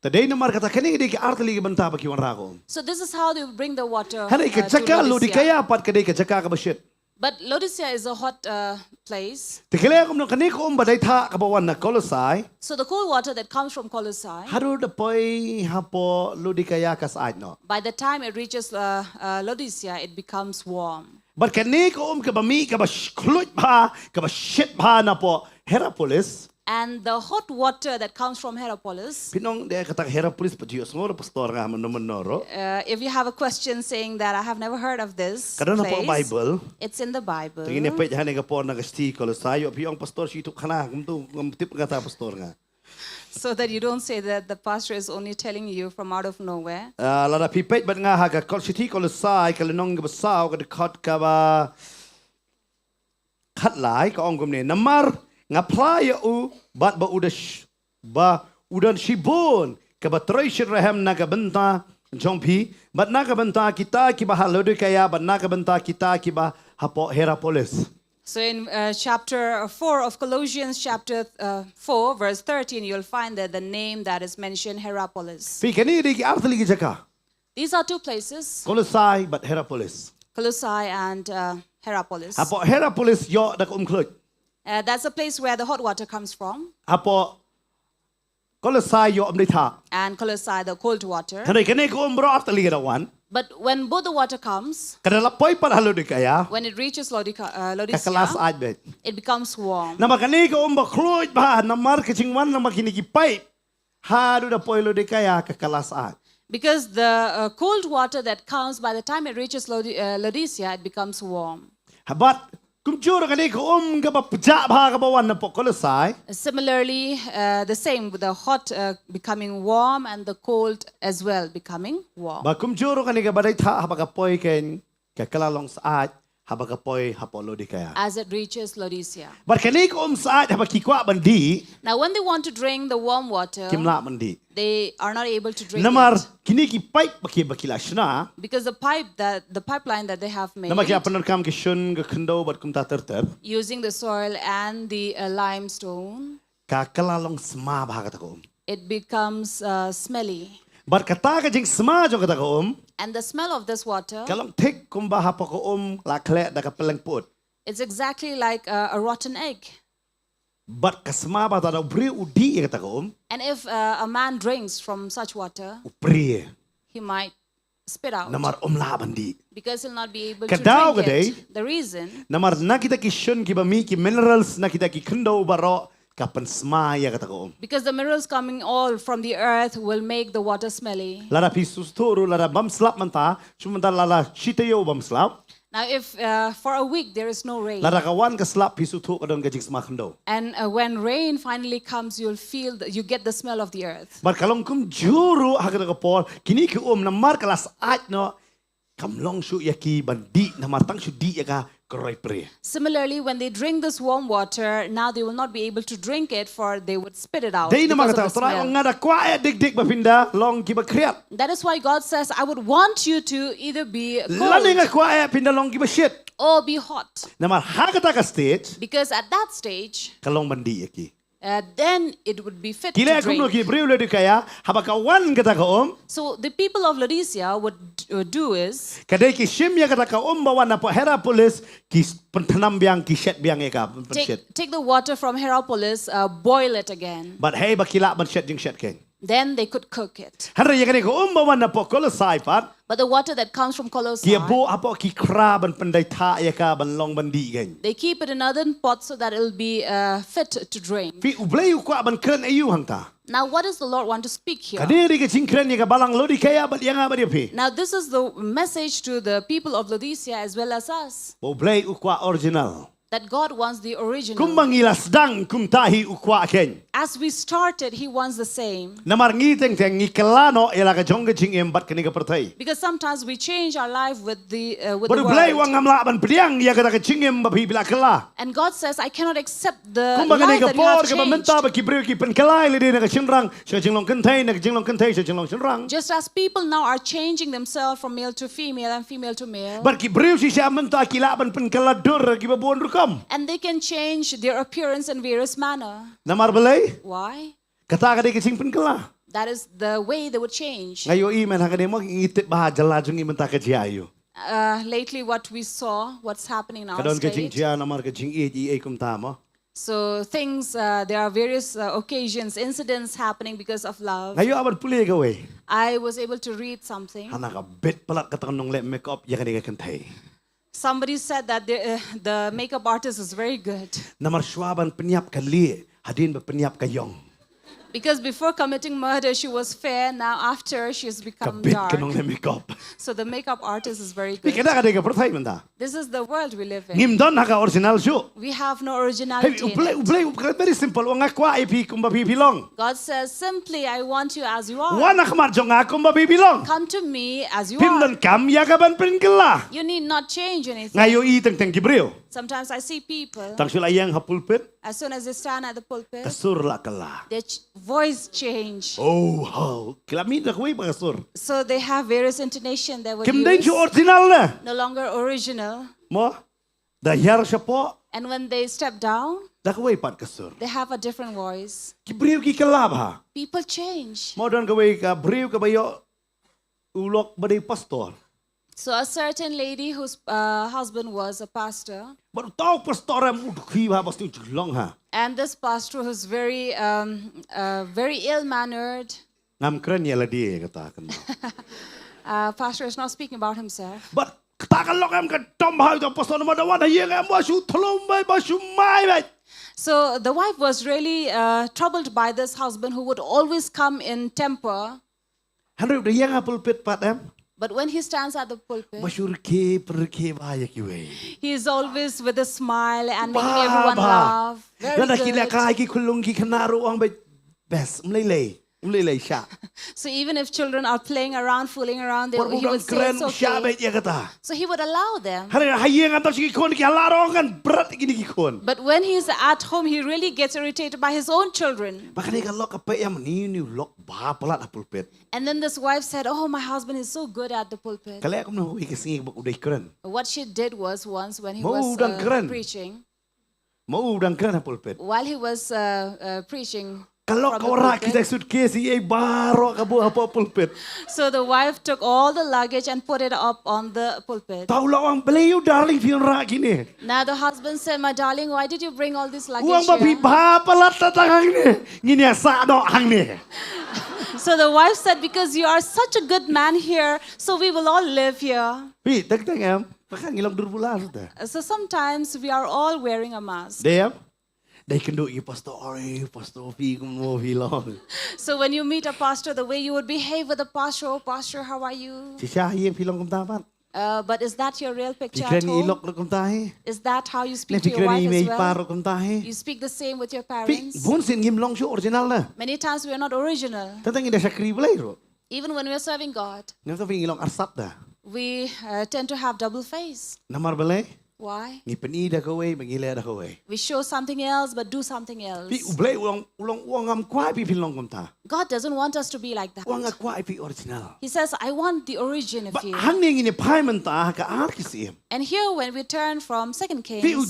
Ta dei namar kata kane ka dei ka artli ka bynta ba ki wanrah ka um. So this is how they will bring the water. Hynrei ka Uh, to jaka Laodicea. Laodikaia pat ka dei ka jaka ka ba shit. But Laodicea is a hot uh, place. Te kale kum no kane ka um ba dei thah ka ba wan na Kolosai. So the cold water that comes from Colossae, Haduh da poi hapoh Laodikaia ka syaid noh. By the time it reaches uh, uh, Laodicea, it becomes warm. Bad kane ka um ka ba mih ka ba sh- khluit bha ka ba shit bha na pdeng Hierapolis. And the hot water that comes from Hierapolis. Pynong de kata Hierapolis pa jios ngor pastor nga mano mano ro. Uh, if you have a question saying that I have never heard of this Ka don hapoh place, Bible. It's in the Bible. Tengin ne peit hane ka por na ka sti Kolosai yo phi ong pastor shi tu khana kum tu ngam tip kata pastor nga. So that you don't say that the pastor is only telling you from out of nowhere. Ah, lada phi peit bad nga ha ka kol siti Kolosai ka lenong ka ba saw ka dkhot ka ba khat lai ka ong kumne namar nga phla ïa u bad ba u da sh- ba u don shibun ka ba trei shit rehem na ka bynta jong phi bad na ka bynta kita ki ba ha Laodikaia bad na ka bynta kita ki ba hapoh Hierapolis. So in uh, chapter four of Colossians, chapter uh, four, verse thirteen, you'll find that the name that is mentioned, Hierapolis. Phi kane dei ki artli ki jaka. These are two places, Kolosai bad Hierapolis. Colossae and uh, Hierapolis. Hapoh Hierapolis yo da ka um khluit. Uh, that's a place where the hot water comes from, Hapoh Kolosai yo um dei thah. And Colossae, the cold water. Hynrei kane ka um bro artli ka da wan. But when both the water comes, Ka da la poi pat ha Laodikaia. When it reaches Laodica- uh, Ka Laodicea, kala syaid beit. It becomes warm. Namar kane ka um ba khluit bha namar ka jingwan namar kine ki pipe. Haduh da poi Laodikaia ka kala syaid. Because the uh, cold water that comes, by the time it reaches Laodi- uh, Laodicea, it becomes warm. Bad kumjuh ruh kane ka um ka ba pjah bha ka ba wan na pdeng Kolosai. Similarly, uh, the same with the hot uh, becoming warm and the cold as well becoming warm. Ba kumjuh ruh kane ka ba dei thah haba ka poi ken ka kala long syaid haba ka poi hapoh Laodikaia. As it reaches Laodicea. Bad kane ka um syaid haba ki kwah ban dih. Now, when they want to drink the warm water, Kim lah ban dih. They are not able to drink Namar it. Kine ki pipe ba ki ba ki la shna. Because the pipe that the pipeline that they have made, Namar ki la pyndonkam ki shun ki khyndew bad kumta ter ter. Using the soil and the uh, limestone, Ka kala long sma bha kata ka um. It becomes uh, smelly. Bad kata ka jingsma jong kata ka um. And the smell of this water, Ka long thik kumba hapoh ka um la khleh da ka pylleng pud. It's exactly like a, a rotten egg. Bad ka sma ba lada u briew u dih ïa kata ka um. And if uh, a man drinks from such water, U prie. He might spit out. Namar um lah ban dih. Because he'll not be able Ka to daw drink ka dei. It. The reason. Namar na kita ki shun ki ba mih ki minerals na kita ki khyndew baroh ka pynsma ïa kata ka um. Because the minerals coming all from the earth will make the water smelly. Lada phi sngewthuh ruh lada bym slap mynta, shu mynta lada shi taïew bym slap. Now, if uh, for a week there is no rain, Lada ka wan ka slap phi sngewthuh ka don ka jingsma khyndew. And uh, when rain finally comes, you'll feel the, you get the smell of the earth. Bad ka long kumjuh ruh ha kata ka por, kine ki um namar ka la syaid noh, kam long shuh ïa ki ban dih namar tang shu dih ïa ka ka roi prie. Similarly, when they drink this warm water, now they will not be able to drink it, for they would spit it out. Dei namar Because of kata the Trai smell. Ong nga da kwah eh dik dik ba phin da long ki ba khriat. That is why God says, "I would want you to either be Lane nga cold kwah eh phin da long ki ba shit. Or be hot." Namar ha kata ka stage, Because at that stage, ka long ban dih ïa ki. Uh, then it would be fit Ki to leh kumno drink. Ki briew Laodikaia, haba ka wan kata ka um. So the people of Laodicea would uh, do is Ka dei ki shim ïa kata ka um ba wan na pdeng Hierapolis, ki pynthnam biang, ki shet biang ïa ka, pynshit. Take, take the water from Hierapolis, uh, boil it again. Bad hei ba ki lah ban shet jingshet kein. Then they could cook it. Hynrei ïa kane ka um ba wan napoh Kolosai pat, But the water that comes from Colossae, ki ïa buh hapoh ki khra ban pyndait thah ïa ka ban long ban dih kein. They keep it in earthen pot so that it'll be uh, fit to drink. Phi, U Blei u kwah ban kren aïu hangta? Now, what does the Lord want to speak here? Kane dei ka jingkren ïa ka balang Laodikaia bad ïa nga bad ïa phi. Now, this is the message to the people of Laodicea as well as us. Ba U Blei u kwah original. That God wants the original. Kumba ngi la sdang kumta hi u kwah kein. As we started, He wants the same. Namar ngi teng teng ngi kylla noh ïa la ka jong ka jingim bad kane ka pyrthei. Because sometimes we change our life with the uh, with Bad the U Blei u world. Ong ngam lah ban pdiang ïa kata ka jingim ba phi la kylla. And God says, I cannot accept the Kumba kane life ka that you have por kaba mynta changed. Ba ki briew ki pynkylla ïa lade na ka shynrang sha ka jinglong kynthei, na ka jinglong kynthei sha ka jinglong shynrang. Just as people now are changing themselves from male to female and female to male. Bad ki briew shisha mynta ki lah ban pynkylla dur kiba bun rukom. And they can change their appearance in various manner. Namar balei? Why? Kata ka dei ka jingpynkylla. That is the way they would change. Nga ïohi mynta ka dei mo ngi tip ba ha jylla jong ngi mynta ka jia ïa u. Uh, lately, what we saw, what's happening in our state. Ka don ka jingjia namar ka jingïeit ïeit kumta mo. So things, uh, there are various uh, occasions, incidents happening because of love. Nga ïoh ban pule kawei. I was able to read something. Hana ka bit palat kata ka nongleh makeup ïa kane ka kynthei. Somebody said that the, uh, the makeup artist is very good. Namar shuwa ban pynïap ka lieh, hadien ba pynïap ka ïong. Because before committing murder, she was fair. Now after, she's become dark. Ka bit ka nongleh makeup. So the makeup artist is very good. Phi, kane ka dei ka pyrthei mynta. This is the world we live in. Ngim don ha ka original shuh. We have no originality in it. Hey, U Blei, U Blei, U Blei, very simple. Ong nga kwah ïa phi kumba phi phi long. God says simply, I want you as you are. Wan ha khmat jong nga kumba phi phi long. Come to me as you are. Phim donkam ïa ka ban pynkylla. You need not change anything. Nga ïohi teng teng ki briew. Sometimes I see people. Tang shu la ïeng ha pulpit. As soon as they stand at the pulpit, ka sur la kylla. Their ch- voice change. Oh, how. Ki la mih da kawei pat ka sur. So they have various intonation that would use. Kim dei shuh original ne. No longer original. Mo? Da hiar shapoh. And when they step down, da kawei pat ka sur. They have a different voice. Ki briew ki kylla bha. People change. Mo, don kawei ka briew kaba ïoh u lok ba dei pastor. So a certain lady whose uh, husband was a pastor. Bad uta u pastor em u dukhi bha, bas tu long ha. And this pastor who's very, um, uh, very ill-mannered. Ngam kren ïa lade kata kan. Uh, pastor is not speaking about himself. Bad kata ka lok em ka dom bha ïa uta u pastor, namar da wan ha ïing em ba shu thlum beit, ba shu mai beit. So the wife was really uh, troubled by this husband who would always come in temper. Hynrei da ïeng ha pulpit pat em. But when he stands at the pulpit, ba shu rkhie pyrkhie bha ïa kiwei. He is always with a smile and making everyone laugh. Bha, bha. Very good. Lada ki lehkai ki khunlung ki khynnah ruh ong beit, best, ym lei lei. Ym lei lei, shah. So even if children are playing around, fooling around, they, he would say, "It's okay." Por ba u dang kren, shah beit ïa kata. So he would allow them. Hynrei ha ïing, hangta sha ki khun, ki la rong kan bret ïa kine ki khun. But when he's at home, he really gets irritated by his own children. Ba kane ka lok ka peit ïa mane une u lok bha palat ha pulpit. And then this wife said, "Oh, my husband is so good at the pulpit." Ka leh kumno ha kawei ka sngi ba u dei kren. What she did was once when he was, uh, preaching. Mo, u dang kren. Mo, u dang kren ha pulpit. While he was, uh, uh, preaching from the pulpit, ka lok ka wanrah kita ki suitcase ïa baroh ka buh hapoh pulpit. So the wife took all the luggage and put it up on the pulpit. Uta u lok ong, "Balei ïa u darling phi wanrah kine?" Now the husband said, "My darling, why did you bring all this luggage here?" U ong, "Ba phi bha palat, tang hangne ngin ïa sah noh hangne." So the wife said, "Because you are such a good man here, so we will all live here." Phi, teng teng em. Ka kan ngi long dur bula suda. So sometimes we are all wearing a mask. Dei em? Dei kynduh ïa pastor, "Oi, pastor, phi kumno phi long?" So when you meet a pastor, the way you would behave with a pastor, "Oh, pastor, how are you?" Shisha ha ïing phi long kumta pat? Uh, but is that your real picture at home? Phi kren ïa i lok ruh kumta hi? Is that how you speak to your wife as well? Ne phi kren ïa i mei i pa ruh kumta hi? You speak the same with your parents? Phi, bun sien ngim long shuh original da. Many times we are not original. Tang tang ngi da shakri Blei ruh. Even when we are serving God, ngi long arsap da. We uh, tend to have double face. Namar balei? Why? Ngi pyni da kawei, ba ngi leh da kawei. We show something else but do something else. Phi, U Blei u ong, u ong, u ong ngam kwah phi phin long kumta. God doesn't want us to be like that. U ong nga kwah phi original. He says, "I want the origin of you." Bad hangne ngin ïa phai mynta ha ka ar ki Syiem. And here when we turn from Second Kings, phi, u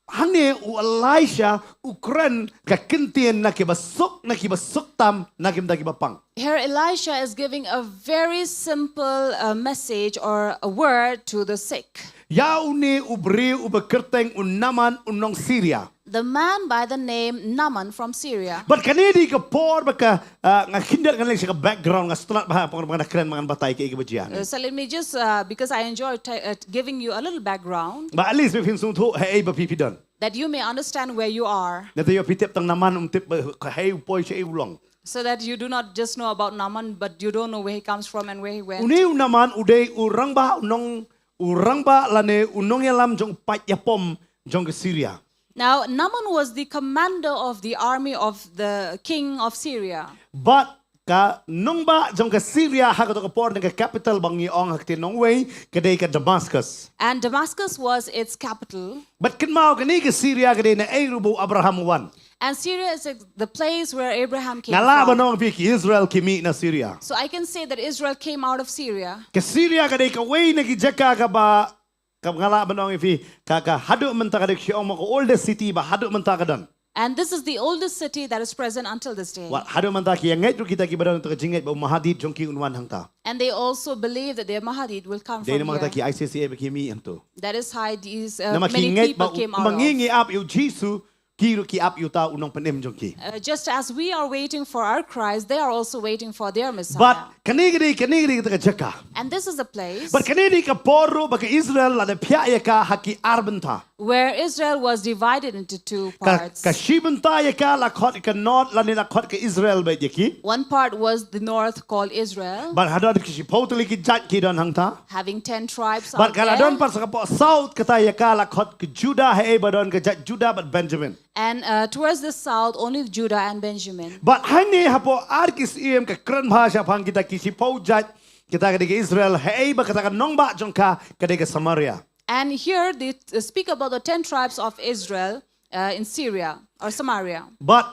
Hangne u Elisha u kren ka ktien na kiba suk, na kiba suk tam, na ki bynta kiba pang. Here Elisha is giving a very simple uh, message or a word to the sick. Ïa une u briew uba kyrteng u Naaman u nong Syria. The man by the name Naaman from Syria. Bad kane dei ka por ba ka, ah, nga khyndiat ngan leit sha ka background, nga sngewtynnat bha, pynban nga kren ba ngan batai kaei kaba jia hangne. Uh, so let me just, uh, because I enjoy t- uh, giving you a little background, Ba at least phin sngewthuh haei ba phi phi don. That you may understand where you are. Nangta ïoh phi tip tang Naaman um tip ba haei u poi shaei u long. So that you do not just know about Naaman, but you don't know where he comes from and where he went. Une u Naaman u dei u rangbah u nong, u rangbah lane u nongïalam jong u paid ïapom jong ka Syria. Now, Naaman was the commander of the army of the king of Syria. Bad ka nongbah jong ka Syria ha kato ka por, ne ka capital ba ngi ong ha ka ktien nongwei, ka dei ka Damascus. And Damascus was its capital. Bad kynmaw kane ka Syria ka dei naei ruh ba u Abraham u wan. And Syria is ex- the place where Abraham came Nga lah ban from. ong ïa phi ki Israel ki mih na Syria. So I can say that Israel came out of Syria. Ka Syria ka dei kawei na ki jaka kaba, kaba nga lah ban ong ïa phi, ka, ka haduh mynta ka dei ka shu ong mo ka oldest city ba haduh mynta ka don. And this is the oldest city that is present until this day. Wat haduh mynta ki ïa ngeit ruh kita kiba don ïa ka jingngeit ba u Mahdi jong ki un wan hangta. And they also believe that their Mahdi will come Dei from namar kata here. Ki I C C A ba ki mih hangto. That is how these, uh, Namar ki many ngeit people ba u, came out ba ngi of. ngi ap ïa u Jisu, ki ruh ki ap ïa uta u nongpynim jong ki. Uh, just as we are waiting for our Christ, they are also waiting for their Messiah. Bad kane ka dei, kane ka dei kata ka jaka. And this is the place Bad kane dei ka por ruh ba ka Israel la da phiah ïa ka ha ki ar bynta. where Israel was divided into two Ka, parts. ka shi bynta ïa ka la khot ka north lane la khot ka Israel beit ïa ki. One part was the north called Israel, Bad hadon ki shiphew tylli ki jait ki don hangta. having ten tribes Bad out ka la don there. pat sa ka pdeng south kata ïa ka la khot ka Judah, haei ba don ka jait Judah bad Benjamin. And, uh, towards the south, only Judah and Benjamin. Bad hangne hapoh ar ki syiem ka kren bha shaphang kita ki shiphew jait, kita ka dei ka Israel, haei ba kata ka nongbah jong ka ka dei ka Samaria. And here they, uh, speak about the ten tribes of Israel, uh, in Syria or Samaria. Bad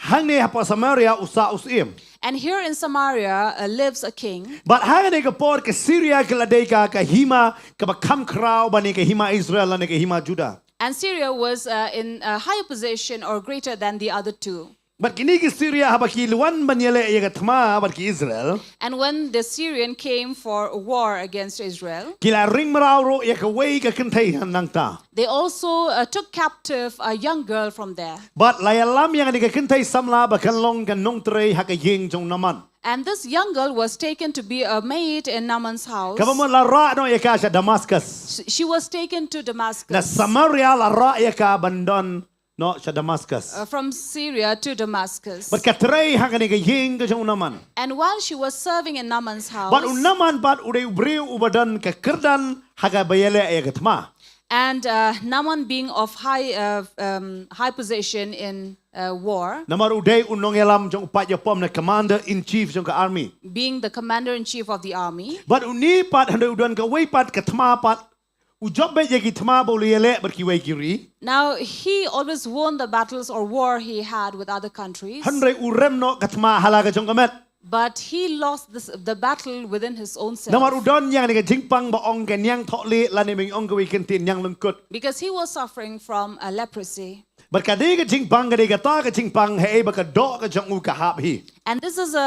hangne hapoh Samaria u sah u syiem. And here in Samaria, uh, lives a king. Bad hangne ka por ka Syria ka la dei ka, ka hima kaba kham khraw ban ïa ka hima Israel lane ka hima Judah. And Syria was, uh, in a higher position or greater than the other two. Bad kine ki Syria haba ki wan ban ïaleh ïa ka thma bad ki Israel. And when the Syrian came for war against Israel, Ki la ring mraw ruh ïa kawei ka kynthei nangta. they also, uh, took captive a young girl from there. Bad la ïalam ïa kane ka kynthei samla ba kan long ka nongtrei ha ka ïing jong u Naaman. And this young girl was taken to be a maid in Naaman's house. Kaba mut la rah noh ïa ka sha Damascus. She, she was taken to Damascus. Na Samaria la rah ïa ka ban don noh sha Damascus. Uh, from Syria to Damascus. Bad ka trei ha kane ka ïing ka jong u Naaman. And while she was serving in Naaman's house, Bad u Naaman bad u dei u briew uba don ka kyrdan ha kaba ïaleh ïa ka thma. And, uh, Naaman being of high, uh, um, high position in, uh, war, Namar u dei u nongïalam jong u paid ïapom, na commander in chief jong ka army. being the commander in chief of the army, Bad une pat hynrei u don kawei pat ka thma pat, u jop beit ïa ki thma ba u la ïaleh bad kiwei ki ri. Now, he always won the battles or war he had with other countries. Hynrei u rem noh ka thma ha la ka jong ka met. But he lost this, the battle within his own self. Namar u don ïa kane ka jingpang ba ong ka niangthohlieh lane ba ngi ong kawei ka ktien nianglyngkut. Because he was suffering from a leprosy. Bad ka dei ka jingpang, ka dei kata ka jingpang haei ba ka doh ka jong u ka hap hi. And this is a,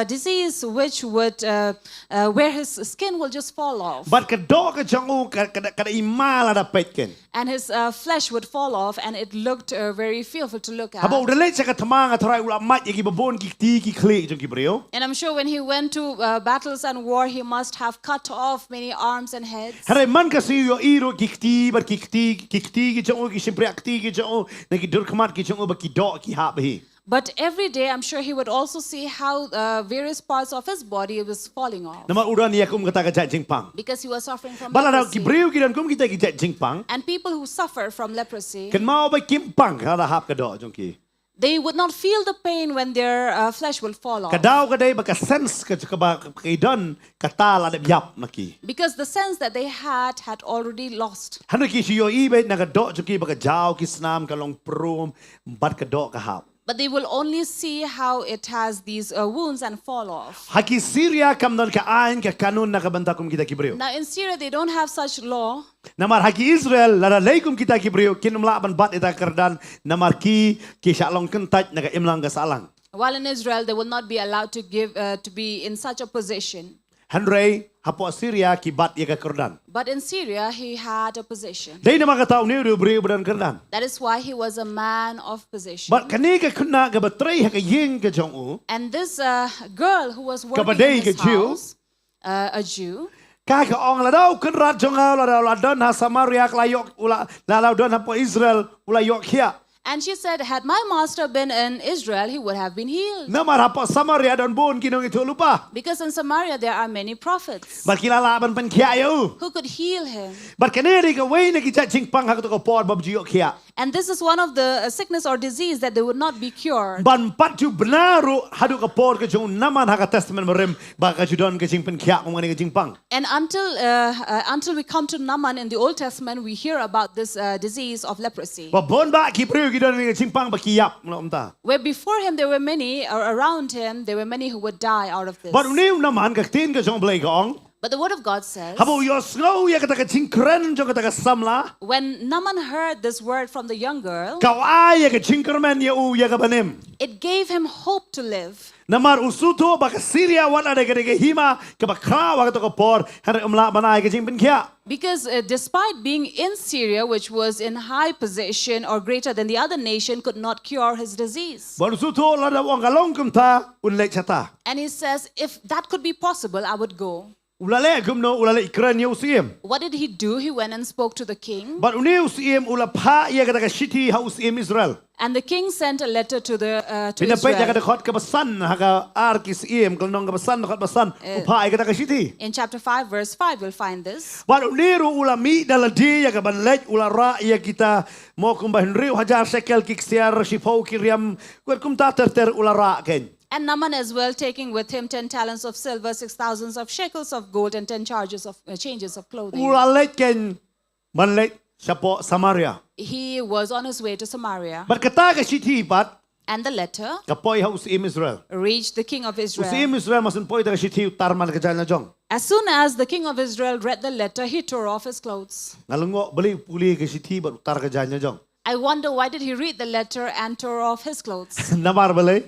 a disease which would, uh, uh, where his skin will just fall off. Bad ka doh ka jong u ka, ka, ka da i ma lada peit kein. And his, uh, flesh would fall off, and it looked, uh, very fearful to look at. Haba u da leit sha ka thma nga tharai u la mait ïa kiba bun ki kti ki khlieh jong ki briew. And I'm sure when he went to, uh, battles and war, he must have cut off many arms and heads. Hynrei man ka sngi u ïohi ruh ki kti bad ki kti, ki kti ki jong u, ki shympriah kti ki jong u, na ki dur khmat ki jong u ba ki doh ki hap hi. But every day, I'm sure he would also see how, uh, various parts of his body was falling off. Namar u don ïa kum kata ka jait jingpang. Because he was suffering from leprosy. Bad lada ki briew ki don kum kita ki jait jingpang. And people who suffer from leprosy, Kynmaw ba kim pang lada hap ka doh jong ki. They would not feel the pain when their, uh, flesh will fall off. Ka daw ka dei ba ka sense ka, kaba ki don kata la dep ïap na ki. Because the sense that they had had already lost. Hynrei ki shu ïohi beit na ka doh jong ki ba ka jaw ki snam ka long prum bad ka doh ka hap. But they will only see how it has these, uh, wounds and fall off. Ha ki Syria kam don ka aiñ ka kanun na ka bynta kum kita ki briew. Now in Syria, they don't have such law. Namar ha ki Israel, lada lei kum kita ki briew, kin ym lah ban bat ïa ka kyrdan, namar ki, ki shah long kyntait na ka imlang ka sahlang. While in Israel, they will not be allowed to give, uh, to be in such a position. Hynrei, hapoh Syria ki bat ïa ka kyrdan. But in Syria, he had a position. Dei namar kata une u dei u briew ba don kyrdan. That is why he was a man of position. Bad kane ka khynnah kaba trei ha ka ïing ka jong u. And this uh, girl who was Kaba working dei in his ka Jew. House, uh, a Jew, Ka ka ong, lada u kynrad jong nga u la, u la don ha Samaria, ka la ïoh, u la, lada u don hapoh Israel u la ïoh khiah. And she said, had my master been in Israel, he would have been healed. Namar hapoh Samaria don bun ki nongïathuhlypa. Because in Samaria there are many prophets Bad ki la lah ban pynkhiah ïa u. who could heal him. Bad kane dei kawei na ki jait jingpang ha kato ka por bym ju ïoh khiah. And this is one of the uh, sickness or disease that they would not be cured. Ban pat ju bna ruh haduh ka por ka jong u Naaman ha ka Testament Barim ba ka ju don ka jingpynkhiah kum kane ka jingpang. And until uh, uh, until we come to Naaman in the Old Testament, we hear about this uh, disease of leprosy. Ba bun bah ki briew ki don kane ka jingpang ba ki ïap noh mynta. Where before him there were many, or around him there were many who would die out of this. Bad une u Naaman, ka ktien ka jong u Blei ka ong, But the word of God says, haba u ïohsngew ïa kata ka jingkren jong kata ka samla, when Naaman heard this word from the young girl, ka ai ïa ka jingkyrmen ïa u ïa ka banim. It gave him hope to live. Namar u sngewthuh ba ka Syria wat la dei ka dei ka hima kaba khraw ha kato ka por, hynrei um lah ban ai ka jingpynkhiah. Because uh, despite being in Syria, which was in high position or greater than the other nation, could not cure his disease. Bad u sngewthuh lada u ong ka long kumta, un leit shata. And he says, if that could be possible, I would go. U la leh kumno? U la leit kren ïa u syiem. What did he do? He went and spoke to the king. Bad une u syiem u la phah ïa kata ka shithi ha u syiem Israel. And the king sent a letter to the uh, to Phin ïa peit ïa ka Israel. dkhot kaba san ha ka ar Ki Syiem, ka lynnong kaba san, dkhot ba san. U Eh. phah ïa kata ka shithi. In chapter five, verse five, we'll find this. Bad une ruh u la mih da lade ïa ka ban leit, u la rah ïa kita mo kumba hynriew hajar shekel ki ksiar, shiphew ki riam, wat kumta ter ter u la rah kein. And Naaman as well, taking with him ten talents of silver, six thousands of shekels of gold, and ten charges of uh, changes of clothing. U la leit kein ban leit shapoh Samaria. He was on his way to Samaria. Bad kata ka shithi pat And the letter ka poi ha u syiem Israel. reached the king of U Israel. syiem Israel, mar syn poi ïa ka shithi, u tar man ka jaiñ lajong. As soon as the king of Israel read the letter, he tore off his clothes. Nga la ong, balei u pule ka shithi bad u tar ka jaiñ lajong? I wonder, why did he read the letter and tore off his clothes? Namar balei?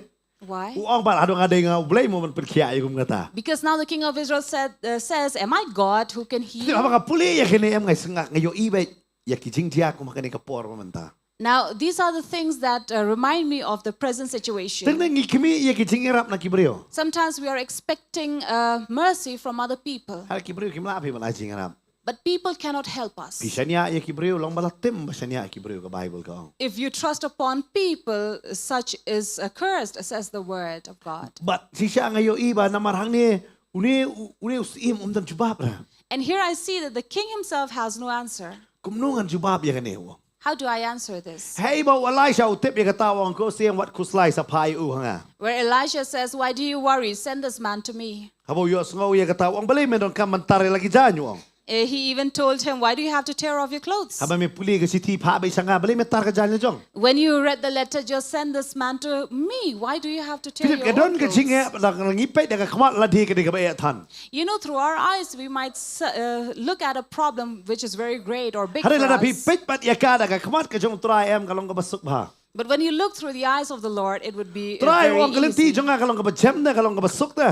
Why? U ong pat, haduh nga dei nga U Blei mo ban pynkhiah ïa kum kata. Because now the king of Israel said, uh, says, am I God who can Te haba heal? nga pule ïa kine, em, nga sngap, nga ïohi beit ïa ki jingjia kum ha kane ka por mynta. Now, these are the things that uh, remind me of the present situation. Teng teng ngi khmih ïa ki jingïarap na ki briew. Sometimes we are expecting uh, mercy from other people, Hynrei ki briew kim lah phi ban ai jingïarap. But people cannot help us. Phi shaniah ïa ki briew, long ba la tim ba shaniah ïa ki briew, ka Bible ka ong. If you trust upon people, such is accursed, says the word of God. Bad shisha nga ïohi ba namar hangne une, une u syiem um don jubab re. And here I see that the king himself has no answer. Kumno ngan jubab ïa kane, u ong. How do I answer this? Hei ba u Elisha u tip ïa kata, u ong, ko seng, wat khuslai, sa phah ïa u ha nga. Where Elisha says, why do you worry? Send this man to me. Haba u ïohsngew ïa kata, u ong, balei me donkam ban tar ïa la ki jaiñ, u ong. Eh, he even told him, why do you have to tear off your clothes? Haba me pule ka shithi, phah beit sha nga, balei me tar ka jaiñ lajong? When you read the letter, just send this man to me. Why do you have to tear Philip, your ka don own ka clothes? jingeh, la ngi peit da ka khmat lade ka dei kaba eh than. You know, through our eyes, we might s- uh, look at a problem which is very great or big Hynrei for lada phi us. peit pat ïa ka da ka khmat ka jong U Trai, em, ka long kaba suk bha. But when you look through the eyes of the Lord, it would be uh, Trai, u very ong, ka lynti easy. jong nga ka long kaba jem ne, ka long kaba suk te.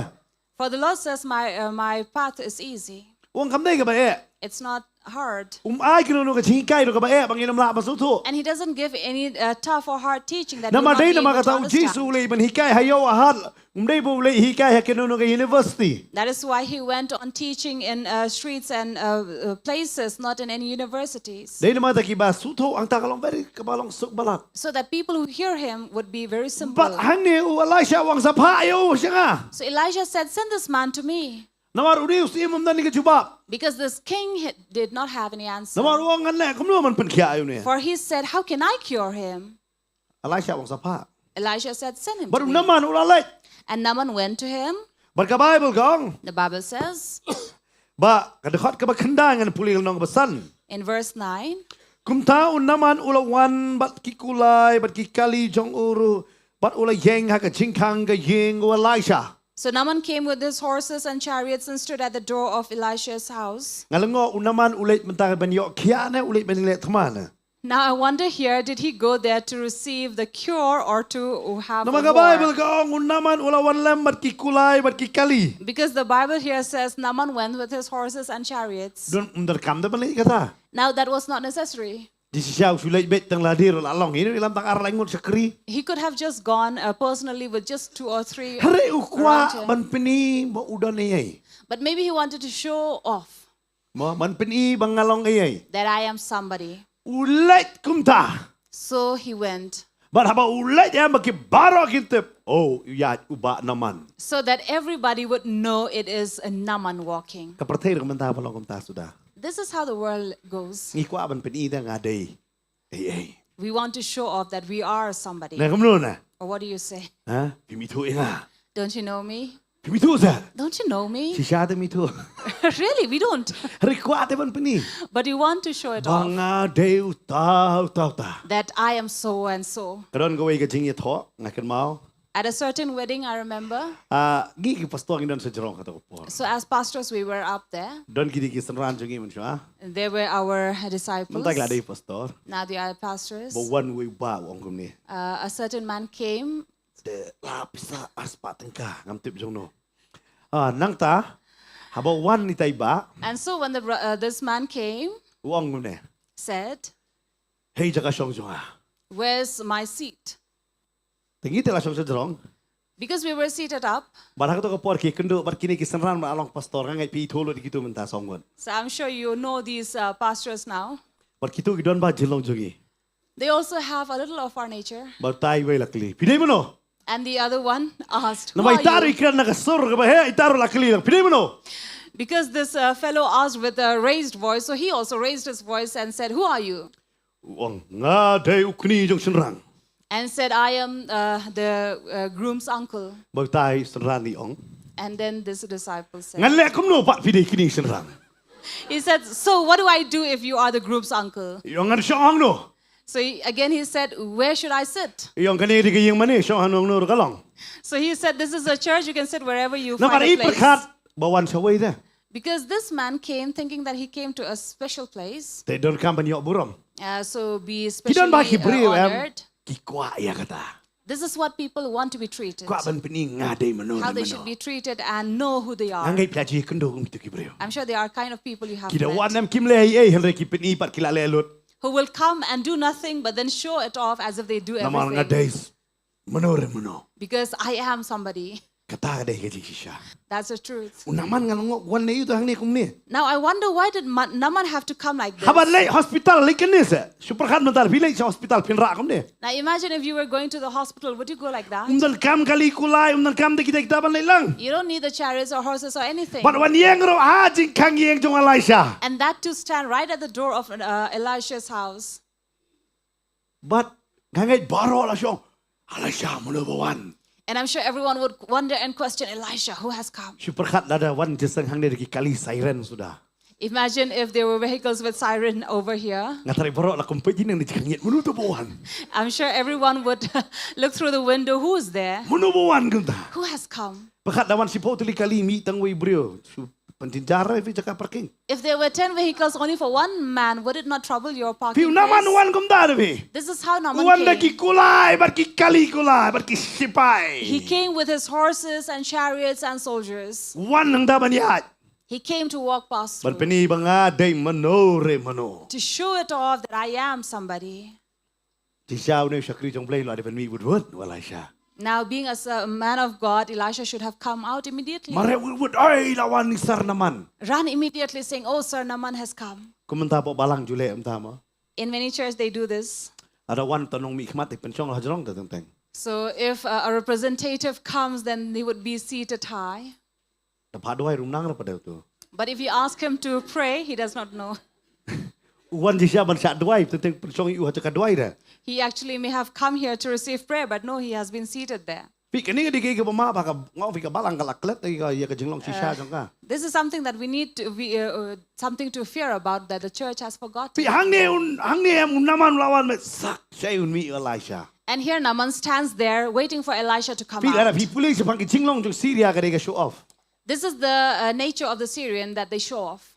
For the Lord says, my, uh, my path is easy. U ong, kam dei kaba eh. It's not hard. Um ai kano kano ka jinghikai ruh kaba eh, ba ngin ym lah ban sngewthuh. And he doesn't give any uh, tough or hard teaching that we will Namar not dei be namar able to kata u Jisu understand. u leit ban hikai ha ïew ha hat. Um dei ba u leit hikai ha kano kano ka university. That is why he went on teaching in uh, streets and uh, uh, places, not in any universities. Dei namar kata kiba sngewthuh hangta ka long very, kaba long suk palat. So that people who hear him would be very simple. Bad hangne u Elisha u ong, sa phah ïa u sha nga. So Elijah said, send this man to me. Namar une u syiem um don ïa ka jubab. Because this king ha- did not have any answer. Namar u ong, ngan leh kumno ban pynkhiah ïa une. For he said, how can I cure him? Elisha u ong, sa phah. Elijah said, send him Bad to u me. Naaman u la leit. And Naaman went to him. Bad ka Bible ka ong, The Bible says, ba ka dkhot kaba khyndai, ngan pule ka lynnong kaba san. In verse nine, Kumta u Naaman u la wan bad ki kulai bad ki kali jong u ruh, bad u la ïeng ha ka jingkhang ka ïing u Elisha. So Naaman came with his horses and chariots and stood at the door of Elisha's house. Nga la ong, u Naaman u leit mynta ban ïoh khiah ne u leit ban leh thma ne? Now I wonder here, did he go there to receive the cure or to have a Namar ka war? Bible ka ong u Naaman u la wan lem bad ki kulai bad ki kali. Because the Bible here says Naaman went with his horses and chariots. Don ym donkam de ban leh kata. Now that was not necessary. Di shisha u shu leit beit tang lade ruh la long, ïa lam tang ar lai ngut shakri. He could have just gone uh, personally with just two or three. Hynrei u kwah Around him. Ban pyni ba u don ei ei. But maybe he wanted to show off Mo ban pyni ba nga long ei ei. That I am somebody. U leit kumta. So he went. Bad haba u leit ïa ba ki baroh kin tip. Oh, ïa u Bah Naaman. So that everybody would know it is a Naaman walking. Ka pyrthei ruh mynta ba long kumta suda. This is how the world goes. Ngi kwah ban pyni da nga dei ei ei. We want to show off that we are somebody. Na kumno na? Or what do you say? Ha? Phim ithuh ïa nga. Don't you know me? Phim ithuh sa? Don't you know me? Shisha te phim ithuh. Really, we don't. Hynrei kwah te ban pyni. But we want to show it Ba off. Nga dei uta uta uta. That I am so and so. Ka don kawei ka jingïathoh nga kynmaw. At a certain wedding, I remember. Ah, ngi ki pastor ngi don sha jrong kato ka por. So as pastors, we were up there. Don ki dei ki synran jong ngi mynshuwa. And they were our disciples. Mynta ki la dei pastor. Now they are pastors. Ba wan wei u bah u ong kumne. Uh, a certain man came. Te la pisa ar spah tyngka ngam tip jong no. Ah, nangta haba wan itai bah. And so when the bro- uh, this man came, U ong kumne. Said, Hei jaka shong jong nga. Where's my seat? Te ngi te la shong sha jrong. Because we were seated up. Bad ha kato ka por ki kynduh bad kine ki synran ba la long pastor, nga ngeit phi ithuh lut ïa kito mynta song ngut. So I'm sure you know these uh, pastors now. Bad kito ki don ba jinglong jong ngi. They also have a little of our nature. Bad utai wei la kylli, phi dei mano? And the other one asked, "Who Namar are ita ruh you?" i kren na ka sur kaba heh, ita ruh la kylli lang, phi dei mano? Because this uh, fellow asked with a raised voice, so he also raised his voice and said, "Who are you?" U ong, nga dei u kñi jong shynrang. And said, "I am uh, the uh, groom's uncle." Bad utai synran i ong, And then this disciple said, ngan leh kumno pat phi dei kñi shynrang? he said, "So what do I do if you are the groom's uncle?" I ong, ngan shong hangno? So he, again he said, "Where should I sit?" I ong, kane dei ka ïing mane, shong hangno ruh ka long. So he said, "This is a church, you can sit wherever you Namar find a i place." pyrkhat ba wan shawei te. Because this man came thinking that he came to a special place. Te donkam ban ïoh burom. Uh, so be Ki don ba specially ki briew uh, em, honored. Ki kwah ïa kata. This is what people want to be treated. Kwah ban pyni nga dei mano, How ne they should mano. Be treated and know who they Nga are. ngeit phi la ju ïakynduh kum kito ki briew. I'm sure they are kind of people you have Ki da wan met. Em kim leh ei ei, hynrei ki pyni pat ki la leh lut. Who will come and do nothing but then show it off as if they do Namar nga everything. Dei mano re mano. Because I am somebody. Kata ka dei ka jingshisha. That's the truth. U Naaman nga la ong, wan ne ïa uta hangne kumne. Now I wonder, why did Ma- Naaman have to come like this? Haba leit hospital leit kane se. Shu pyrkhat mynta, phi leit sha hospital phin rah kumne. Now imagine if you were going to the hospital, would you go like that? Ym donkam kali kulai, ym donkam de kita kita ban leit lang. You don't need the chariots or horses or anything. Bad wan ïeng ruh ha jingkhang ïing jong Elisha. And that to stand right at the door of uh, Elisha's house. Bad nga ngeit baroh la shong, Elisha, mano ba wan? And I'm sure everyone would wonder and question, "Elisha, who has come?" Shu pyrkhat lada wan jingïaseng hangne da ki kali siren suda. Imagine if there were vehicles with siren over here. Nga tharai baroh la kum peit jingnang ne jingkhang ïing, mano to ba wan? I'm sure everyone would look through the window, "Who's there? Mano ba wan kumta? Who has come?" Pyrkhat da wan shiphew tylli kali, mih tang wei briew. Shu pynjynjar phi jaka parking. If there were ten vehicles only for one man, would it not trouble your parking Phi u Naaman place? Wan kumta da phi. This is how Naaman Wan da ki came. Kulai bad ki kali kulai bad ki sipai. He came with his horses and chariots and soldiers. Wan hangta ban ïaid. He came to walk past Ban through. Pyni ba nga dei mano re mano. To show it off that I am somebody. Jingshisha une u shakri jong Blei u la dei ban mih wut wut, u Elisha. Now, being as a man of God, Elisha should have come out immediately. Mareh wut wut, oi, la wan i Sar Naaman. Run immediately, saying, "Oh, Sir Naaman has come." Kum mynta hapoh balang ju leh mynta mo. In many churches, they do this. Lada wan uta u nongmihkhmat te pynshong la ha jrong te teng teng. So if uh, a representative comes, then he would be seated high. Te phah duwai ruh ym nang ruh pat de utu. But if you ask him to pray, he does not know. U wan jingshisha ban shah duwai, te teng pynshong ïa u ha jaka duwai de. He actually may have come here to receive prayer, but no, he has been seated there. Phi, kane ka dei kaei kaba map ha ka, nga ong phi, ka balang ka la klet ïa ka, ïa ka jinglong shisha jong ka. This is something that we need to be, uh, uh, something to fear about, that the church has forgotten. Phi, hangne un, hangne em u Naaman u la wan, me sak shai un mih u Elisha. And here Naaman stands there waiting for Elisha to come out. Phi, lada phi pule shaphang ki jinglong jong Syria, ka dei ka show off. This is the uh, nature of the Syrian, that they show off.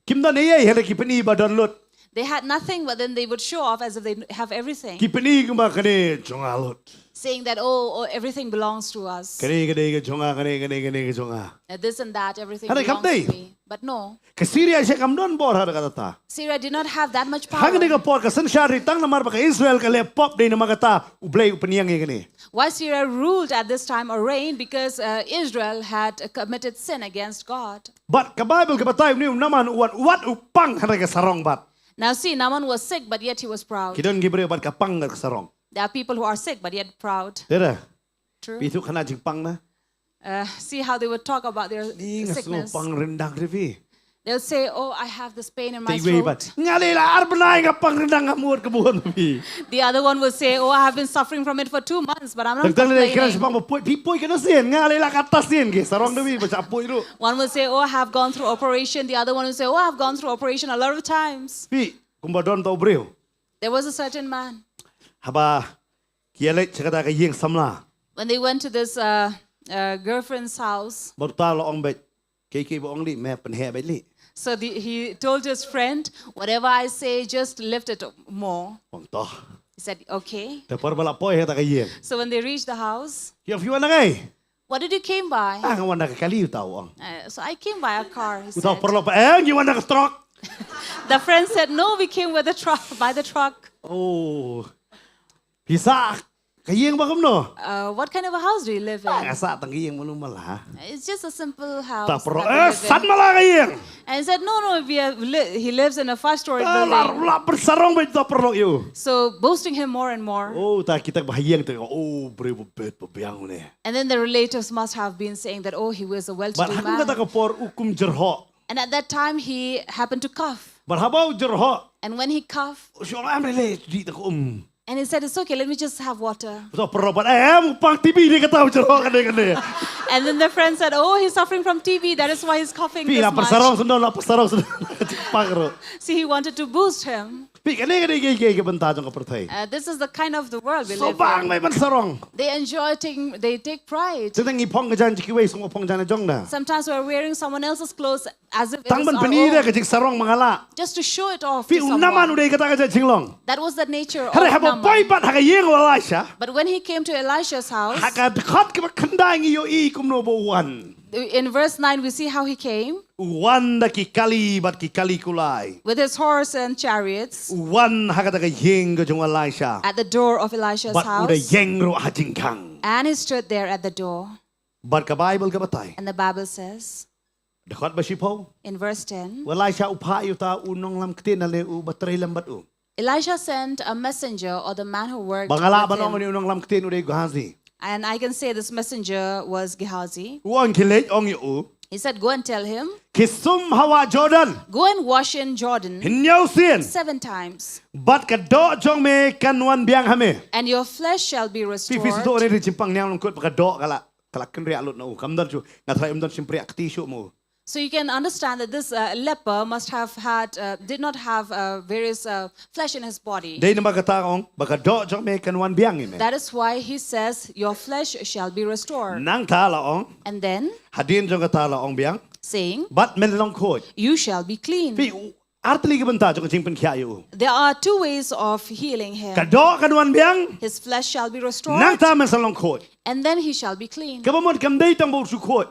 Kim don ei ei, hynrei ki pyni ba don lut. They had nothing, but then they would show off as if they have everything, Ki pyni kumba kane jong nga lut. Saying that, oh, oh, everything belongs to us. Kane kane ka jong nga, kane kane kane ka jong nga. Uh, this and that, everything Hynrei kam belongs dei. To me. But no, Ka Syria sha kam don bor ha kata. Syria did not have that much power. Hangne ka por ka synshar ri tang namar ba ka Israel ka leh pop, dei namar kata U Blei u pynïeng ïa kane. Why Syria ruled at this time or reigned? Because uh, Israel had uh, committed sin against God. Bad ka Bible ka batai une u Naaman u wan, u wan u pang hynrei ka sarong bad. Now see, Naaman was sick, but yet he was proud. Ki don ki briew bad ka pang ka sarong. There are people who are sick, but yet proud. Dei da. True. Phi ïathuh khana jingpang na. Uh, see how they would talk about their Ni nga sngew sickness. Pang ryndang ri phi. They'll say, oh, I have this pain in my Te iwei throat. Bad nga leh la ar bnai nga pang ryndang, nga mut ka bun phi. The other one will say, oh, I have been suffering from it for two months, but I'm not Tang tang leh kren sha complaining. Pang ba poi, phi poi kano sien, nga leh la kata sien ki sarong da phi ba sha poi ruh. One will say, oh, I have gone through operation. The other one will say, oh, I have gone through operation a lot of times. Phi, kumba don tau briew. There was a certain man. Haba ki ïaleit sha kata ka ïing samla. When they went to this uh, uh, girlfriend's house, Bad uta la ong beit, kei kei ba ong lei me pynheh beit lei. So the, he told his friend, whatever I say, just lift it more. Ong toh. He said, okay. Te por ba la poi ha kata ka ïing. So when they reached the house, Ki ong, phi wan da kaei? What did you came by? Ah, nga wan da ka kali, uta u ong. Uh, so I came by a car, he Uta u said. Paralok pat, eh, ngi wan da ka truck. The friend said, no, we came with the truck, by the truck. Oh. Phi sah ka ïing ba kumno? Uh, what kind of a house do you live Ah, in? nga sah tang ka ïing malu mala. It's just a simple house. Uta u Paralok, That we eh, live in. san mala ka ïing. And he said, no, no, we have li- he lives in a five-story Ah, la building. La pynsarong beit uta u Paralok ïa u. So boasting him more and more. Oh, uta kita ba ha ïing te, oh, briew ba beit ba biang une. And then the relatives must have been saying that, oh, he was a Bad well-to-do ha kata man. Ka por u kum jyrhoh. And at that time, he happened to cough. Bad haba u jyrhoh, And when he coughed, u ong, em re leh, dih tang ka um. And he said, it's okay, let me just have water. Uta u Paralok pat, em, u pang T B ne kata u jyrhoh kane kane. And then the friend said, oh, he's suffering from T B, that is why he's coughing Phi, this la much. Pynsarong sngewdon, la pynsarong sngewdon. Ka jingpang ruh. See, he wanted to boost him. Phi, kane kane ka ka ka bynta jong ka pyrthei. Uh, this is the kind of the world we So live bang in. Mei ban sarong. They enjoy taking, they take pride. Tang ngi phong ka jaiñ jong kiwei, sngewbha phong jaiñ jong nga. Sometimes we're wearing someone else's clothes as if it Tang is ban our pyni da own. Ka jingsarong ma nga lah. Just to show it off to Phi, u Naaman u someone. dei kata ka jingïalong. That was the nature of Hynrei haba u poi Naaman. Pat ha ka ïing u Elisha. But when he came to Elisha's house, Ha ka dkhot kaba khyndai ngi ïohi kumno ba u wan. In verse nine, we see how he came. U wan da ki kali bad ki kali kulai. With his horse and chariots. U wan ha kata ka ïing ka jong u Elisha. At the door of Elisha's house. Bad u da ïeng ruh ha jingkhang. And he stood there at the door. Bad ka Bible ka batai. And the Bible says. Dkhot ba shiphew. In verse ten. U Elisha u phah ïa uta u nonglam ktien, lane u ba trei lem bad u. Elisha sent a messenger, or the man who worked Ba nga lah ban with ong him. Une u nonglam ktien u dei Gehazi. And I can say this messenger was Gehazi. U ong, khie leit ong ïa u. He said, go and tell him. Khie sum ha wah Jordan. Go and wash in Jordan. Hynñiew sien. Seven times. Bad ka doh jong me kan wan biang ha me. And your flesh shall be Phi, restored. Phi sngewthuh, une u jingpang niang lyngkot ba ka doh ka la, ka la kynriah lut na u. Kam don shuh, nga tharai ym don shympriah kti shuh mo. So you can understand that this uh, leper must have had, uh, did not have uh, various uh, flesh in his body. Dei namar kata ong, ba ka doh jong me kan wan biang ïa me. That is why he says, your flesh shall be restored. Nangta la ong. And then, Hadien jong kata la ong biang. Saying, bad men long khuid. You shall be clean. Phi, u, ar tylli ki bynta jong ka jingpynkhiah ïa u. There are two ways of healing him. Ka doh kan wan biang. His flesh shall be restored. Nangta men sa long khuid. And then he shall be clean. Kaba mut kam dei tang ba u shu khuid.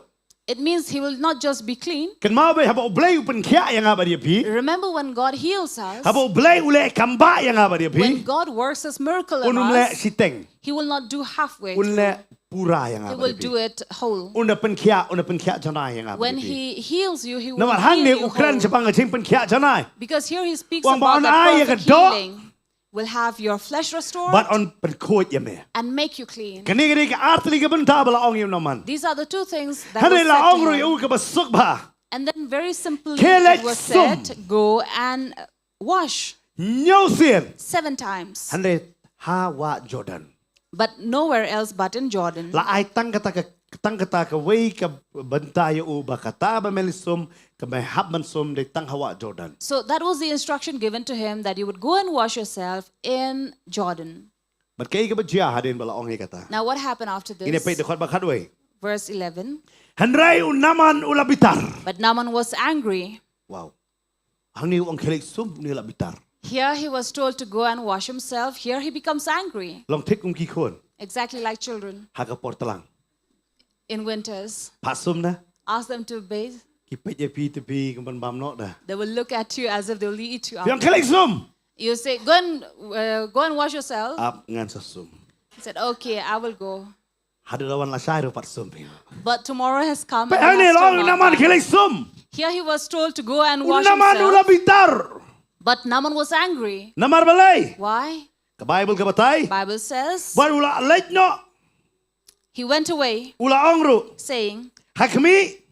It means he will not just be clean. Kynmaw bha haba U Blei u pynkhiah ïa nga bad ïa phi. Remember when God heals us, Haba U Blei u leh kam bah ïa nga bad ïa phi. When God works his miracle in Un ym leh us, shiteng. He will not do halfway. Un leh pura ïa nga bad ïa phi. He will do it whole. Un da pynkhiah, un da pynkhiah janai ïa nga bad ïa phi. When he heals you, he will Namar heal hangne you u kren whole. Shaphang ka jingpynkhiah janai. Because here he speaks Wan ba about un the ai ïa ka perfect doh. Healing. Will have your flesh restored. Bad un pynkhuid ïa me. And make you clean. Kane ka dei ka ar tylli ki bynta ba la ong ïa u Naaman. These are the two things that Hynrei was la said ong to ruh ïa him. U kaba suk bha. And then very simply Khie leit it was sum. Said, go and wash. Hynñiew sien. Seven times. Hynrei ha wah Jordan. But nowhere else but in Jordan. La ai tang kata ka, tang kata kawei ka bynta ïa u ba kata ba men sum, ka me hap ban sum dei tang ha wah Jordan. So that was the instruction given to him that you would go and wash yourself in Jordan. Bad kaei kaba jia hadien ba la ong ïa kata. Now what happened after this? Ngin ïa peit dkhot ba khatwei. Verse eleven. Hynrei u Naaman u la bitar. But Naaman was angry. Wow. Hangne u ong khie leit sum, une u la bitar. Here he was told to go and wash himself. Here he becomes angry. Long thik kum ki khun. Exactly like children Ha ka por tlang. In winters. Phah sum na. Ask them to bathe. Ki peit ïa phi te phi kum ban bam noh da. They will look at you as if they will eat you Phi ong up. khie leit sum. You say, go and, uh, go and wash yourself. Ap ngan sa sum. He said, okay, I will go. Haduh la wan la shai ruh pat sum phi. But tomorrow has come. Peit And he hangne has still long not Naaman gone. Khie leit sum. Here he was told to go and U wash Naaman u la himself. bitar. But Naaman was angry. Namar balei? Why? Ka Bible ka batai. Bible says, Bad u la leit noh. He went away, U la ong ruh. Saying, Ha khmih.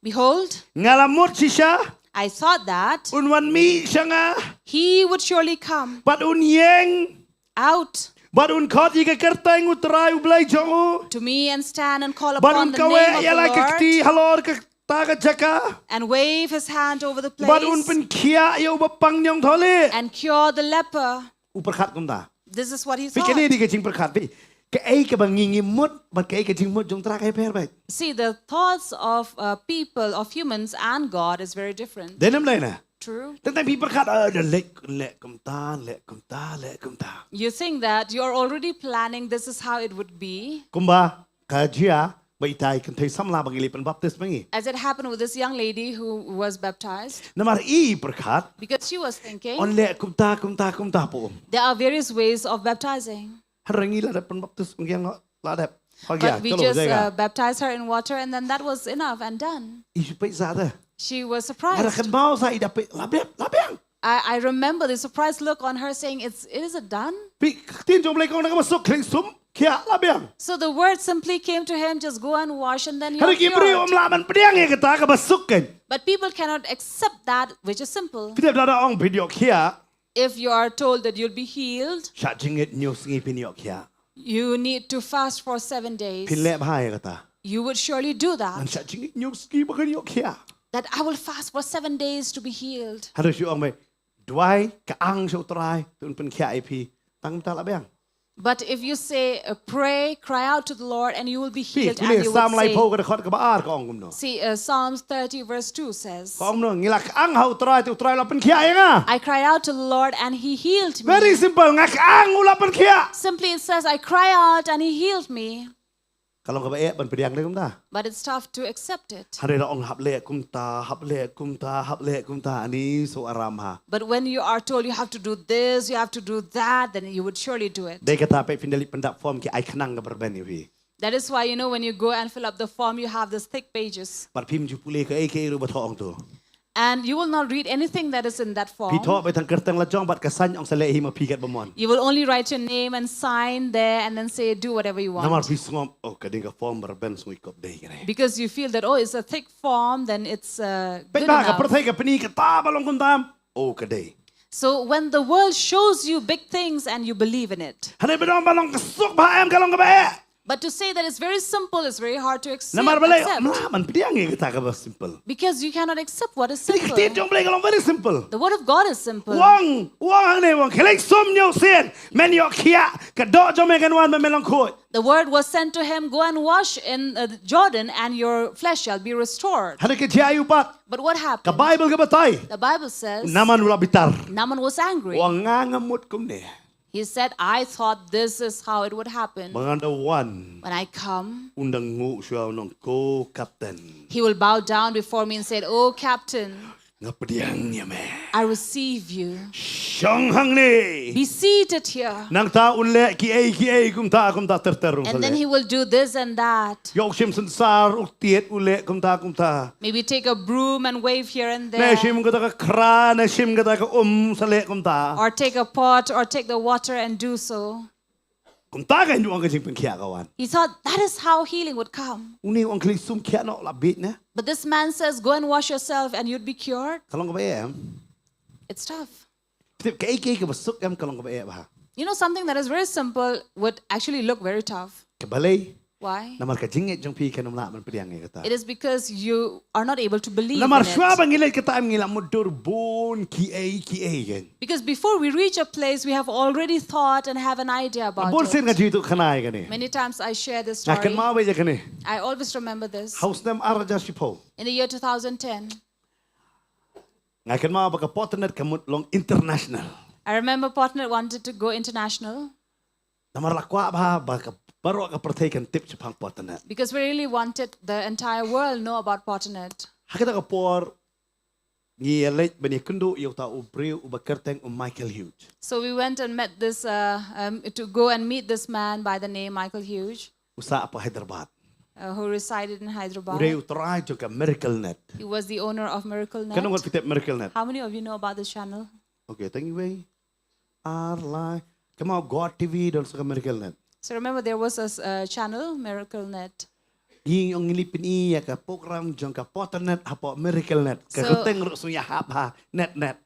Behold, Nga la mut shisha. I thought that Un wan mih sha nga. He would surely come Bad un ïeng. Out. Bad un khot ïa ka kyrteng U Trai U Blei jong u. To me and stand and call Bad upon un the name kaweh of ïa la the ka Lord kti halor kata ka jaka. And wave his hand over the Bad un place pynkhiah ïa uba pang ñiongthohlieh. And cure the leper. U pyrkhat kumta. This is what he Phi kane thought. Dei ka jingpyrkhat phi. Kaei kaba ngi ngi mut bad kaei ka jingmut jong U Trai ka pher bha. See, the thoughts of uh, people, of humans and God is very different. Dei nam dei na. True. Tang tang phi pyrkhat ah, da leh leh kumta leh kumta leh kumta. You think that you're already planning this is how it would be. Kumba ka jia ba itai kynthei samla ba ngi leit pynbaptis ba ngi. As it happened with this young lady who was baptized. Namar i pyrkhat. Because she was thinking. Yn leh kumta kumta kumta pum. There are various ways of baptizing. Hynrei ngi la dep pynbaptis ngi la dep. But we just uh, baptized her in water and then that was enough and done. I shu peit zah te. She was surprised. Nga da kynmaw sa i da peit la biang la biang. I, I remember the surprised look on her saying, it's, is it done? Phi, ka ktien jong U Blei ka ong na kaba suk khie leit sum khiah la biang. So the word simply came to him, just go and wash and then you're cured. Hynrei ki briew ym lah ban pdiang ïa kata kaba suk kein. But people cannot accept that which is simple. Phi tip lada ong phin ïoh khiah. If you are told that you'll be healed, shah jingit hynñiew sngi phin ïoh khiah. You need to fast for seven days. Phin leh bha ïa kata. You would surely do that. Ngan shah jingit hynñiew sngi ba ngan ïoh khiah. That I will fast for seven days to be healed. Hynrei shu ong me, duwai, kyang sha U Trai, te un pynkhiah ïa phi. Tang kumta la biang. But if you say, uh, pray, cry out to the Lord and you will be healed and you will be saved. Phi, pule Salm laiphew ka dkhot kaba ar ka ong kumno. See, uh, Psalms thirty verse two says, ka ong kumno, ngi la kyang ha U Trai te U Trai u la pynkhiah ïa nga. I cry out to the Lord and he healed me. Very simple, nga kyang u la pynkhiah. Simply it says, I cry out and he healed me. Ka long kaba eh ban pdiang de kumta. But it's tough to accept it. Hynrei la ong hap leh kumta, hap leh kumta, hap leh kumta, ani shu aram ha. But when you are told you have to do this, you have to do that, then you would surely do it. Dei kata peit phin da leit pyndap form ki ai khnang kaba rben ïa phi. That is why, you know, when you go and fill up the form, you have these thick pages. Bad phim ju pule kaei kaei ruh ba thoh hangto. And you will not read anything that is in that form. Phi thoh beit tang kyrteng la jong bad ka sign ong sa leh hi ma phi katba mon. You will only write your name and sign there and then say, do whatever you want. Namar phi sngew, oh, ka dei ka form ba rben, sngew i kop dei kane. Because you feel that, oh, it's a thick form, then it's, uh, good enough. Peit ba ka pyrthei ka pyni kata ba long kumta, oh, ka dei. So when the world shows you big things and you believe in it. Hynrei ba don ba long ka suk bha em, ka long kaba eh. But to say that it's very simple is very hard to accept. Namar balei? Ym lah ban pdiang ïa kata kaba simple. Because you cannot accept what is simple. Ka ktien jong U Blei ka long very simple. The word of God is simple. U ong, u ong hangne, u ong khie leit sum hynñiew sien, men ïoh khiah, ka doh jong me kan wan bad me long khuid. The word was sent to him, go and wash in uh, Jordan and your flesh shall be restored. Hynrei ka jia aiu pat? But what happened? Ka Bible ka batai. The Bible says, Naaman u la bitar. Naaman was angry. U ong nga nga mut kumne. He said, I thought this is how it would happen. Ba ngan da wan. When I come, un da nguh shuwa, un ong, ko Captain. He will bow down before me and said, oh Captain, nga pdiang ïa me. I receive you. Shong hangne. Be seated here. Nangta un leh kiei kiei kumta kumta ter ter. And then he will do this and that. Ïoh u shim synsar, u tied, u leh kumta kumta. Maybe take a broom and wave here and there. Ne shim kata ka khra, ne shim kata ka um, sa leh kumta. Or take a pot or take the water and do so. Kumta kein u ong ka jingpynkhiah ka wan. He thought that is how healing would come. Une u ong khie leit sum khiah noh la bieit ne. But this man says, go and wash yourself and you'd be cured. Ka long kaba eh em. It's tough. Tip kaei kaei kaba suk em ka long kaba eh bha. You know, something that is very simple would actually look very tough. Ka balei? Why? Namar ka jingngeit jong phi kan ym lah ban pdiang ïa kata. It is because you are not able to believe in it. Namar shuwa ba ngi leit katta em ngi la mutdur bun kiei kiei kein. Because before we reach a place, we have already thought and have an idea about it. Bun sien nga ju ïathuh khana ïa kane. Many times I share this story. Nga kynmaw bha ïa kane. I always remember this. Ha u snem ar hajar shiphew. In the year two thousand ten. Nga kynmaw ba ka Potternet ka mut long international. I remember Potnet wanted to go international. Namar la kwah bha ba ka baroh ka pyrthei kan tip shaphang Potnet. Because we really wanted the entire world know about Potnet. Ha kata ka por ngi ïa leit ban ïakynduh ïa uta u briew uba kyrteng u Michael Hughes. So we went and met this, uh, um, to go and meet this man by the name Michael Hughes, U sah hapoh Hyderabad. Uh, who resided in Hyderabad. U dei u trai jong ka Miracle Net. He was the owner of Miracle Net. Katno ngut phi tip Miracle Net? How many of you know about this channel? Okay, thank you very. Ar lai. Kynmaw God T V don sa ka Miracle Net. So remember there was a s- uh, channel, Miracle Net. Ngi ong ngi lip ni ïa ka program jong ka Potnet hapoh Miracle Net. Ka So- kyrteng ruh sngewbha ha net net.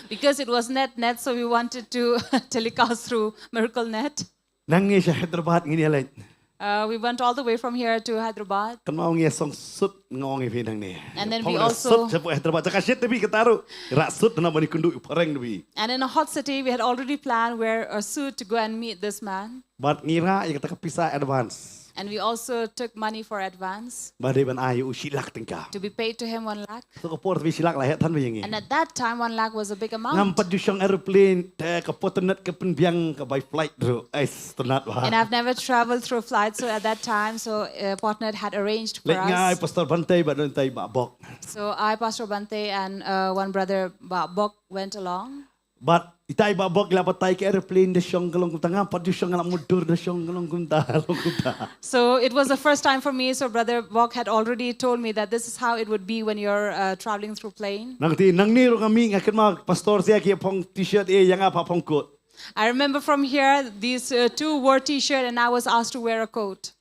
Because it was net net, so we wanted to telecast through Miracle Net. Nangne sha Hyderabad ngin ïa leit. Uh, we went all the way from here to Hyderabad. Kynmaw ngi ïa song suit nga ong ïa phi nangne. And then we also- Suit sha Hyderabad. Jaka shit da phi kata ruh. Rak suit na mani kynduh phareng da phi. And in a hot city, we had already planned where a suit to go and meet this man. Bad ngi rak ïa kata ka pisa advance. And we also took money for advance. Ba dei ban ai u shi lak tyngka. To be paid to him one lakh. Sa ka por tang shi lak la heh than ba ïa ngi. And at that time, one lakh was a big amount. Ngam pat ju shong aeroplane te ka Potnet ka pynbiang ka by flight ruh. Ai, sngewtynnat bha. And I've never traveled through a flight, so at that time, so uh, Potnet had arranged for us. Leit nga, Pastor Bante bad utai Bah Bok. So I, Pastor Bante, and uh, one brother, Bah Bok, went along. Bad itai Bah Bok la batai ka aeroplane da shong ka long kumta, ngam pat ju shong, nga la mutdur da shong ka long kumta, long kumta. So it was the first time for me. So Brother Bok had already told me that this is how it would be when you're uh, traveling through plane. Nangta nangne ruh nga mih, nga kynmaw pastor Sia ki phong t-shirt, eh, ïa nga pha phong coat. I remember from here, these uh, two wore t-shirt, and I was asked to wear a coat.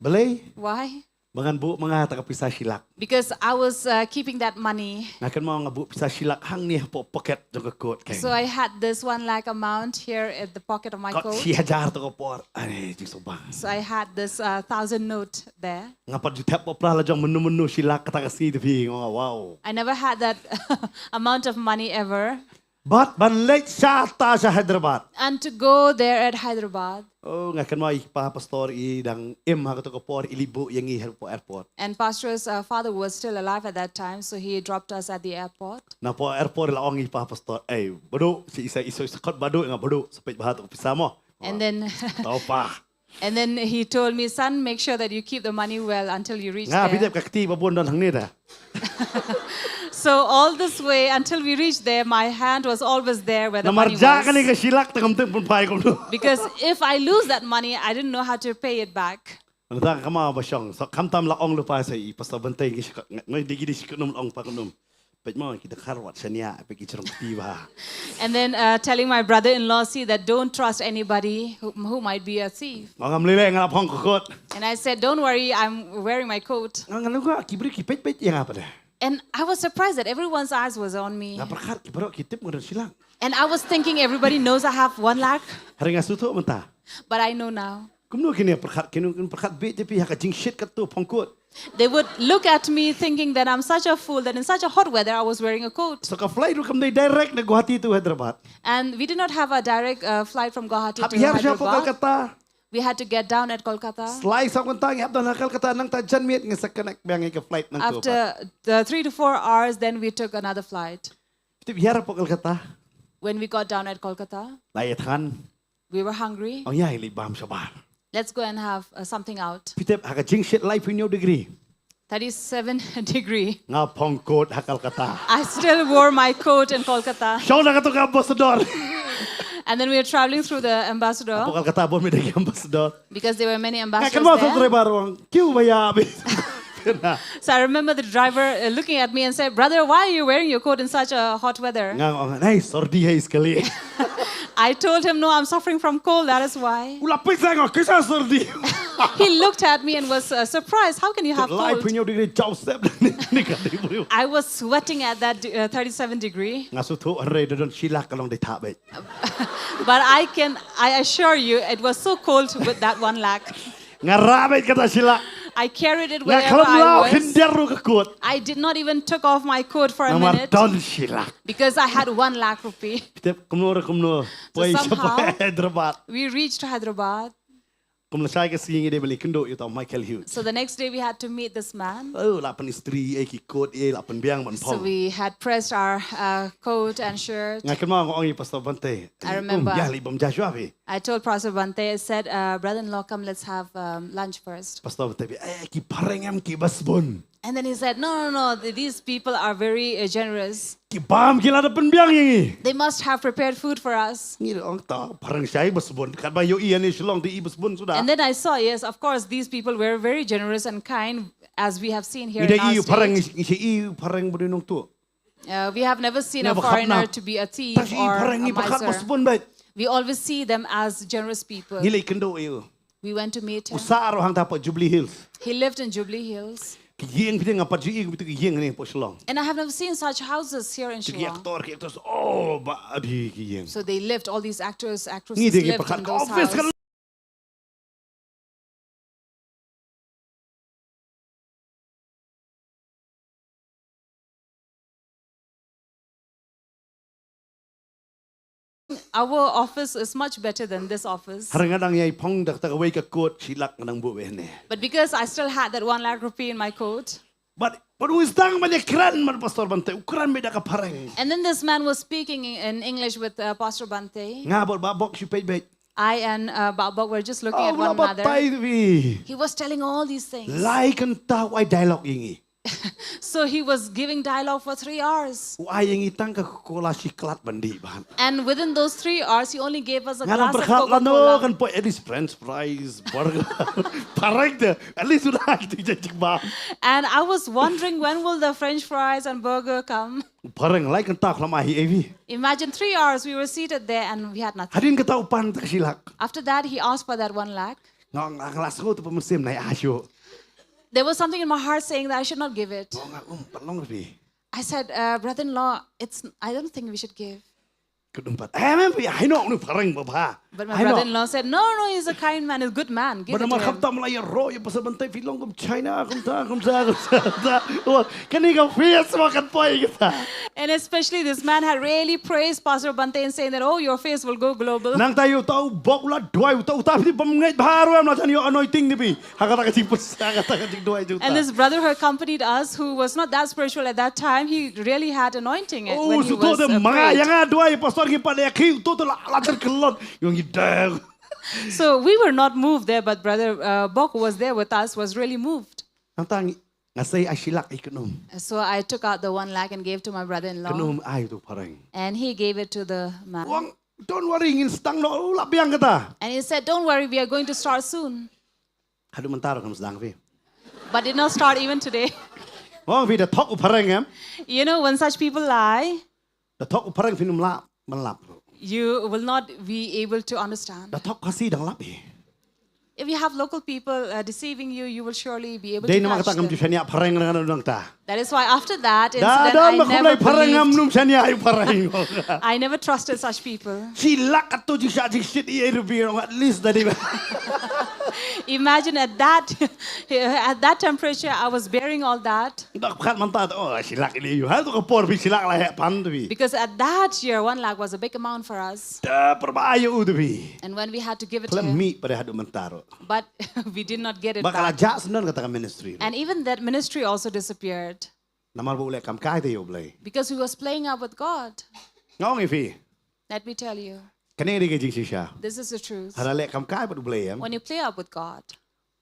Balei? Why? Ba ngan buh ma nga ta ka pisa shi lak. Because I was uh, keeping that money. Nga kynmaw nga buh pisa shi lak hangne hapoh pocket jong ka coat keiñ. So I had this one lakh amount here at the pocket of my coat. Kot shi hajar ta ka por. Ani, jingsngewbha. So I had this uh, thousand note there. Ngam pat ju thep ba pla la jong mynno mynno shi lak kata ka sngi te phi, nga ong, wow. I never had that amount of money ever. Bad ban leit shata sha Hyderabad. And to go there at Hyderabad. Oh, nga kynmaw i pa pastor i dang im ha kato ka por, i leit buh ïa ngi hapoh airport. And Pastor's uh, father was still alive at that time, so he dropped us at the airport. Na hapoh airport la ong i pa pastor, "Ei, Badu, shi isa iso isa kot Badu, nga Badu, sa peit bha to ka pisa mo." And then Tau pa. And then he told me, "Son, make sure that you keep the money well until you reach there." Nga phi tip ka kti ba bun don hangne da. So all this way until we reached there, my hand was always there where the money was. Namar ja kane ka shi lak tang ngam tip pynphai kumno. Because if I lose that money, I didn't know how to pay it back. Nangta kynmaw ba shong. So khamtam la ong lypa sa i Pastor Bante ngi shi ka, ngi dei ki dei shi ka num la ong pa ka num. Peit mo ki dkhar wat shaniah, peit ki jrong kti bha. And then uh, telling my brother-in-law, "See that don't trust anybody who, who might be a thief." Nga ngam lei lei, nga la phong ka coat. And I said, "Don't worry, I'm wearing my coat." Nga nga lynga ki briew ki peit peit ïa nga pat de. And I was surprised that everyone's eyes was on me. Nga pyrkhat ki baroh ki tip nga don shi lak. And I was thinking everybody knows I have one lakh. Hynrei nga sngewthuh mynta. But I know now. Kumno kine pyrkhat, kine pyrkhat bit te phi ha ka jingshit katto phong coat. They would look at me thinking that I'm such a fool that in such a hot weather I was wearing a coat. So ka flight ruh kam dei direct na Guwahati to Hyderabad. And we did not have a direct uh, flight from Guwahati to Hyderabad. Hap hiar sha hapoh Kolkata. We had to get down at Kolkata. Sla i saw kynta ngi hap don ha Kolkata, nangta janmiet ngi sa connect biang ïa ka flight nangto pat. After the three to four hours, then we took another flight. Tip hiar hapoh Kolkata. When we got down at Kolkata, la ïathan. We were hungry. Ong ïa, ïa leit bam shabar. Let's go and have uh, something out. Phi tip ha ka jingshit laiphew hynñiew degree. Thirty-seven degree. Nga phong coat ha Kolkata. I still wore my coat in Kolkata. Shong na kato ka ambassador. And then we were traveling through the ambassador. Hapoh Kolkata bun mi dei ki ambassador. Because there were many ambassadors there. Nga kynmaw sa driver ong, "Kiew bhaiya abhi." So I remember the driver uh, looking at me and said, "Brother, why are you wearing your coat in such a hot weather?" Nga ong, "Nahi, sardi hai iske liye." I told him, "No, I'm suffering from cold, that is why." U la peit sa nga, "Kaisa sardi?" He looked at me and was uh, surprised. "How can you have cold?" Laiphew hynñiew degree, jaw sep ni ka dei bru. I was sweating at that uh, thirty-seven degree. Nga sngewthuh hynrei da don shi lak ka long dei thah beit. But I can, I assure you, it was so cold with that one lakh. Nga rah beit kata shi lak. I carried it wherever I was. Nga khlem law khyndiat ruh ka coat. I did not even took off my coat for a minute. Namar don shi lak. Because I had one lakh rupee. Tip kumno re kumno. So somehow, poi sha Hyderabad. We reached Hyderabad. Kum lashai ka sngi ngi dei ban ïakynduh ïa uta u Michael Hughes. So the next day we had to meet this man. Oh, la pynistri ïa ki kot ïa, la pynbiang ban phong. So we had pressed our uh, coat and shirt. Nga kynmaw nga ong ïa Pastor Bante. I remember. Um, ïa, leit bam ja shuwa phi. I told Pastor Bante, I said, uh, "Brother-in-law, come, let's have um, lunch first." Pastor Bante, "Eh, ki phareng em ki ba sbun." And then he said, "No, no, no, th- these people are very uh, generous. Ki bam ki la da pynbiang ïa ngi. They must have prepared food for us." Ngi ong ta phareng shai ba sbun. Katba ïohi ïa ne Shillong te i ba sbun suda. And then I saw, yes, of course, these people were very generous and kind, as we have seen here in our state. Ngi da i phareng, ngi i phareng ba dei nongtuh. Uh, we have never seen a foreigner to be a thief or a miser. We always see them as generous people. Ngi leit kynduh ïa u. We went to meet him. U sah ruh hangta pat Jubilee Hills. He lived in Jubilee Hills. Ki ïing phi nga pat ju ïing phi tu ki ïing ne pat Shillong. And I have never seen such houses here in Shillong. Ki actor, ki actress, oh, ba di ki ïing. So they lived, all these actors, actresses lived in those houses. Ngi dei ngi pyrkhat ka office kan. Our office is much better than this office. Hynrei nga dang ïai phong da kata kawei ka coat shi lak nga dang buh beit hangne. But because I still had that one lakh rupee in my coat. But, but u sdang ban ïakren bad Pastor Bante, u kren beit da ka phareng. And then this man was speaking in English with uh, Pastor Bante. Nga bad Bah Bok shu peit beit. I and uh, Bah Bok were just looking at one another. He was telling all these things. Lai kynta u ai dialogue ïa ngi. So he was giving dialogue for three hours. U ai ïa ngi tang ka Coca-Cola shi klat ban dih bha. And within those three hours, he only gave us a glass of Coca-Cola. Nga la pyrkhat lano kan poi at least French fries, burger. Phareng te, at least u la ai tu jingba. And I was wondering when will the French fries and burger come. Phareng lai kynta khlem ai hi ei vi. Imagine three hours we were seated there and we had nothing. Hadien kata u pan ta ka shi lak. After that, he asked for that one lakh. Nga, nga, nga la sngew tu pynmynsiem nai ai shuh. There was something in my heart saying that I should not give it. Nga, um, pat long vi. I said, uh, "Brother-in-law, it's, I don't think we should give." Kut um pat. Eh, mem, I know, nu phareng ba bha. But my brother-in-law said, "No, no, he's a kind man, he's a good man. Give it to him." Ba namar khamtam la ïaroh ïa Pastor Bante, phi long kum China, kumta, kumta, kumta. Wah, kane ka face ma kan poi kita. And especially this man had really praised Pastor Bante and saying that, "Oh, your face will go global." Nangta ïa uta u Bok u la duwai, uta, uta phi bym ngeit bha ruh em la jan ïoh anointing ne phi. Ha kata ka jingpyrshang, ha kata ka jingduwai jong uta. And this brother who accompanied us, who was not that spiritual at that time, he really had anointing when he was uh, prayed. Oh, shu to de ma nga, ïa nga duwai, pastor ngi pat ïa ki, to to la, la ter kelot. Ïong i dang. So we were not moved there, but brother uh, Bok, who was there with us, was really moved. Nangta ngi, nga sei ai shi lak ïa kynum. So I took out the one lakh and gave to my brother-in-law. Kynum ai tu phareng. And he gave it to the man. Ong, "Don't worry, ngin sdang noh, la biang kata." And he said, "Don't worry, we are going to start soon." Haduh mynta ruh kam sdang phi. But did not start even today. Ong phi, da thok u phareng em. You know, when such people lie, da thok u phareng phin ym lah ban lap ruh. You will not be able to understand. Da thok Khasi dang lap hi. If you have local people uh, deceiving you, you will surely be able to catch them. Dei namar kata ngam ju shaniah phareng ngan nangta. That is why after that incident, I never believed. Da don ma khublei phareng ngam num shaniah ïa u phareng. I never trusted such people. Shi lak katto jingshah jingshit ïa ruh phi, at least da dei. Imagine at that at that temperature, I was bearing all that. Da khat mynta, oh, shi lak ïa u. Ha tu ka por phi shi lak la heh pan tu phi. Because at that year, one lakh was a big amount for us. Da pyrba ïa u tu phi. And when we had to give it to him. Khlem mih pat haduh mynta ruh. But we did not get it back. Ba ka la jah shen kata ka ministry ruh. And even that ministry also disappeared. Namar ba u leh kam kai te ïa u Blei. Because he was playing up with God. Nga ong ïa phi. Let me tell you. Kane dei ka jingshisha. This is the truth. Haba leh kam kai bad u Blei em. When you play up with God,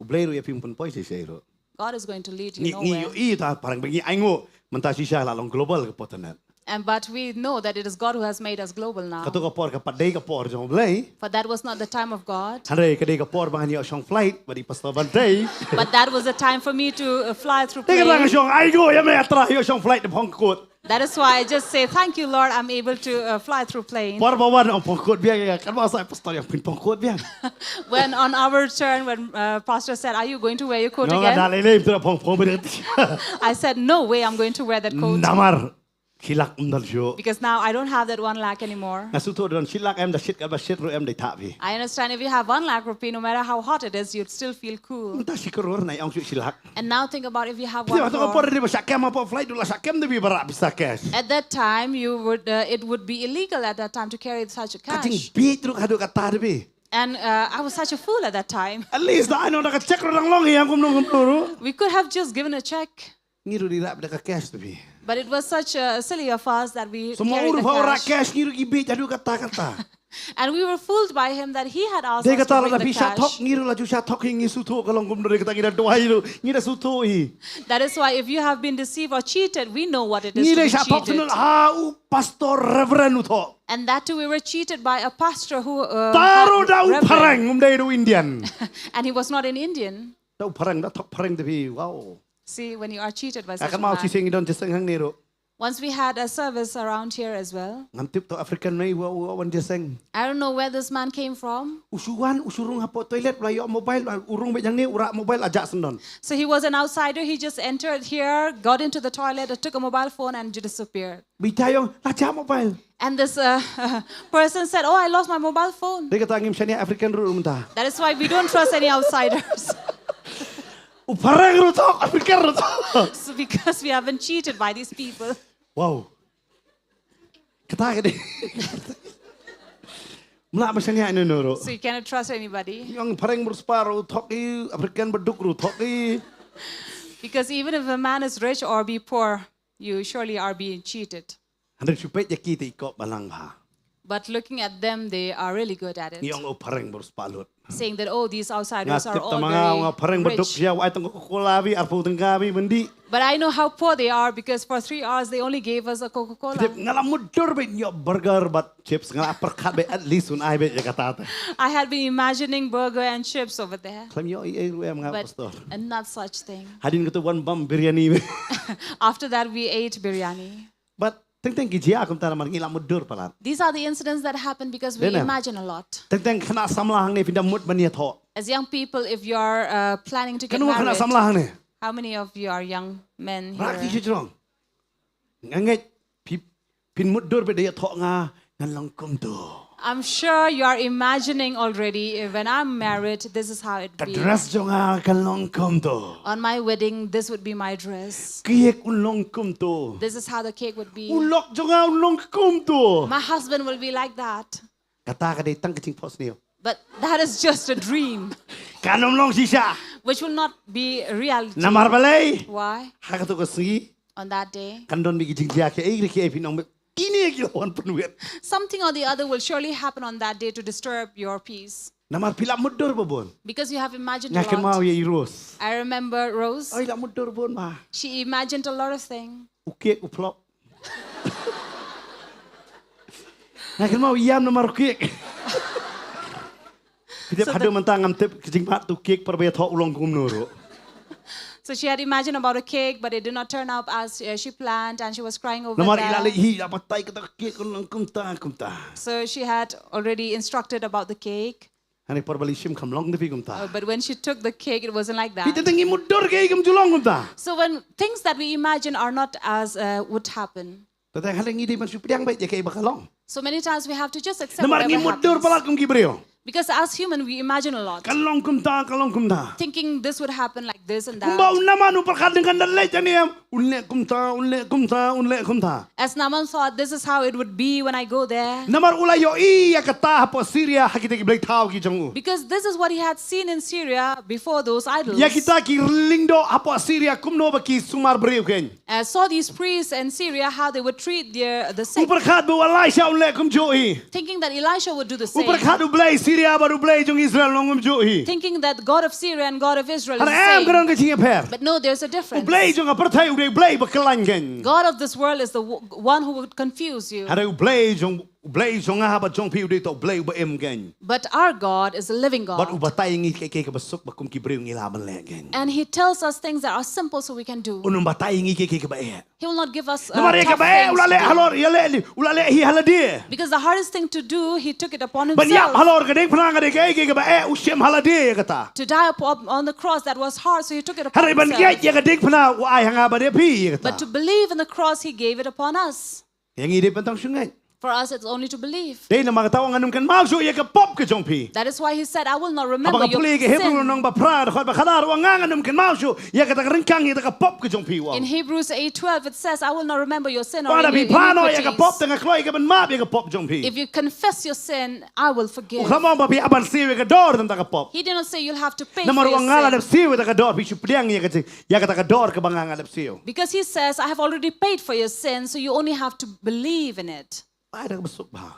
u Blei ruh ïa phim pynpoi shisha ruh. God is going to lead you nowhere. Ngi, ngi ïohi ta phareng ba ngi ainguh mynta shisha la long global ka por internet. And but we know that it is God who has made us global now. Kato ka por ka pat dei ka por jong u Blei. But that was not the time of God. Hynrei ka dei ka por ba ngan ïoh shong flight bad i Pastor Bante. But that was the time for me to uh, fly through plane. Te ka dang shong ai go ïa me atra ïoh shong flight da phong kot. That is why I just say, "Thank you, Lord, I'm able to uh, fly through plane." Por ba wan ong phong kot biang ïa, kan ba sa pastor ïa phin phong kot biang. When on our turn, when uh, pastor said, "Are you going to wear your coat again?" Nga da lei lei tu phong phong bad. I said, "No way, I'm going to wear that coat." Namar shi lak ym don shuh. Because now I don't have that one lakh anymore. Nga sngewthuh don shi lak em da shit, katba shit ruh em dei thah phi. I understand if you have one lakh rupee, no matter how hot it is, you'd still feel cool. Mynta shi klur nai ong shuh shi lak. And now think about if you have one crore. Phi, kato ka por dei ba shah kem hapoh flight, du la shah kem de phi ba rah pisa cash. At that time, you would uh, it would be illegal at that time to carry such a cash. Ka jingbieit ruh haduh katta de phi. And uh, I was such a fool at that time. At least da ai noh da ka check ruh dang long hi ïa kumno kumno ruh. We could have just given a check. Ngi ruh dei rap da ka cash te phi. But it was such a silly of us that we Sa ma carried u ruh the pha u rah cash. Cash ngi ruh ki bit haduh katta katta. And we were fooled by him that he had asked Dei us to kata la bring da the phi sha thok cash. Ngi ruh la ju sha thok hi ngi shu thoh ka long kumno dei kata ngi da duwai ruh ngi da shu thoh hi. That is why if you have been deceived or cheated, we know what it is Ngi to dei be sha thok cheated. Sngewthuh ha u pastor reverend u thoh. And that too, we were cheated by a pastor who uh, Taro had da u reverend. Phareng um dei da u Indian. And he was not an Indian. Da u Phareng da thok Phareng te phi wow. See, when you are cheated by Ka such a kan mau chi man. Seng ngi don chi Seng hangne ruh. Once we had a service around here as well. Ngam tip to African nei wa wa wan chi Seng. I don't know where this man came from. U shu wan u shu rung hapoh toilet bla ïoh mobile bla u rung beit hangne u rah mobile a jah syndon. So he was an outsider. He just entered here, got into the toilet, took a mobile phone, and just disappeared. Bita ïong la jah mobile. And this uh, person said, "Oh, I lost my mobile phone." Dei kata ngim shaniah African ruh mynta. That is why we don't trust any outsiders. U Phareng ruh thok African ruh thok. So because we have been cheated by these people. Wow. Kata ka dei. Mla ba shaniah ne no ruh. So you cannot trust anybody. Ïong Phareng bru spar ruh thok i African baduk ruh thok i. Because even if a man is rich or be poor, you surely are being cheated. Hynrei shu peit ïa ki te i kop balang bha. But looking at them, they are really good at it. Ïong u Phareng bru spar lut. Saying that, "Oh, these Nga outsiders are tip all tama nga nga very Phareng baduk rich." Ïa wa ai tang Coca-Cola wi arphew tyngka wi mynta. But I know how poor they are because for three hours they only gave us a Coca-Cola. Tip nga la mutdur beit ïoh burger bad chips nga la pyrkhat beit at least un ai beit ïa kata te. I had been imagining burger and chips over there, Khlem ïoh i ei ruh em nga but pastor. And not such thing. Hadien kata wan bam biryani beit. After that, we ate biryani. Bad teng teng ki jia kumta namar ngi la mutdur palat. These are the incidents that happen because we Dena. Imagine a lot. Teng teng khynnah samla hangne phin da mut ban ïathoh. As young people, if you are uh, planning to get Kano khynnah married, samla hangne? How many of you are young men here? Rak ki jrong. Nga ngeit phi phin mutdur beit da ïathoh nga ngan long kumto. I'm sure you are imagining already, eh, when I'm married, this is how it Ka be. Dress jong nga kan long kumto. On my wedding, this would be my dress. Cake un long kumto. This is how the cake would be. U lok jong nga un long kumto. My husband will be like that. Kata ka dei tang ka jingphohsniew. But that is just a dream, Kan ym long shisha. Which will not be reality. Namar balei? Why? Ha kato ka sngi. On that day, kan don beit ki jingjia kiei kiei phin ong beit kine ki la wan pynwit. Something or the other will surely happen on that day to disturb your peace. Namar phi la mutdur ba bun. Because you have imagined Nga a kynmaw lot. Ïa i Rose. I remember Rose. Oi la mutdur bun ba. She imagined a lot of things. U cake u flop. Nga kynmaw ïam namar u cake. Phi tip haduh mynta ngam tip ka jingbat tu cake para ba ïathoh u long kumno ruh. So she had imagined about a cake, but it did not turn out as uh, she planned, and she was crying over Namar i la that. leh hi la batai kata cake kan long kumta kumta. So she had already instructed about the cake. Hangne por ba leit shim kam long te phi kumta. Uh, but when she took the cake, it wasn't like Phi te that. Tang ngi mutdur kiei kam ju long kumta. So when things that we imagine are not as uh, would happen, Te tang hangne ngi dei ban shu pdiang beit ïa kiei ba ka long. So many times we have to just accept Namar ngi whatever mutdur happens. Palat kum ki briew. Because as human, we imagine a lot, Kan long kumta, kan long kumta. Thinking this would happen like this and Kumba u that. Naaman u pyrkhat dang kan da leit hangne em. Un leh kumta, un leh kumta, un leh kumta. As Naaman thought, this is how it would be when I go there. Namar u la ïohi ïa kata hapoh Syria ha kita ki blei thaw ki jong u. Because this is what he had seen in Syria before those idols. Ïa kita ki lyngdoh hapoh Syria kumno ba ki sumar briew kein. Uh, saw these priests in Syria, how they would treat their the U sick, pyrkhat ba u Elisha un leh kumjuh hi. Thinking that Elisha would do the U same. Pyrkhat u Blei Syria bad u Blei jong Israel un long kumjuh hi. Thinking that God of Syria and God of Israel is Hynrei em ka the don same. Ka jingïapher. But no, there's a U difference. Blei jong ka pyrthei u dei u Blei ba kyllain kein. God of this world is the w- one who would confuse you. Hynrei u Blei jong u Blei jong nga bad jong phi u dei u Blei uba im kein. But our God is a living Bad u God. batai ïa ngi kiei kiei kiba suk ba kum ki briew ngi lah ban leh kein. And he tells us things that are simple so we can do. Un ym batai ïa ngi kiei kiei kiba eh. He will not give us uh, Namar ïa tough kaba eh u things la to leh do. Halor, ïa leh li, u la leh hi ha lade. Because the hardest thing to do, he took it upon Ban ïap himself. Halor ka diengphna ka dei kiei kiei kaba eh u shim ha lade ïa kata. To die upon on the cross that was hard, so he took it upon Hynrei ban ngeit himself. Ïa ka diengphna u ai ha nga bad ïa phi ïa kata. But to believe in the cross, he gave it upon us. Ïa ngi dei ban tang shu ngeit. For us, it's only to believe. Dei namar kata u ong ngan ym kynmaw shuh ïa ka pop ka jong phi. That is why he said, I will not Haba remember ka your pule ka Hebru sin. lynnong ba phra dkhot ba khatar u ong ngan ym kynmaw shuh ïa kata ka ryngkang ïa kata ka pop ka jong phi u ong. In Hebrews eight twelve, it says, I will not remember your sin or Lada phi your phah noh ïa ka pop iniquities. Te nga kloi ka ban map ïa ka pop jong phi. If you confess your sin, I will U forgive. kham ong ba phi hap ban siew ïa ka dor na kata ka pop. He did not say you'll have to pay Namar for u ong nga la your dep sin. siew ïa kata ka dor, phi shu pdiang ïa kata, ïa kata ka dor kaba nga nga dep siew. Because he says, I have already paid for your sin, so you only have to believe in it. Paidbah ka ba suk bha.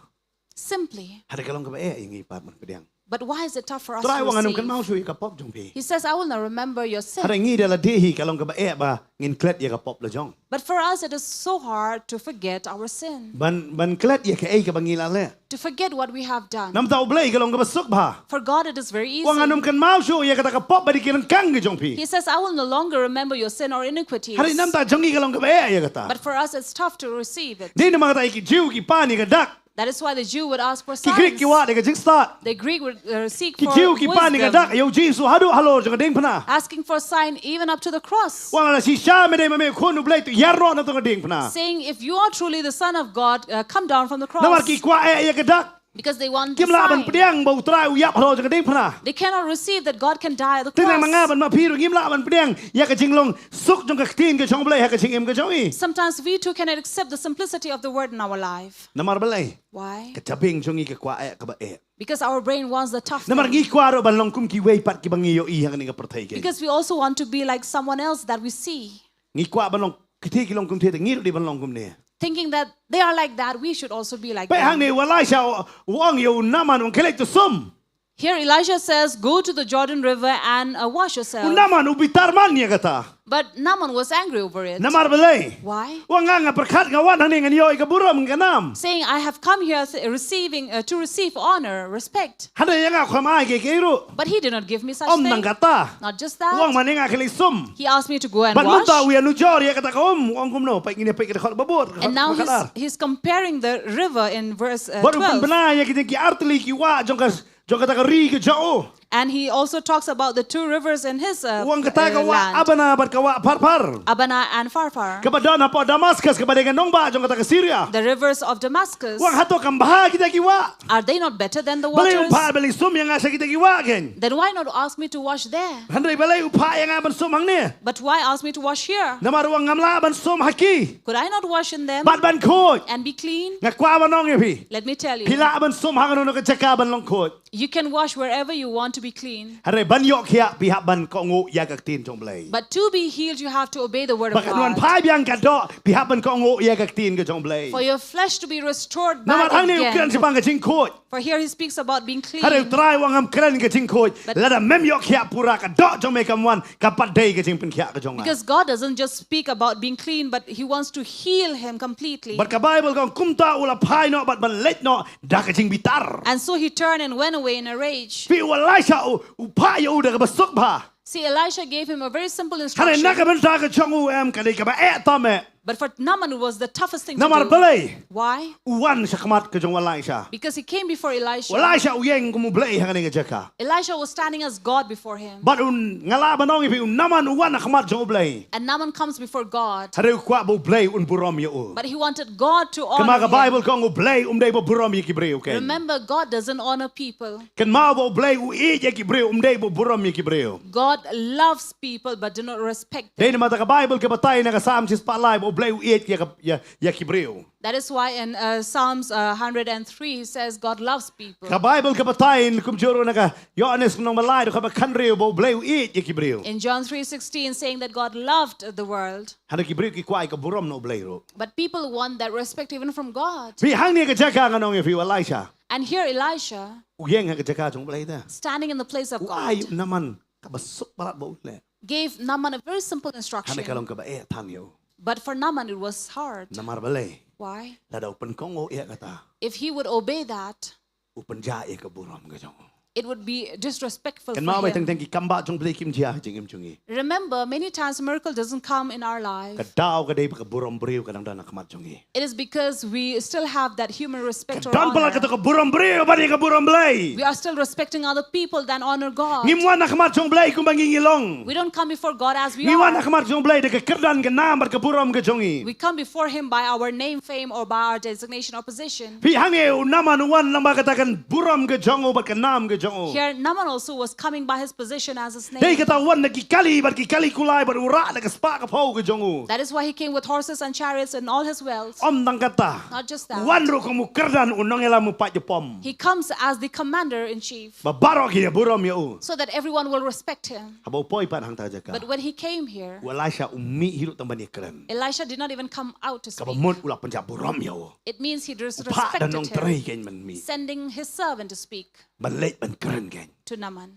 Simply. Hynrei ka long kaba eh ïa ngi pat ban pdiang. But why is it tough for us Trai to u ong ngan ym kynmaw receive? shuh ïa ka pop jong phi. He says, I will not remember your sin. Hynrei ngi da lade hi ka long kaba eh ba ngin klet ïa ka pop la jong. But for us, it is so hard to forget our sin, Ban ban klet ïa kaei kaba ngi la leh. To forget what we have done. Namar u Blei ka long kaba suk bha. For God, it is very easy. U ong ngan ym kynmaw shuh ïa kata ka pop bad ïa ki ryngkang ki jong phi. He says, I will no longer remember your sin or iniquities. Hynrei namar jong ngi ka long kaba eh ïa kata. But for us, it's tough to receive it. Dei namar kata ïa ki Jiw ki pan ïa ka dak. That is why the Jew would ask for Ki Grik signs. Ki wad ïa ka jingstad. The Greek would uh, seek Ki for Jiw ki pan ïa ka dak wisdom, ïa u Jisu haduh halor jong ka diengphna. Asking for sign even up to the cross. U ong lada shisha me dei ma me u khun u Blei to ïar noh na tang ka diengphna. Saying, if you are truly the Son of God, uh, come down from the cross. Namar ki kwah eh ïa ka dak. Because they want Kim lah ban sign. Pdiang ba u Trai u ïap halor jong ka diengphna. They cannot receive that God can die at the Te nga ma nga cross. Bad ma phi ruh ngim lah ban pdiang ïa ka jinglong suk jong ka ktien ka jong u Blei ha ka jingim ka jong ngi. Sometimes we too cannot accept the simplicity of the word in our life. Namar balei? Why? Ka jabieng jong ngi ka kwah eh kaba eh. Because our brain wants the tough Namar thing. Ngi kwah ruh ban long kum kiwei pat kiba ngi ïohi ha kane ka pyrthei ka. Because we also want to be like someone else that we see. Ngi kwah ban long, kitei ki long kumtei te ngi ruh dei ban long kumne. Thinking that they are like that, we should also be like Peit them. Hangne u Elisha u ong ïa u Naaman, u ong khie leit to sum. Here Elisha says, go to the Jordan River and uh, wash U yourself. Naaman u bitar man ïa kata. But Naaman was angry over it. Namar balei? Why? U ong nga nga pyrkhat nga wan hangne ngan ïoh ïa ka burom ka nam. Saying, I have come here th- receiving uh, to receive honor, respect. Hynrei ïa nga kham ai kiei kiei ruh. But he did not give me such Ym thing. Nang kata. Not just U ong that. Mane nga khie leit sum. He asked me to go and Bad wash. Mynta u ïanujor ïa kata ka um, u ong kumno, peit ngin ïa peit ka dkhot ba bud. And now he's, he's comparing the river in verse uh, Bad u twelve. Pynbna ïa kine ki artylli ki wah jong ka, jong kata ka ri ka jong u. And he also talks about the two rivers in his uh, U ong kata ka uh, wah land, Abana bad ka wah Pharpar. Abana and Pharpar. Kaba don hapoh Damascus, kaba dei ka nongbah jong kata ka Syria. The rivers of Damascus. U ong hato kam bha kita ki wah. Are they not better than the Balei u waters? phah ban leit sum ïa nga sha kita ki wah kein. Then why not ask me to wash there? Hynrei balei u phah ïa nga ban sum hangne. But why ask me to wash here? Namar u ong ngam lah ban sum ha ki. Could I not wash in them Bad ban khuid. And be clean? Nga kwah ban ong ïa phi. Let me tell you. Phi lah ban sum ha kano kano ka jaka ban long khuid. You can wash wherever you want to be clean. Hynrei ban ïoh khiah phi hap ban kohnguh ïa ka ktien jong u Blei. But to be healed, you have to obey the word Ba of kan wan God. phai biang ka doh phi hap ban kohnguh ïa ka ktien ka jong u Blei. For your flesh to be restored Namar back hangne u kren again. shaphang ka jingkhuid. For here he speaks about being clean. Hynrei u Trai u ong ngam kren ka jingkhuid. But Lada mem ïoh khiah pura ka doh jong me kam wan, ka pat dei ka jingpynkhiah ka jong nga. Because God doesn't just speak about being clean, but he wants to heal him completely. Bad ka Baibl ka ong kumta u la phai noh bad ban leit noh da ka jingbitar. And so he turned and went away in a rage. Phi u Elisha u, u phah ïa u da kaba suk bha. See, Elisha gave him a very simple Hynrei na ka instruction. bynta ka jong u em ka dei kaba eh tam eh. But for Naaman, it was the toughest thing to Namar do. Balei? Why? U wan shakhmat ka jong u Elisha. Because he came before Elisha. U Elisha u ïeng kum u Blei ha kane ka jaka. Elisha was standing as God before him. Bad u, nga lah ban ong ïa phi, u Naaman u wan shakhmat jong u Blei. And Naaman comes before God. Hynrei u kwah ba u Blei un burom ïa u. But he wanted God to honor Kama ka him. Baibl ka ong u Blei um dei ba burom ïa ki briew kein. Remember, God doesn't honor people. Kynmaw ba u Blei u ïeit ïa ki briew, um dei ba burom ïa ki briew. God loves people but do not respect Dei them. namar kata ka Baibl ka batai na ka Salm shispah lai ba u Blei u ïeit ïa ka, ïa, ïa ki briew. That is why in uh, Psalms uh, one hundred and three he says God loves people. Ka Baibl ka batai kumjuh ruh na ka Ïoannis lynnong ba lai dkhot ba khathynriew ba u Blei u ïeit ïa ki briew. In John three sixteen, saying that God loved the world. Hynrei ki briew ki kwah ïa ka burom na u Blei ruh. But people want that respect even from God. Phi hangne ka jaka ngan ong ïa phi u Elisha. And here Elisha, U ïeng ha ka jaka jong u Blei te. Standing in the place of U ai God, u Naaman kaba suk palat ba u leh. Gave Naaman a very simple Hynrei instruction. Ka long kaba eh than ïa u. But for Naaman, it was hard. Namar balei? Why? Lada u pynkohnguh ïa kata. If he would obey that, U pynjah ïa ka burom ka jong u. It would be disrespectful for him. Kynmaw ba teng teng ki kam bah jong U Blei kim jia ha jingim jong ngi. Remember, many times a miracle doesn't come in our life. Ka daw ka dei ba ka burom briew ka dang don ha khmat jong ngi. It is because we still have that human respect or honor. Ka don palat kata ka burom briew ban ïa ka burom Blei. We are still respecting other people than honor God. Ngim wan ha khmat jong U Blei kumba ngi ngi long. We don't come before God as we are. Ngi wan ha khmat jong U Blei da ka kyrdan ka nam bad ka burom ka jong ngi. We come before him by our name, fame, or by our designation or position. Phi, hangne u Naman u wan namar kata ka burom ka jong u bad ka nam ka jong u. Here, Naaman also was coming by his position as his name. Dei kata u wan da ki kali bad ki kali kulai bad u rah da ka spah ka phew ka jong u. That is why he came with horses and chariots and all his wealth. Ym tang kata. Not just that. U wan ruh kum u kyrdan u nongïalam u paid jong u. He comes as the commander in chief. Ba baroh kin ïa burom ïa u. So that everyone will respect him. Haba u poi pat hangta ka jaka. But when he came here, u Elisha um mih hi ruh tang ban ïakren. Elisha did not even come out to speak. Kaba mut u la pynjah burom ïa u. It means he disrespected him, sending his servant to speak. Phah da nongtrei kein ban mih. Ban leit ban kren kein. To Naaman.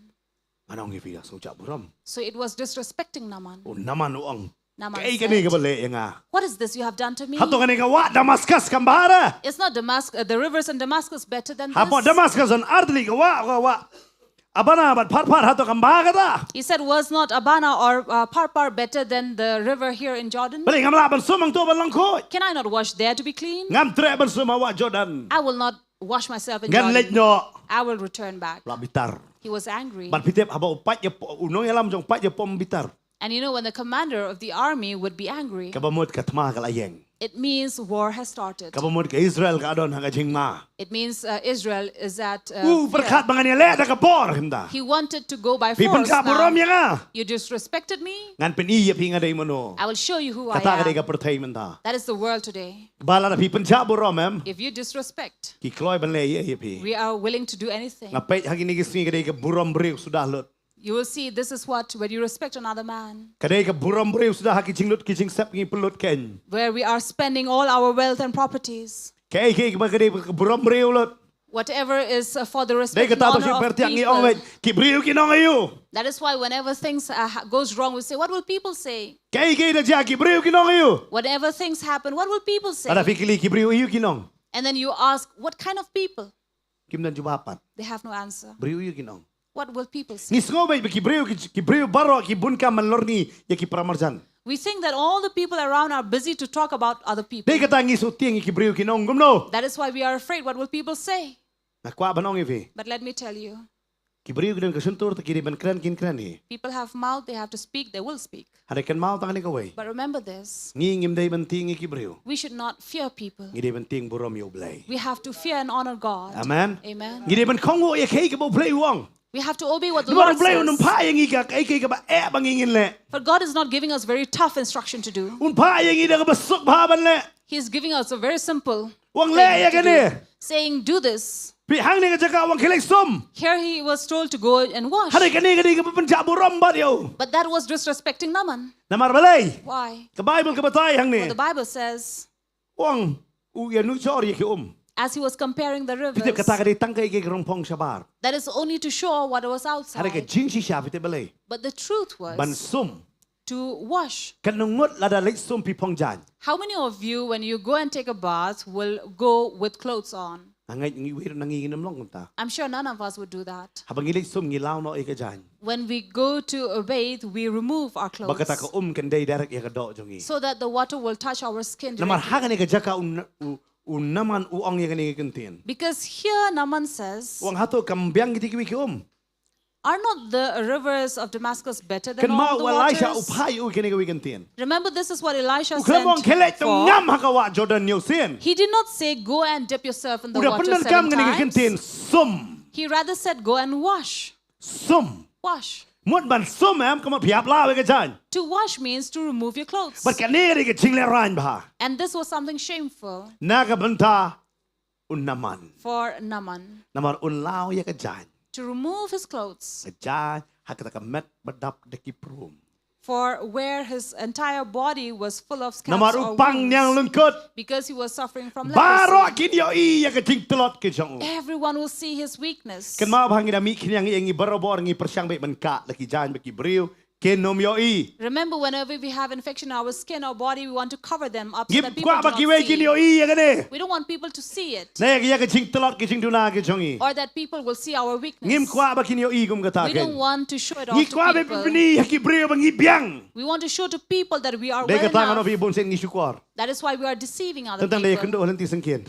Ngan ong ïa phi, ka shu jah burom. So it was disrespecting Naaman. U Naman u ong. Naaman said, kaei kane kaba leh ïa nga? What is this you have done to me? Hato kane ka wah Damascus kam bha re? Is not Damascus, uh, the rivers in Damascus better than this? Hapoh Damascus don ar tylli ka wah, ka wah Abana bad Pharpar, hato kam bha kata? He said, was not Abana or, uh, Pharpar better than the river here in Jordan? Balei ngam lah ban sum hangto ban long khuid? Can I not wash there to be clean? Ngam treh ban sum ha wah Jordan. I will not wash myself in Jordan. Ngan leit noh. I will return back. La bitar. He was angry. Bad phi tip haba u paid ïa po-, u nongïalam jong u paid ïa pom bitar. And you know, when the commander of the army would be angry, kaba mut ka thma ka la ïeng. It means war has started. Kaba mut ka Israel ka don ha ka jingma. It means, uh, Israel is at, uh, fear. U pyrkhat ba ngan ïaleh da ka bor, kumta. He wanted to go by force now. Phi pynjah burom ïa nga. You disrespected me. Ngan pyni ïa phi nga dei mano. I will show you who I am. Kata ka dei ka pyrthei mynta. That is the world today. Ba lada phi pynjah burom em. If you disrespect, ki kloi ban leh ïa phi. We are willing to do anything. Nga peit ha kine ki sngi ka dei ka burom briew suda lut. You will see this is what, when you respect another man. Ka dei ka burom briew suda ha ki jinglut ki jingsep ngi pynlut kein. Where we are spending all our wealth and properties. Kaei kaei ba ka dei ka burom briew lut. Whatever is, uh, for the respect and honor of people. Dei kata to shi per tiang ngi ong wei, ki briew kin ong aïu. That is why whenever things, uh, ha-, goes wrong, we say, "What will people say?" Kaei kaei da jia, ki briew kin ong aïu. Whenever things happen, "What will people say?" Lada phi kylli ki briew aïu kin ong. And then you ask, "What kind of people?" Kim don jubab pat. They have no answer. Briew aïu kin ong. What will people say? Ngi sngew beit ba ki briew, ki, ki briew baroh ki bun kam ban lorni ïa ki paramarjan. We think that all the people around are busy to talk about other people. Dei kata ngi shu tieng ïa ki briew kin ong kumno. That is why we are afraid, what will people say? Nga kwah ban ong ïa phi. But let me tell you. Ki briew ki don ka shyntur, te ki dei ban kren kin kren hi. People have mouth, they have to speak, they will speak. Hynrei kynmaw tang kane kawei. But remember this. Ngi ngim dei ban tieng ïa ki briew. We should not fear people. Ngi dei ban tieng burom ïa U Blei. We have to fear and honor God. Amen. Amen. Ngi dei ban kohnguh ïa kaei kaba U Blei u ong. We have to obey what the Lord says. Namar U Blei un ym phah ïa ngi ka, kaei kaei kaba eh ba ngi ngin leh. For God is not giving us very tough instruction to do. Un phah ïa ngi da kaba suk bha ban leh. He is giving us a very simple thing to do. U ong leh ïa kane. Saying, "Do this." Phi, hangne ka jaka u ong khie leit sum. Here he was told to go and wash. Hynrei kane ka dei kaba pynjah burom bad ïa u. But that was disrespecting Naaman. Namar balei? Why? Ka Baibl ka batai hangne. What the Bible says. U ong u ïanujor ïa ki um. As he was comparing the rivers. Phi tip kata ka dei tang kaei kaei ka rong phong shabar. That is only to show what was outside. Hynrei ka jingshisha phi tip balei? But the truth was. Ban sum. To wash. Katno ngut lada leit sum phi phong jaiñ? How many of you, when you go and take a bath, will go with clothes on? Nga ngeit ngi wei ruh na ngi ngin ym long kumta. I'm sure none of us would do that. Haba ngi leit sum ngi law noh ïa ka jaiñ. When we go to, uh, bathe, we remove our clothes. Ba kata ka um kan dei direct ïa ka doh jong ngi. So that the water will touch our skin directly. Namar ha kane ka jaka u, u, u Naaman u ong ïa kane ka kyntien. Because here Naaman says, u ong hato kam biang kiti kiwei ki um? Are not the rivers of Damascus better than all the waters? Kynmaw u Elisha u phah ïa u kane kawei ka ktien. Remember, this is what Elisha sent for. U khlem ong khie leit tang ngam ha ka wah Jordan ñiew sien. He did not say, "Go and dip yourself in the water seven times." U da pyndonkam kane ka ktien sum. He rather said, "Go and wash." Sum. Wash. Mut ban sum em, ka mut phi hap law ïa ka jaiñ. To wash means to remove your clothes. Bad kane ka dei ka jinglehraiñ bha. And this was something shameful. Na ka bynta u Naaman. For Naaman. Namar un law ïa ka jaiñ. To remove his clothes. Ka jaiñ ha kata ka met ba dap da ki prum. For where his entire body was full of scabs or wounds. Namar u pang niang lyngkut. Because he was suffering from leprosy. Baroh kin ïohi ïa ka jingtlot ka jong u. Everyone will see his weakness. Kynmaw ba ngi da mih khñiang ïa ngi barabor, ngi pyrshang beit ban kah la ki jaiñ bad ki briew. kin ym ïohi. Remember, whenever we have infection in our skin or body, we want to cover them up so that people do not see. Ngim kwah ba kiwei kin ïohi ïa kane. We don't want people to see it. Na ïa ka jingtlot ki jingduna ki jong ngi. Or that people will see our weakness. Ngim kwah ba kin ïohi kum kata. We don't want to show it off to people. Ngi kwah ba pynbna ha ki briew ba ngi biang. We want to show to people that we are well enough. Dei kata nga ong ïa phi bun sien ngi shukor. That is why we are deceiving other people. Tang tang da ïakynduh ha lynti syngkien.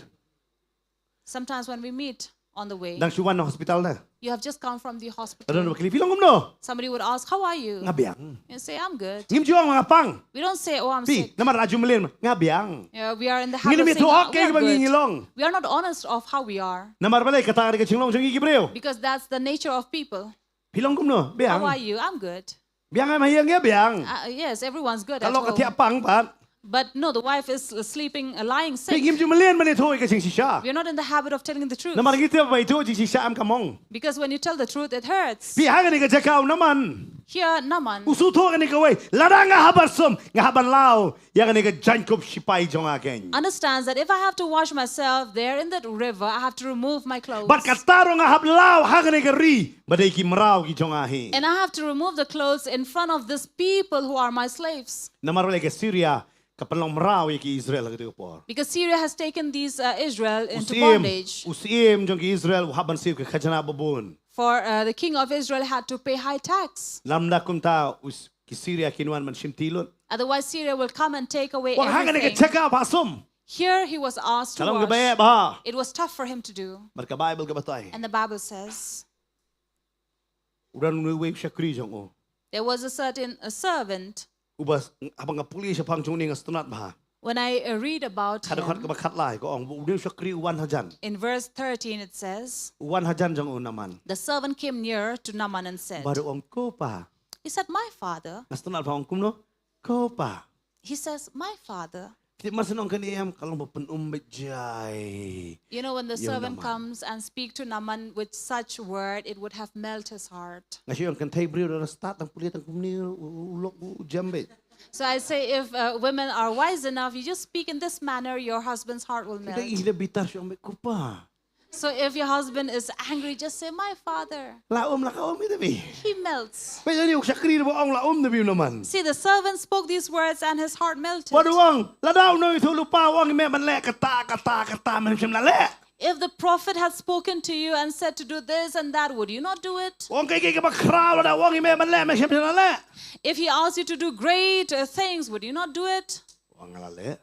Sometimes when we meet on the way, dang shu wan na hospital na. You have just come from the hospital. Lada ong ba kylli, phi long kumno? Somebody would ask, "How are you?" Nga biang. You say, "I'm good." Ngim ju ong nga pang. We don't say, "Oh, I'm sick." Phi, namar la ju mlien, nga biang. Yeah, we are in the habit of saying, "Oh, we are good." Ngim ïathuh hok ïa kaba ngi long. We are not honest of how we are. Namar balei kata ka dei ka jinglong jong ngi ki briew. Because that's the nature of people. Phi long kumno? Biang. "How are you?" "I'm good." Biang em ha ïing, ïa biang. Uh, yes, everyone's good at home. Ka lok ka thiah pang pat. But no, the wife is, uh, sleeping, uh, lying sick. Phi, ngim ju mlien ban ïathuh ïa ka jingshisha. We are not in the habit of telling the truth. Namar ngi tip ba ïathuh jingshisha em kam ong. Because when you tell the truth, it hurts. Phi, ha kane ka jaka u Naaman. Here, Naaman. U sngewthuh kane kawei. Lada nga hap ban sum, nga hap ban law ïa kane ka jaiñkup shipai jong nga kein. Understands that if I have to wash myself there in that river, I have to remove my clothes. Bad kata ruh nga hap law ha kane ka ri ba dei ki mraw ki jong nga hi. And I have to remove the clothes in front of these people who are my slaves. Namar balei ka Syria ka pynlong mraw ïa ki Israel ha kata ka por. Because Syria has taken these, uh, Israel into bondage. U syiem, u syiem jong ki Israel u hap ban siew ka khajna babun. For, uh, the king of Israel had to pay high tax. Lymda kumta u s-, ki Syria kin wan ban shimti lut. Otherwise, Syria will come and take away everything. Wan ha kane ka jaka ba sum. Here he was asked to wash. Ka long kaba eh bha. It was tough for him to do. Bad ka Bible ka batai. And the Bible says, u don uwei u shakri jong u. There was a certain, a servant. Uba, haba nga pule shaphang jong une nga sngewtynnat bha. When I, uh, read about him, ha dkhot kaba khatlai ka ong, une u shakri u wan hajan. In verse thirteen it says, u wan hajan jong u Naaman. The servant came near to Naaman and said, bad u ong, "Ko pa." He said, "My father." Nga sngewtynnat bha, ong kumno? "Ko pa." He says, "My father." Ki tip mar shu ong kane em, ka long ba pynum beit jai. You know, when the servant comes and speak to Naaman with such word, it would have melt his heart. Nga shu ong kynthei briew da stad tang pule tang kumne u, u, u lok u, u jem beit. So I say, if, uh, women are wise enough, you just speak in this manner, your husband's heart will melt. Ki da i da bitar shu ong beit, "Ko pa." So if your husband is angry, just say, "My father." La um, la ka um ïa phi. He melts. Bad une u shakri ruh ba ong la um ïa phi u Naaman. See, the servant spoke these words and his heart melted. Bad u ong, lada u nongïathuhlypa u ong ïa me ban leh kata, kata, kata, men shym la leh. If the prophet had spoken to you and said to do this and that, would you not do it? U ong kaei kaei kaba khraw lada u ong ïa me ban leh, men shym la leh. If he asked you to do great, uh, things, would you not do it? U ong nga la leh.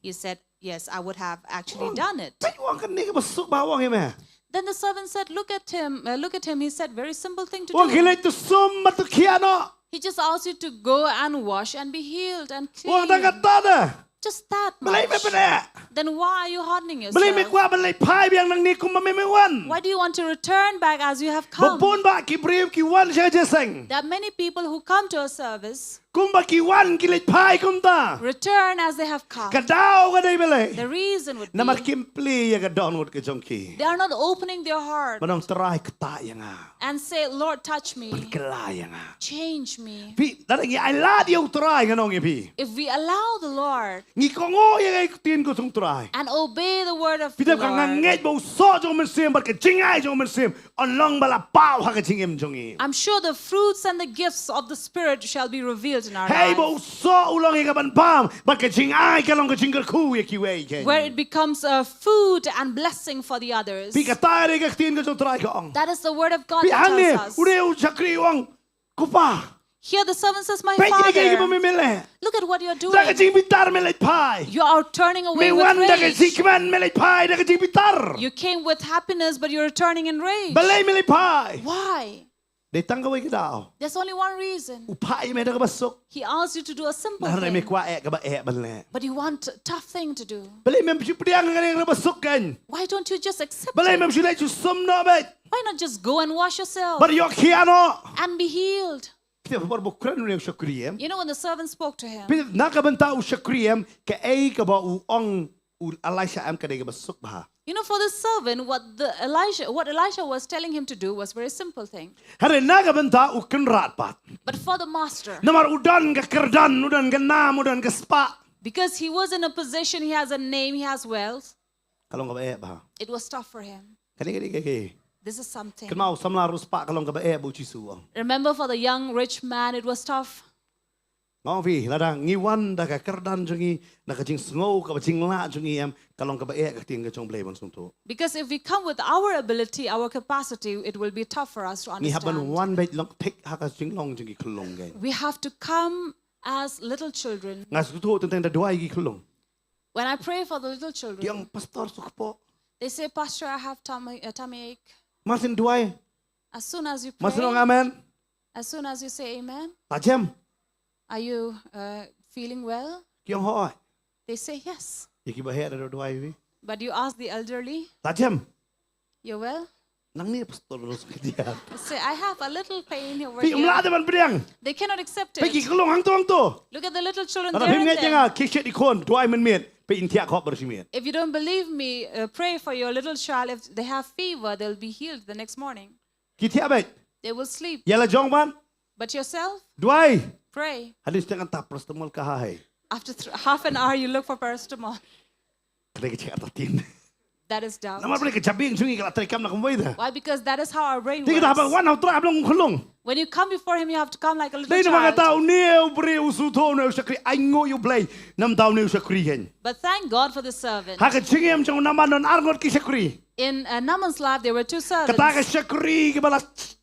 You said, "Yes, I would have actually done it." Peit, u ong kane kaba suk bha u ong ïa me. Then the servant said, "Look at him, uh, look at him. He said very simple thing to do." U ong khie leit to sum bad to khia noh. He just asked you to go and wash and be healed and clean. U ong tang kata de. Just that much. Balei me pyneh? Then why are you hardening yourself? Balei me kwah ban leit phai biang nangne kumba me me wan? Why do you want to return back as you have come? Ba bun bah ki briew ki wan sha ka jingïaseng. There are many people who come to a service. Kumba ki wan ki leit phai kumta. Return as they have come. Ka daw ka dei balei? The reason would be, namar kim plie ïa ka dohnud ka jong ki. They are not opening their heart. Ban ong Trai ktah ïa nga. And say, "Lord, touch me. Pynkylla ïa nga. Change me." Phi, lada ngi ai lad ïa u Trai ngan ong ïa phi. If we allow the Lord Ngi kohnguh ïa ka ktien ka jong u Trai. And obey the word of the Lord. Phi tip ka ngeit ba u soh jong u Mynsiem bad ka jingai jong u Mynsiem yn long ba la paw ha ka jingim jong ngi. I'm sure the fruits and the gifts of the Spirit shall be revealed in our life. Hei ba u soh u long ïa ka ban bam bad ka jingai ka long ka jingkyrkhu ïa kiwei ki. Where it becomes a food and blessing for the others. Phi, kata ka dei ka ktien ka jong u Trai ka ong. That is the word of God that tells us. Phi, hangne une u shakri u ong, Ko pa. Here the servant says, "My father, look at what you're doing. Peit ïa kaei kaba me leh. Da ka jingbitar me leit phai. You are turning away with rage. Me wan da ka jingkmen me leit phai da ka jingbitar." You came with happiness, but you're returning in rage. Balei me leit phai? Why? Dei tang kawei ka daw. There's only one reason. U phah ïa me da kaba suk. He asked you to do a simple thing. Hynrei me kwah eh kaba eh ban leh. But you want a tough thing to do. Balei mem shu pdiang ïa kaba suk kein? Why don't you just accept it? Balei mem shu leit shu sum noh beit? Why not just go and wash yourself? Bad ïoh khia noh. And be healed. Phi tip ha ka por ba u kren une u shakri em. You know, when the servant spoke to him, phi tip na ka bynta u shakri em, kaei kaba u ong u Elisha em ka dei kaba suk bha. You know, for the servant, what the Elisha, what Elisha was telling him to do was a very simple thing. Hynrei na ka bynta u kynrad pat. But for the master, namar u don ka kyrdan, u don ka nam, u don ka spah. Because he was in a position, he has a name, he has wealth. Ka long kaba eh bha. It was tough for him. Kane ka dei ka, ka, This is something. Kynmaw, samla ruh spah ka long kaba eh ba u Jisu u ong. Remember, for the young rich man, it was tough. Nga ong ïa phi, lada ngi wan da ka kyrdan jong ngi, na ka jingsngew, kaba jinglah jong ngi em, ka long kaba eh ka ktien ka jong U Blei ban sngewthuh. Because if we come with our ability, our capacity, it will be tough for us to understand. Ngi hap ban wan beit long thik ha ka jinglong jong ki khyllung kein. We have to come as little children. Nga sngewthuh teng teng da duwai ki khyllung. When I pray for the little children, ki ong, "Pastor, sngewkpoh." They say, "Pastor, I have tummy, a tummy ache." Mar shu duwai. As soon as you pray, mar shu ong amen, as soon as you say amen, la jem? Are you, uh, feeling well? Ki ong hooid. They say yes. Ïa kiba heh da duwai phi. But you ask the elderly, la jem? You're well? Nangne pastor ruh sngewthuh. Say, "I have a little pain over here." Phi, ym lah de ban pdiang. They cannot accept it. Phi, ki khyllung hangto hangto. Look at the little children there and there. Lada phim ngeit ïa nga, khie shet i khun, duwai mynmiet, phi, yn thiah khop ba shimiet. If you don't believe me, uh, pray for your little child. If they have fever, they'll be healed the next morning. Ki thiah beit. They will sleep. Ïa la jong ban. But yourself, duwai. Pray. Hadien shiteng kata paracetamol ka ha hi. After th-, half an hour, you look for paracetamol. Ka dei ka jingïathuh. That is doubt. Namar ba ka jabieng jong ngi ka la treikam na kumwei da. Why? Because that is how our brain works. Te kata haba wan ha U Trai hap long khyllung. When you come before him, you have to come like a little child. Dei namar kata une u briew u sngewthuh, une u shakri, ainguh ïa U Blei namar une u shakri kein. But thank God for the servant. Ha ka jingim jong u Naaman don arngut ki shakri. In, uh, Naaman's life, there were two servants. Kata ka shakri kaba la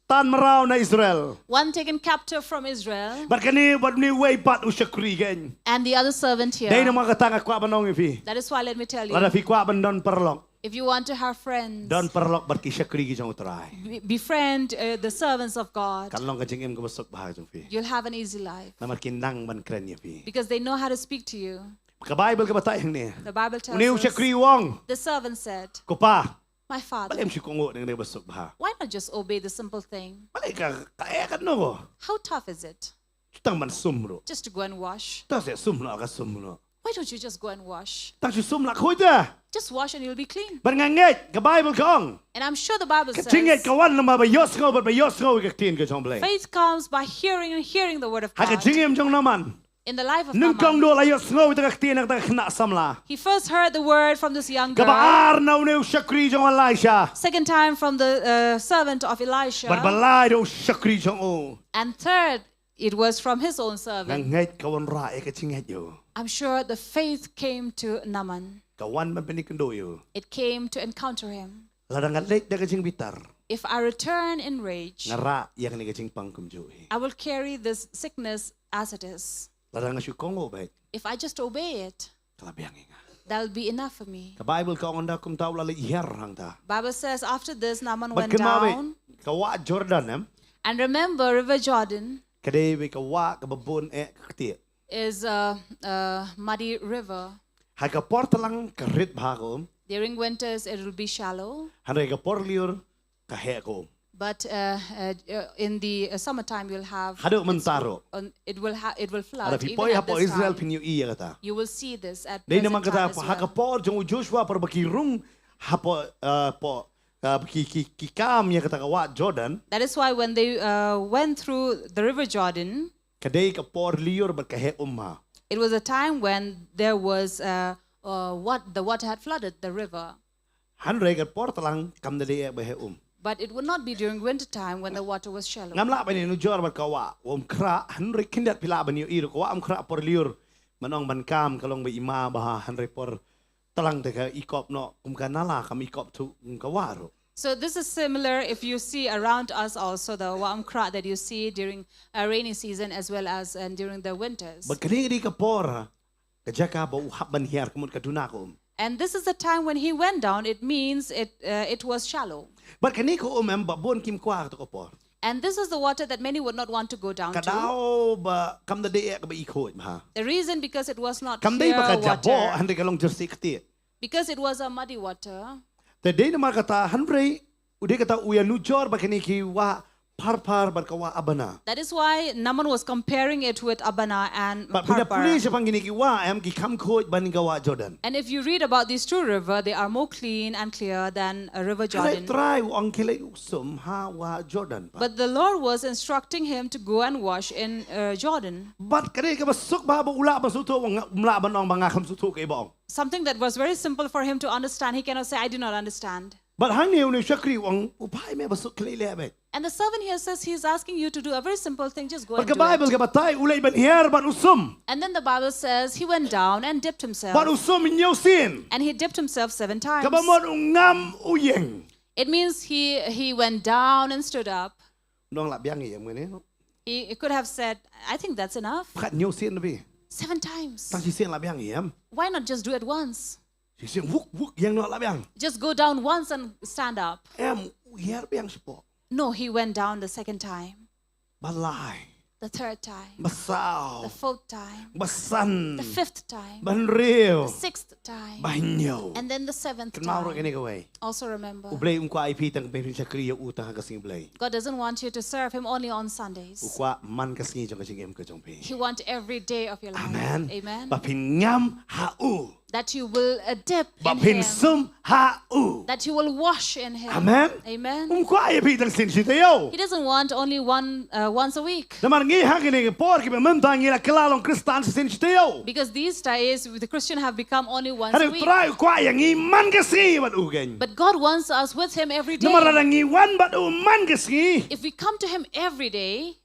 tan mraw na Israel. One taken captive from Israel. Bad kane, bad une uwei pat u shakri kein. And the other servant here. Dei namar kata nga kwah ban ong ïa phi. That is why, let me tell you. Lada phi kwah ban don paralok, if you want to have friends, don paralok bad ki shakri ki jong U Trai. Be-, befriend, uh, the servants of God. Kan long ka jingim kaba suk bha jong phi. You'll have an easy life. Namar ki nang ban kren ïa phi. Because they know how to speak to you. Ka Baibl ka batai hangne. The Bible tells us. Une u shakri u ong, the servant said, "Ko pa, my father, balei ym shu kohnguh ïa kaba suk bha? Why not just obey the simple thing? Balei ka, ka eh katno ko? How tough is it? Tang ban sum ruh. Just to go and wash. Tang shu sum noh, ka sum noh. Why don't you just go and wash? Tang shu sum la khuid da. Just wash and you'll be clean." Bad nga ngeit ka Baibl ka ong, and I'm sure the Bible says, ka jingngeit ka wan lyngba ba ïohsngew, bad ba ïohsngew ïa ka ktien ka jong U Blei. Faith comes by hearing and hearing the word of God. Ha ka jingim jong u Naaman, in the life of Naaman, nyngkong duh la ïohsngew ïa ka ktien na kata ka khynnah samla. He first heard the word from this young girl. Kaba ar na une u shakri jong u Elisha. Second time from the, uh, servant of Elisha. Bad ba lai da u shakri jong u. And third, it was from his own servant. Nga ngeit ka wanrah ïa ka jingngeit ïa u. I'm sure the faith came to Naaman. Ka wan ban pyni kynduh ïa u. It came to encounter him. Lada nga leit da ka jingbitar, if I return in rage, nga rah ïa kane ka jingpang kumjuh hi. I will carry this sickness as it is. Lada nga shu kohnguh beit, if I just obey it, ka la biang ïa nga. That'll be enough for me. Ka Baibl ka ong ynda kumta u la leit hiar hangta. Bible says, after this, Naaman went down. Bad kynmaw beit, ka wah Jordan, em? And remember, River Jordan, ka dei beit ka wah kaba bun eh ka ktieh, is a, a muddy river. Ha ka por tlang ka rit bha ka um. During winters, it will be shallow. Hynrei ka por lyiur ka heh ka um. But, uh, uh, uh, in the, uh, summertime, you'll have, haduh mynta ruh, it will ha-, it will flood. Lada phi poi hapoh Israel phin ïohi ïa kata. You will see this at present time as well. Dei namar kata ha ka por jong u Joshua, por ba ki rung hapoh, uh, hapoh, uh, ki, ki, ki kam ïa kata ka wah Jordan. That is why when they, uh, went through the river Jordan, ka dei ka por lyiur bad ka heh um bha. It was a time when there was, uh, uh, what, the water had flooded the river. Hynrei ka por tlang kam da dei eh ba heh um. But it would not be during winter time when the water was shallow. Ngam lah ban ïanujor bad ka wah, wah Umkhrah, hynrei khyndiat phi lah ban ïohi ruh ka wah Umkhrah por lyiur, ban ong ban kam ka long ba ima bha, hynrei por tlang te ka ikop noh kum ka nala, kam ikop thuh kum ka wah ruh. So this is similar if you see around us also, the Wah Umkhrah that you see during a rainy season as well as, and during the winters. Bad kane ka dei ka por, ka jaka ba u hap ban hiar, ka mut ka duna ka um. And this is the time when he went down, it means it, uh, it was shallow. Bad kane ka um em ba bun kim kwah kata ka por. And this is the water that many would not want to go down to. Ka daw ba kam da dei eh kaba i khuid bha. The reason because it was not clear water. Kam dei ba ka jaboh, hynrei ka long jersey ktieh. Because it was a muddy water. Te dei namar kata hynrei u dei kata u ïanujor bad kine ki wah Pharpar bad ka wah Abana. That is why Naaman was comparing it with Abana and Pharpar. Bad phi da pule shaphang kine ki wah em, ki kham khuid ban ïa ka wah Jordan. And if you read about these two river, they are more clean and clear than, uh, River Jordan. Hynrei Trai u ong khie leit sum ha wah Jordan pat. But the Lord was instructing him to go and wash in, uh, Jordan. Bad ka dei kaba suk bha ba u lah ban sngewthuh, ym lah ban ong ba nga kham sngewthuh kaei ba ong. Something that was very simple for him to understand, he cannot say, "I do not understand." Bad hangne une u shakri u ong, u phai me ba suk khlieh leh beit. And the servant here says he's asking you to do a very simple thing, just go Bad and ka do Bible it. Ka batai u leit ban hiar bad u sum. And then the Bible says he went down and dipped himself. Bad u sum hynñiew sien. And he dipped himself seven times. Kaba mut u ngam u ïeng. It means he he went down and stood up. Nong lah biang ïa mene. He could have said, I think that's enough. Phat hynñiew sien na bi. Seven times. Tang shisien lah biang ïa. Why not just do it once? Shisien wuk wuk ïeng noh lah biang. Just go down once and stand up. Em u hiar biang shapoh. No, he went down the second time. Ba lai. The third time. Ba saw. The fourth time. Ba san. The fifth time. Ba hynriew. The sixth time. Ba hynñiew. And then the seventh Kynmaw ruh time. Kane kawei. Also remember. U Blei um kwah ïa phi tang phin shakri ïa u tang ha ka sngi Blei. God doesn't want you to serve Him only on Sundays. U kwah man ka sngi jong ka jingim ka jong phi. He wants every day of your life. Amen. Amen. Ba phin ngam ha u. That you will uh, dip Ba in phin Him. Sum ha u. That you will wash in Him. Amen. Amen. Um kwah ïa phi tang sien shi taïew. He doesn't want only one uh, once a week. Namar ngi ha kine ki por kiba mynta ngi la kylla long Khristan shisien shi taïew. Because these days the Christian have become only once Hynrei a u week. Trai u kwah ïa ngi man ka sngi bad u kein. But God wants us with Him every day. Namar lada ngi wan bad u man ka sngi. If we come to Him every day,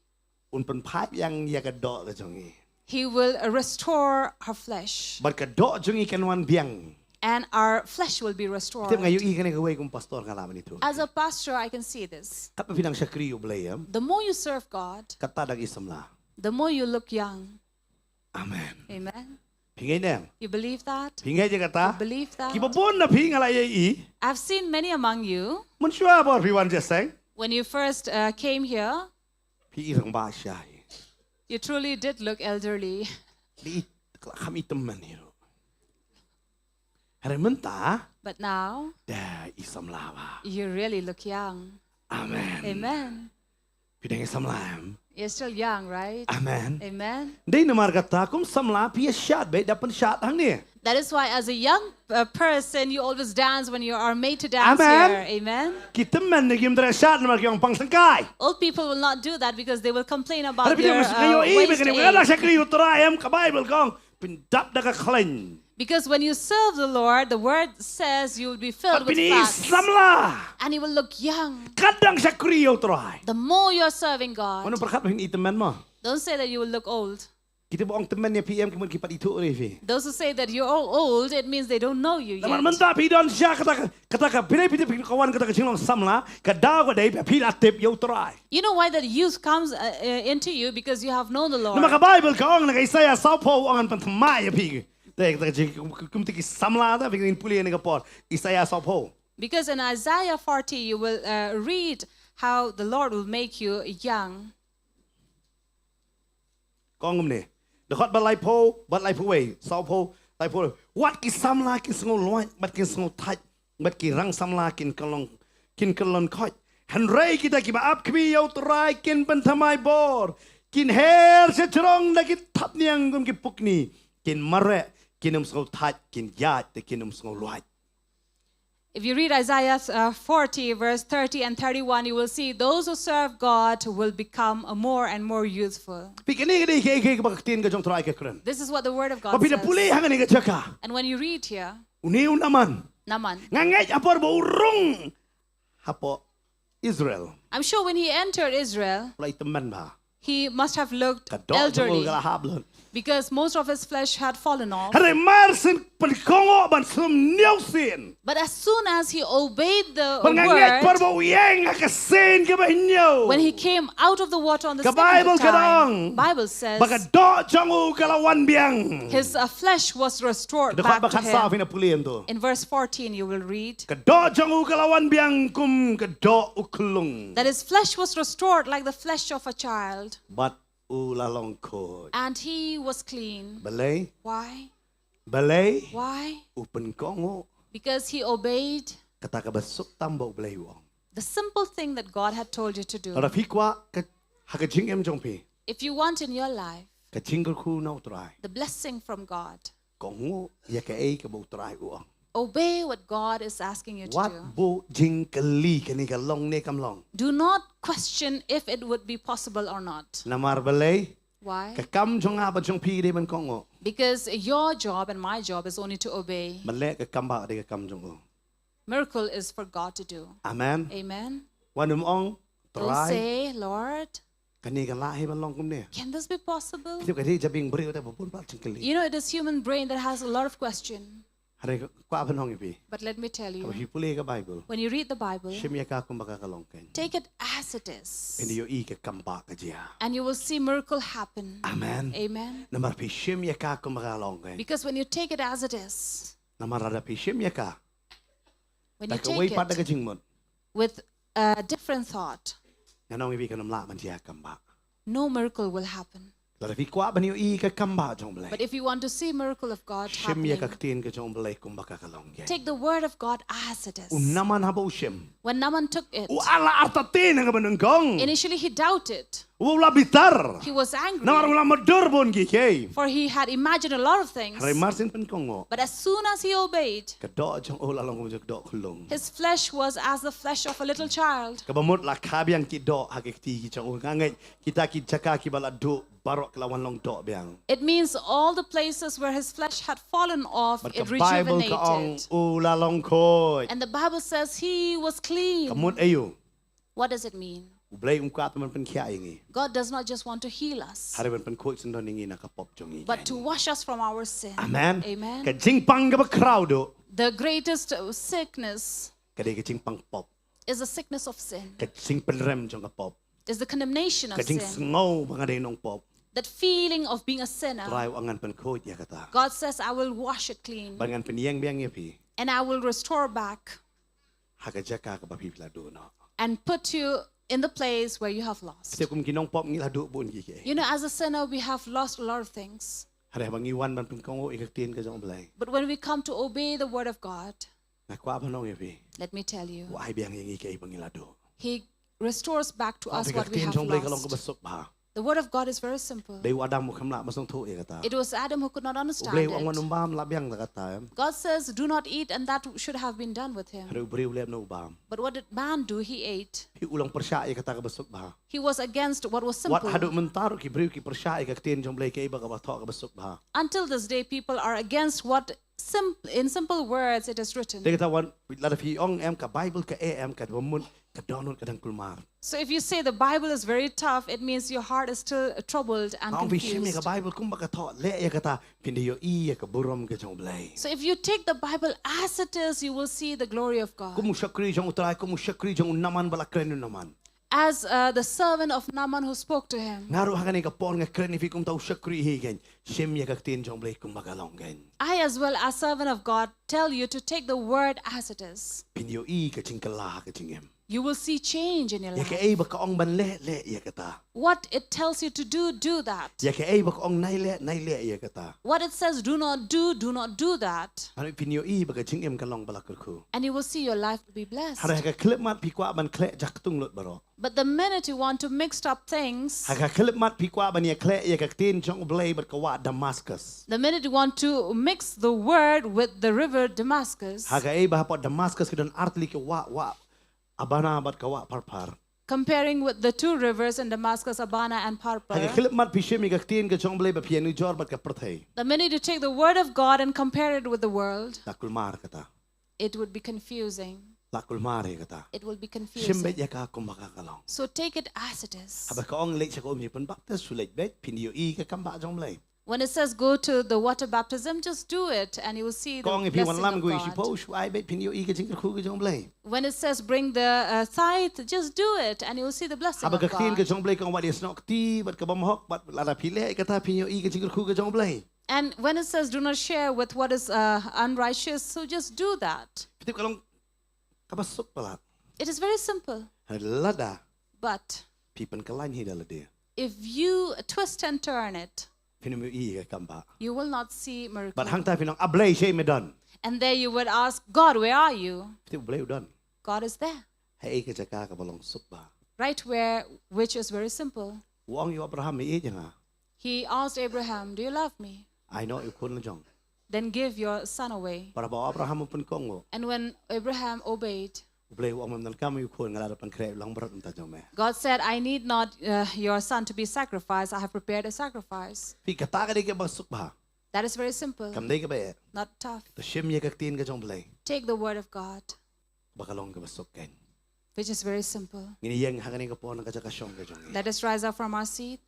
Un pynphai biang ïa ka doh ka jong ngi. He will restore her flesh. Bad ka doh jong ngi kan wan biang. And our flesh will be restored. Tip nga ïohi kane kawei kum pastor nga lah mynta. As a pastor I can see this. Katba phi nang shakri ïa u Blei em. The more you serve God, kata dang i samla. The more you look young. Amen. Amen. Phi ngeit ne? You believe that? Phi ngeit ïa kata? You believe that? Kiba bun na phi nga la ïohi. I've seen many among you. Mynshuwa por phi wan jingïaseng. When you first uh, came here. Phi i rangbah shai. You truly did look elderly. Phi i kham i tymmen hi ruh. Hynrei mynta. But now. Da i samla bha. You really look young. Amen. Amen. Phi dang i samla em. You're still young, right? Amen. Amen. Dei namar kata kum samla phi ïa shad beit da pynshad hangne. That is why as a young uh, person you always dance when you are made to dance Amen. Here. Amen. Ki tymmen ne kim dra shad namar ki ong pang sengkai. Old people will not do that because they will complain about their uh, waist age. Hynrei phi dang sngewthuh ïa i ba kane ka la shakri ïa u Trai em ka Bible ka ong pyndap da ka khleiñ. Because when you serve the Lord, the word says you will be filled with fats. Bad phin i samla. And you will look young. Katba dang shakri ïa u Trai. The more you're serving God. Mano pyrkhat ba phin i tymmen mo. Don't say that you will look old. Kito ba ong tymmen ïa phi em ki mut ki pat ithuh re phi. Those who say that you're all old, it means they don't know you yet. Namar mynta phi don sha kata ka, kata ka, phi dei phi dei phi ka wan kata ka jinglong samla, ka daw ka dei ba phi la tip ïa u Trai. You know why that youth comes uh, uh, into you? Because you have known the Lord. Namar ka Bible ka ong na ka Isaiah sawphew ong ngan pynthymmai ïa phi. Te, te, te, kum te ki samla te, phi kin pule ïa kane ka por. Isaiah sawphew. Because in Isaiah forty you will uh, read how the Lord will make you young. Ka ong kumne. Dkhot ba laiphew, bad laiphew wei, sawphew, laiphew. Wat ki samla kin sngew luid, bad kin sngew thait, bad ki rang samla kin kyllon, kin kyllon khoit. Hynrei kita kiba ap khmih ïa u Trai kin pynthymmai bor. Kin her sha jrong da ki thapniang kum ki pukni. Kin mareh, kin ym sngew thait, kin ïaid, te kin ym sngew luid. If you read Isaiah uh, forty, verse thirty and thirty-one, you will see those who serve God will become uh, more and more youthful. Phi kane ka dei ka, ka, ka, ka ktien ka jong Trai ka kren. This is what the word of God Ba phi da says. Pule ha kane ka jaka. And when you read here, Une u Naaman. Naaman. Nga ngeit ha por ba u rung hapoh Israel. I'm sure when he entered Israel, u la i tymmen bha. He must have looked elderly. Ka doh jong u ka la hap lut. Because most of his flesh had fallen off. Hynrei mar syn pynkohnguh ban sum hynñiew sien. But as soon as he obeyed the word, Bad nga ngeit por ba u ïeng ha ka sien kaba hynñiew. When he came out of the water on the second time, Ka Bible ka dang. Bible says, Ba ka doh jong u ka la wan biang. His uh, flesh was restored Dkhot back ba to khatsaw him. Phin ïa pule ïa nto. In verse fourteen you will read, Ka doh jong u ka la wan biang kum ka doh u khyllung. That his flesh was restored like the flesh of a child. Bad u la long khuid. And he was clean. Balei? Why? Balei? Why? U pynkohnguh. Because he obeyed. Kata kaba suk tam ba U Blei u ong. The simple thing that God had told you to do. Lada phi kwah ka, ha ka jingim jong phi. If you want in your life. Ka jingkyrkhu na U Trai. The blessing from God. Kohnguh ïa kaei kaba U Trai u ong. Obey what God is asking you to Wat do. Buh jingkylli kane ka long ne kam long. Do not question if it would be possible or not. Namar balei? Why? Ka kam jong nga bad jong phi dei ban kohnguh. Because your job and my job is only to obey. Balei ka kam ba dei ka kam jong u. Miracle is for God to do. Amen. Amen. Wat nym ong, Don't Trai, say, "Lord, kane ka lah hi ban long kumne?" Can this be possible?" Phi tip ka dei jabieng briew te ba bun pat jingkylli. You know, it is human brain that has a lot of question. Hynrei kwah ban ong ïa phi. But let me tell you, haba phi pule ka Bible, when you read the Bible, shim ïa ka kumba ka long kein. Take it as it is. Phin ïohi ka kam bah ka jia. And you will see miracle happen. Amen. Amen. Namar phi shim ïa ka kumba ka long kein. Because when you take it as it is, namar lada phi shim ïa ka, when you take it, da kawei pat da ka jingmut, with a different thought, ngan ong ïa phi, kan ym lah ban jia kam bah. No miracle will happen. Lada phi kwah ban ïohi ka kam bah jong U Blei, but if you want to see miracle of God happening, shim ïa ka ktien ka jong U Blei kumba ka long kein. Take the word of God as it is. U Naaman haba u shim, when Naaman took it, u ai la artatien ha kaba nyngkong. Initially he doubted. U la bitar. He was angry. Namar u la mutdur bun kiei kiei. For he had imagined a lot of things. Hynrei mar syn pynkohnguh, but as soon as he obeyed, ka doh jong u la long ka doh khunlung. His flesh was as the flesh of a little child. Kaba mut la kha biang ki doh ha ki kti ki jong u. Nga ngeit kita ki jaka kiba la duh baroh ki la wan long doh biang. It means all the places where his flesh had fallen off, it rejuvenated. Bad ka Bible ka ong u la long khuid. And the Bible says he was clean. Ka mut aïu? What does it mean? U Blei um kwah tang ban pynkhiah ïa ngi. God does not just want to heal us, hynrei ban pynkhuid syndon ïa ngi na ka pop jong ngi, but to wash us from our sin. Amen. Amen. Ka jingpang kaba khraw duh, the greatest, uh, sickness, ka dei ka jingpang pop, is the sickness of sin, ka jingpynrem jong ka pop, is the condemnation of sin, ka jingsngew ba nga dei nongpop. That feeling of being a sinner. Trai u ong ngan pynkhuid ïa kata. God says, "I will wash it clean." Bad ngan pynïeng biang ïa phi. And I will restore back. Ha ka jaka kaba phi la duh noh. And put you in the place where you have lost. Te kum ki nongpop ngi la duh bun kiei kiei. You know, as a sinner, we have lost a lot of things. Hynrei haba ngi wan ban pynkohnguh ïa ka ktien ka jong U Blei, but when we come to obey the word of God, nga kwah ban ong ïa phi, let me tell you, u ai biang ïa ngi kaei ba ngi la duh. He restores back to us what we have lost. Ka ktien jong U Blei ka long kaba suk bha. The word of God is very simple. Dei u Adam u kham lah ban sngewthuh ïa kata. It was Adam who could not understand it. U Blei u ong wat nym bam, lah biang da kata, em. God says, "Do not eat," and that should have been done with him. Hynrei u briew u leh kumno u bam? But what did man do? He ate. Hi u long pyrshah ïa kata kaba suk bha. He was against what was simple. Wat haduh mynta ruh ki briew ki pyrshah ïa ka ktien jong U Blei kaei ba kaba thoh kaba suk bha. Until this day, people are against what Sim-, in simple words, it is written. Te kata wan, lada phi ong em ka Bible ka eh em, ka ba mut ka dohnud ka dang kulmar. So if you say the Bible is very tough, it means your heart is still troubled and confused. Nga ong phi shim ïa ka Bible kumba ka thoh, leh ïa kata, phin da ïohi ïa ka burom ka jong U Blei. So if you take the Bible as it is, you will see the glory of God. Kum u shakri jong U Trai, kum u shakri jong u Naaman ba la kren u Naaman. As, uh, the servant of Naaman who spoke to him. Nga ruh ha kane ka por nga kren ïa phi kum uta u shakri hi kein. Shim ïa ka ktien jong U Blei kumba ka long kein. I as well, as servant of God, tell you to take the word as it is. Phin ïohi ka jingkylla ha ka jingim. You will see change in your life. Ïa kaei ba ka ong ban leh, leh ïa kata. What it tells you to do, do that. Ïa kaei ba ka ong nai leh, nai leh ïa kata. What it says do not do, do not do that. Hynrei phin ïohi ba ka jingim ka long ba la kyrkhu. And you will see your life will be blessed. Hynrei ha ka khyllipmat phi kwah ban khleh jaktung lut baroh. But the minute you want to mix up things, ha ka khyllipmat phi kwah ban ïa khleh ïa ka ktien jong U Blei bad ka wah Damascus. The minute you want to mix the word with the river Damascus, ha kaei ba hapoh Damascus ki don ar tylli ki wah, wah Abana bad ka wah Pharpar. Comparing with the two rivers in Damascus, Abana and Pharpar. Ha ka khyllipmat phi shim ïa ka ktien ka jong U Blei ba phi ïanujor bad ka pyrthei. The minute you take the word of God and compare it with the world, la kulmar kata. It would be confusing. La kulmar ïa kata. It will be confusing. Shim beit ïa ka kumba ka long. So take it as it is. Haba ka ong leit sha ka um jingpynbaptis, shu leit beit, phin ïohi ka kam bah jong U Blei. When it says go to the water baptism, just do it and you will see the blessing of God. Ka ong ïa phi wan lam kawei shiphew, shu ai beit, phin ïohi ka jingkyrkhu ka jong U Blei. When it says bring the, uh, tithe, just do it and you will see the blessing of God. Haba ka ktien ka jong U Blei ka ong wat ïasnoh kti bad ka bymhok, bad lada phi leh kata phin ïohi ka jingkyrkhu ka jong U Blei. And when it says do not share with what is, uh, unrighteous, so just do that. Phi tip ka long kaba suk palat. It is very simple. Hynrei lada, but, phi pynkylla hi da lade, if you twist and turn it, phin ym ïohi ka kam bah. You will not see miracle. Bad hangta phin ong, "A Blei, shaei me don?" And there you would ask, "God, where are you?" Phi tip U Blei u don. God is there. Ha ei ka jaka kaba long suk bah. Right where, which is very simple. U ong ïa u Abraham, "Me ïeit ïa nga?" He asked Abraham, "Do you love me?" "Ai noh ïa u khun la jong." "Then give your son away." Bad haba u Abraham u pynkohnguh, and when Abraham obeyed, U Blei u ong, "Mem donkam ïa u khun, nga la dep pynkhreh ïa u langbrot mynta jong me." God said, "I need not, uh, your son to be sacrificed. I have prepared a sacrifice." Phi, kata ka dei kaba suk bah. That is very simple. Kam dei kaba eh. Not tough. To shim ïa ka ktien ka jong U Blei. Take the word of God. ba ka long kaba suk kein. Which is very simple. Ngin ïeng ha kane ka por na ka jaka shong ka jong ngi. Let us rise up from our seat.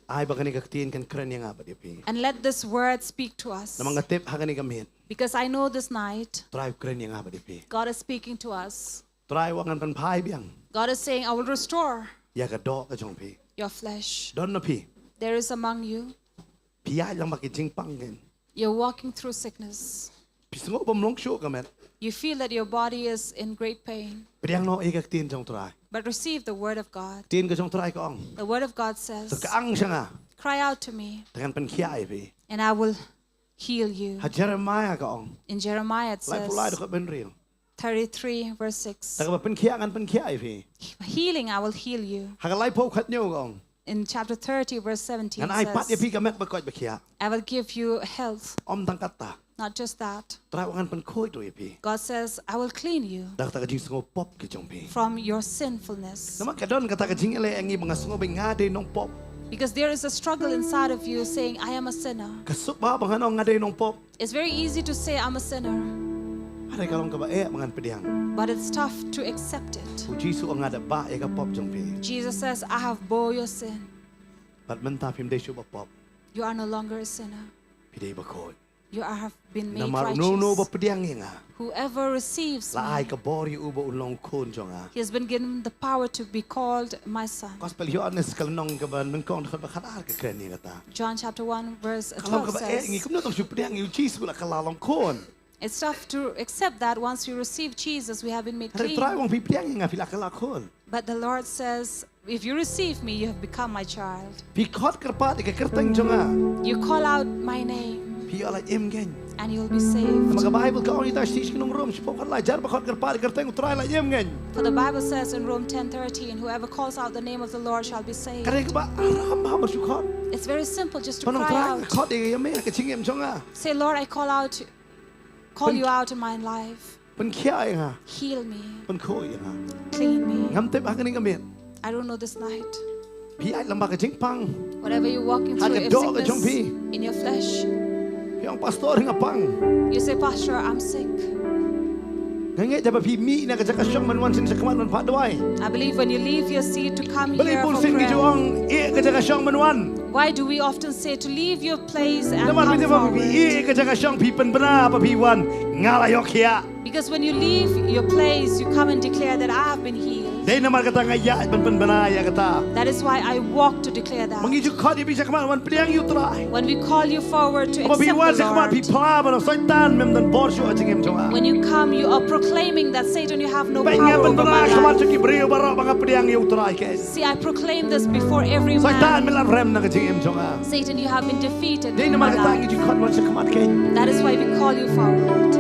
Ai ba kane ka ktien kan kren ïa nga bad ïa phi. And let this word speak to us. Namar nga tip ha kane ka miet, Because I know this night, Trai u kren ïa nga bad ïa phi. God is speaking to us. Trai u ong ngan pynphai biang God is saying, I will restore ïa ka doh ka jong phi. Your flesh. Don na phi. There is among you. Phi ïaid lang bad ki jingpang kein. You're walking through sickness. Phi sngew bym long shuh ka met. You feel that your body is in great pain. Pdiang noh ïa ka ktien jong Trai. But receive the word of God. Ktien ka jong Trai ka ong, The word of God says, to kang sha nga, cry out to me, te ngan pynkhiah ïa phi. And I will heal you. Ha Jeremiah ka ong, In Jeremiah it laiphew lai says, dkhot ba hynriew, thirty-three, verse six, te kaba pynkhiah ngan pynkhiah ïa phi. Healing, I will heal you. Ha ka laiphew khathynñiew ka ong, In chapter thirty, verse seventeen, ngan ai pat ïa says, phi ka met ba koit ba khiah. I will give you health. Ym tang katta, Not just that. Trai u ong ngan pynkhuid ruh ïa phi. God says, I will clean you Da kata ka jingsngew pop ka jong phi. From your sinfulness. Namar ka don kata ka jingïaleh ïa ngi ba nga sngew ba nga dei nongpop. Because there is a struggle inside of you saying, I am a sinner. Ka suk bha ba ngan ong nga dei nongpop. It's very easy to say, I'm a sinner. Hynrei ka long kaba eh ba ngan pdiang. But it's tough to accept it. U Jisu u ong nga da bah ïa ka pop jong phi. Jesus says, I have bore your sin. Bad mynta phim dei shuh ba pop. You are no longer a sinner. Phi dei ba khuid. You are, have been made Namar uno uno ba righteous. Pdiang ïa nga, Whoever receives la ai me, ka bor ïa u ba un long khun jong nga. He has been given the power to be called my son. Gospel Ïoannis ka lynnong kaba nyngkong dkhot ba khatar ka kren ïa kata. John chapter one verse Ka long twelve kaba eh ngi, says, kumno tong shu pdiang ïa u Jisu la ka la long khun. It's tough to accept that once you receive Jesus, we have been made Hynrei Trai u clean. ong phi pdiang ïa nga phi la ka la khun. But the Lord says, if you receive me, you have become my child. Phi khot kyrpad ïa ka kyrteng jong nga. You call out my name Phi ïoh la im kein. and you'll be saved. Namar ka Baibl ka ong ïa kita shi shi nong Rom shiphew khatlai, jar ba khot kyrpad ïa ka kyrteng u Trai la im kein. For the Bible says in Rome ten thirteen, whoever calls out the name of the Lord shall be saved. Ka dei kaba aram bha ba shu khot. It's very simple just to Ba nong cry Trai out. khot ïa me ha ka jingim jong nga. Say, Lord, I call out, call you out in my life. Pynkhiah ïa nga. Heal me. Pynkhuid ïa nga. Clean me. Ngam tip ha kane ka miet. I don't know this night. Phi ïaid lem bad ka jingpang. Whatever you're walking Ha through, ka if doh ka jong sickness phi. In your flesh, Phi ong, Pastor, nga pang. You say, Pastor, I'm sick. Nga ngeit da ba phi mih na ka jaka shong ban wan sha khmat ban phah duwai. I believe when you leave your seat to come Balei here for bun sien ki ju prayer, ong, ïeh ka jaka shong ban wan. Why do we often say to leave your place and Namar come phi te ba phi forward? ïeh ka jaka shong phi pynbna ba phi wan, nga la ïoh khiah. Because when you leave your place, you come and declare that I have been healed. Dei namar kata nga ïaid ban pynbna ïa kata. That is why I walk to declare that. Ma ngi ju khot ïa phi sha khmat wan pdiang ïa u Trai. When we call you forward to Haba phi accept wan the sha khmat phi Lord, phla ba u Soitan mem don bor shuh ha jingim jong nga. When you come, you are proclaiming that, Satan, you have no Peit, nga power over pynbna my sha khmat life. sha ki briew baroh ba nga pdiang ïa u Trai kein. See, I proclaim this before every Soitan, me man. la rem na ka jingim jong nga. Satan, you have been defeated Dei in namar my kata ngi life. ju khot wan sha khmat kein. That is why we call you forward.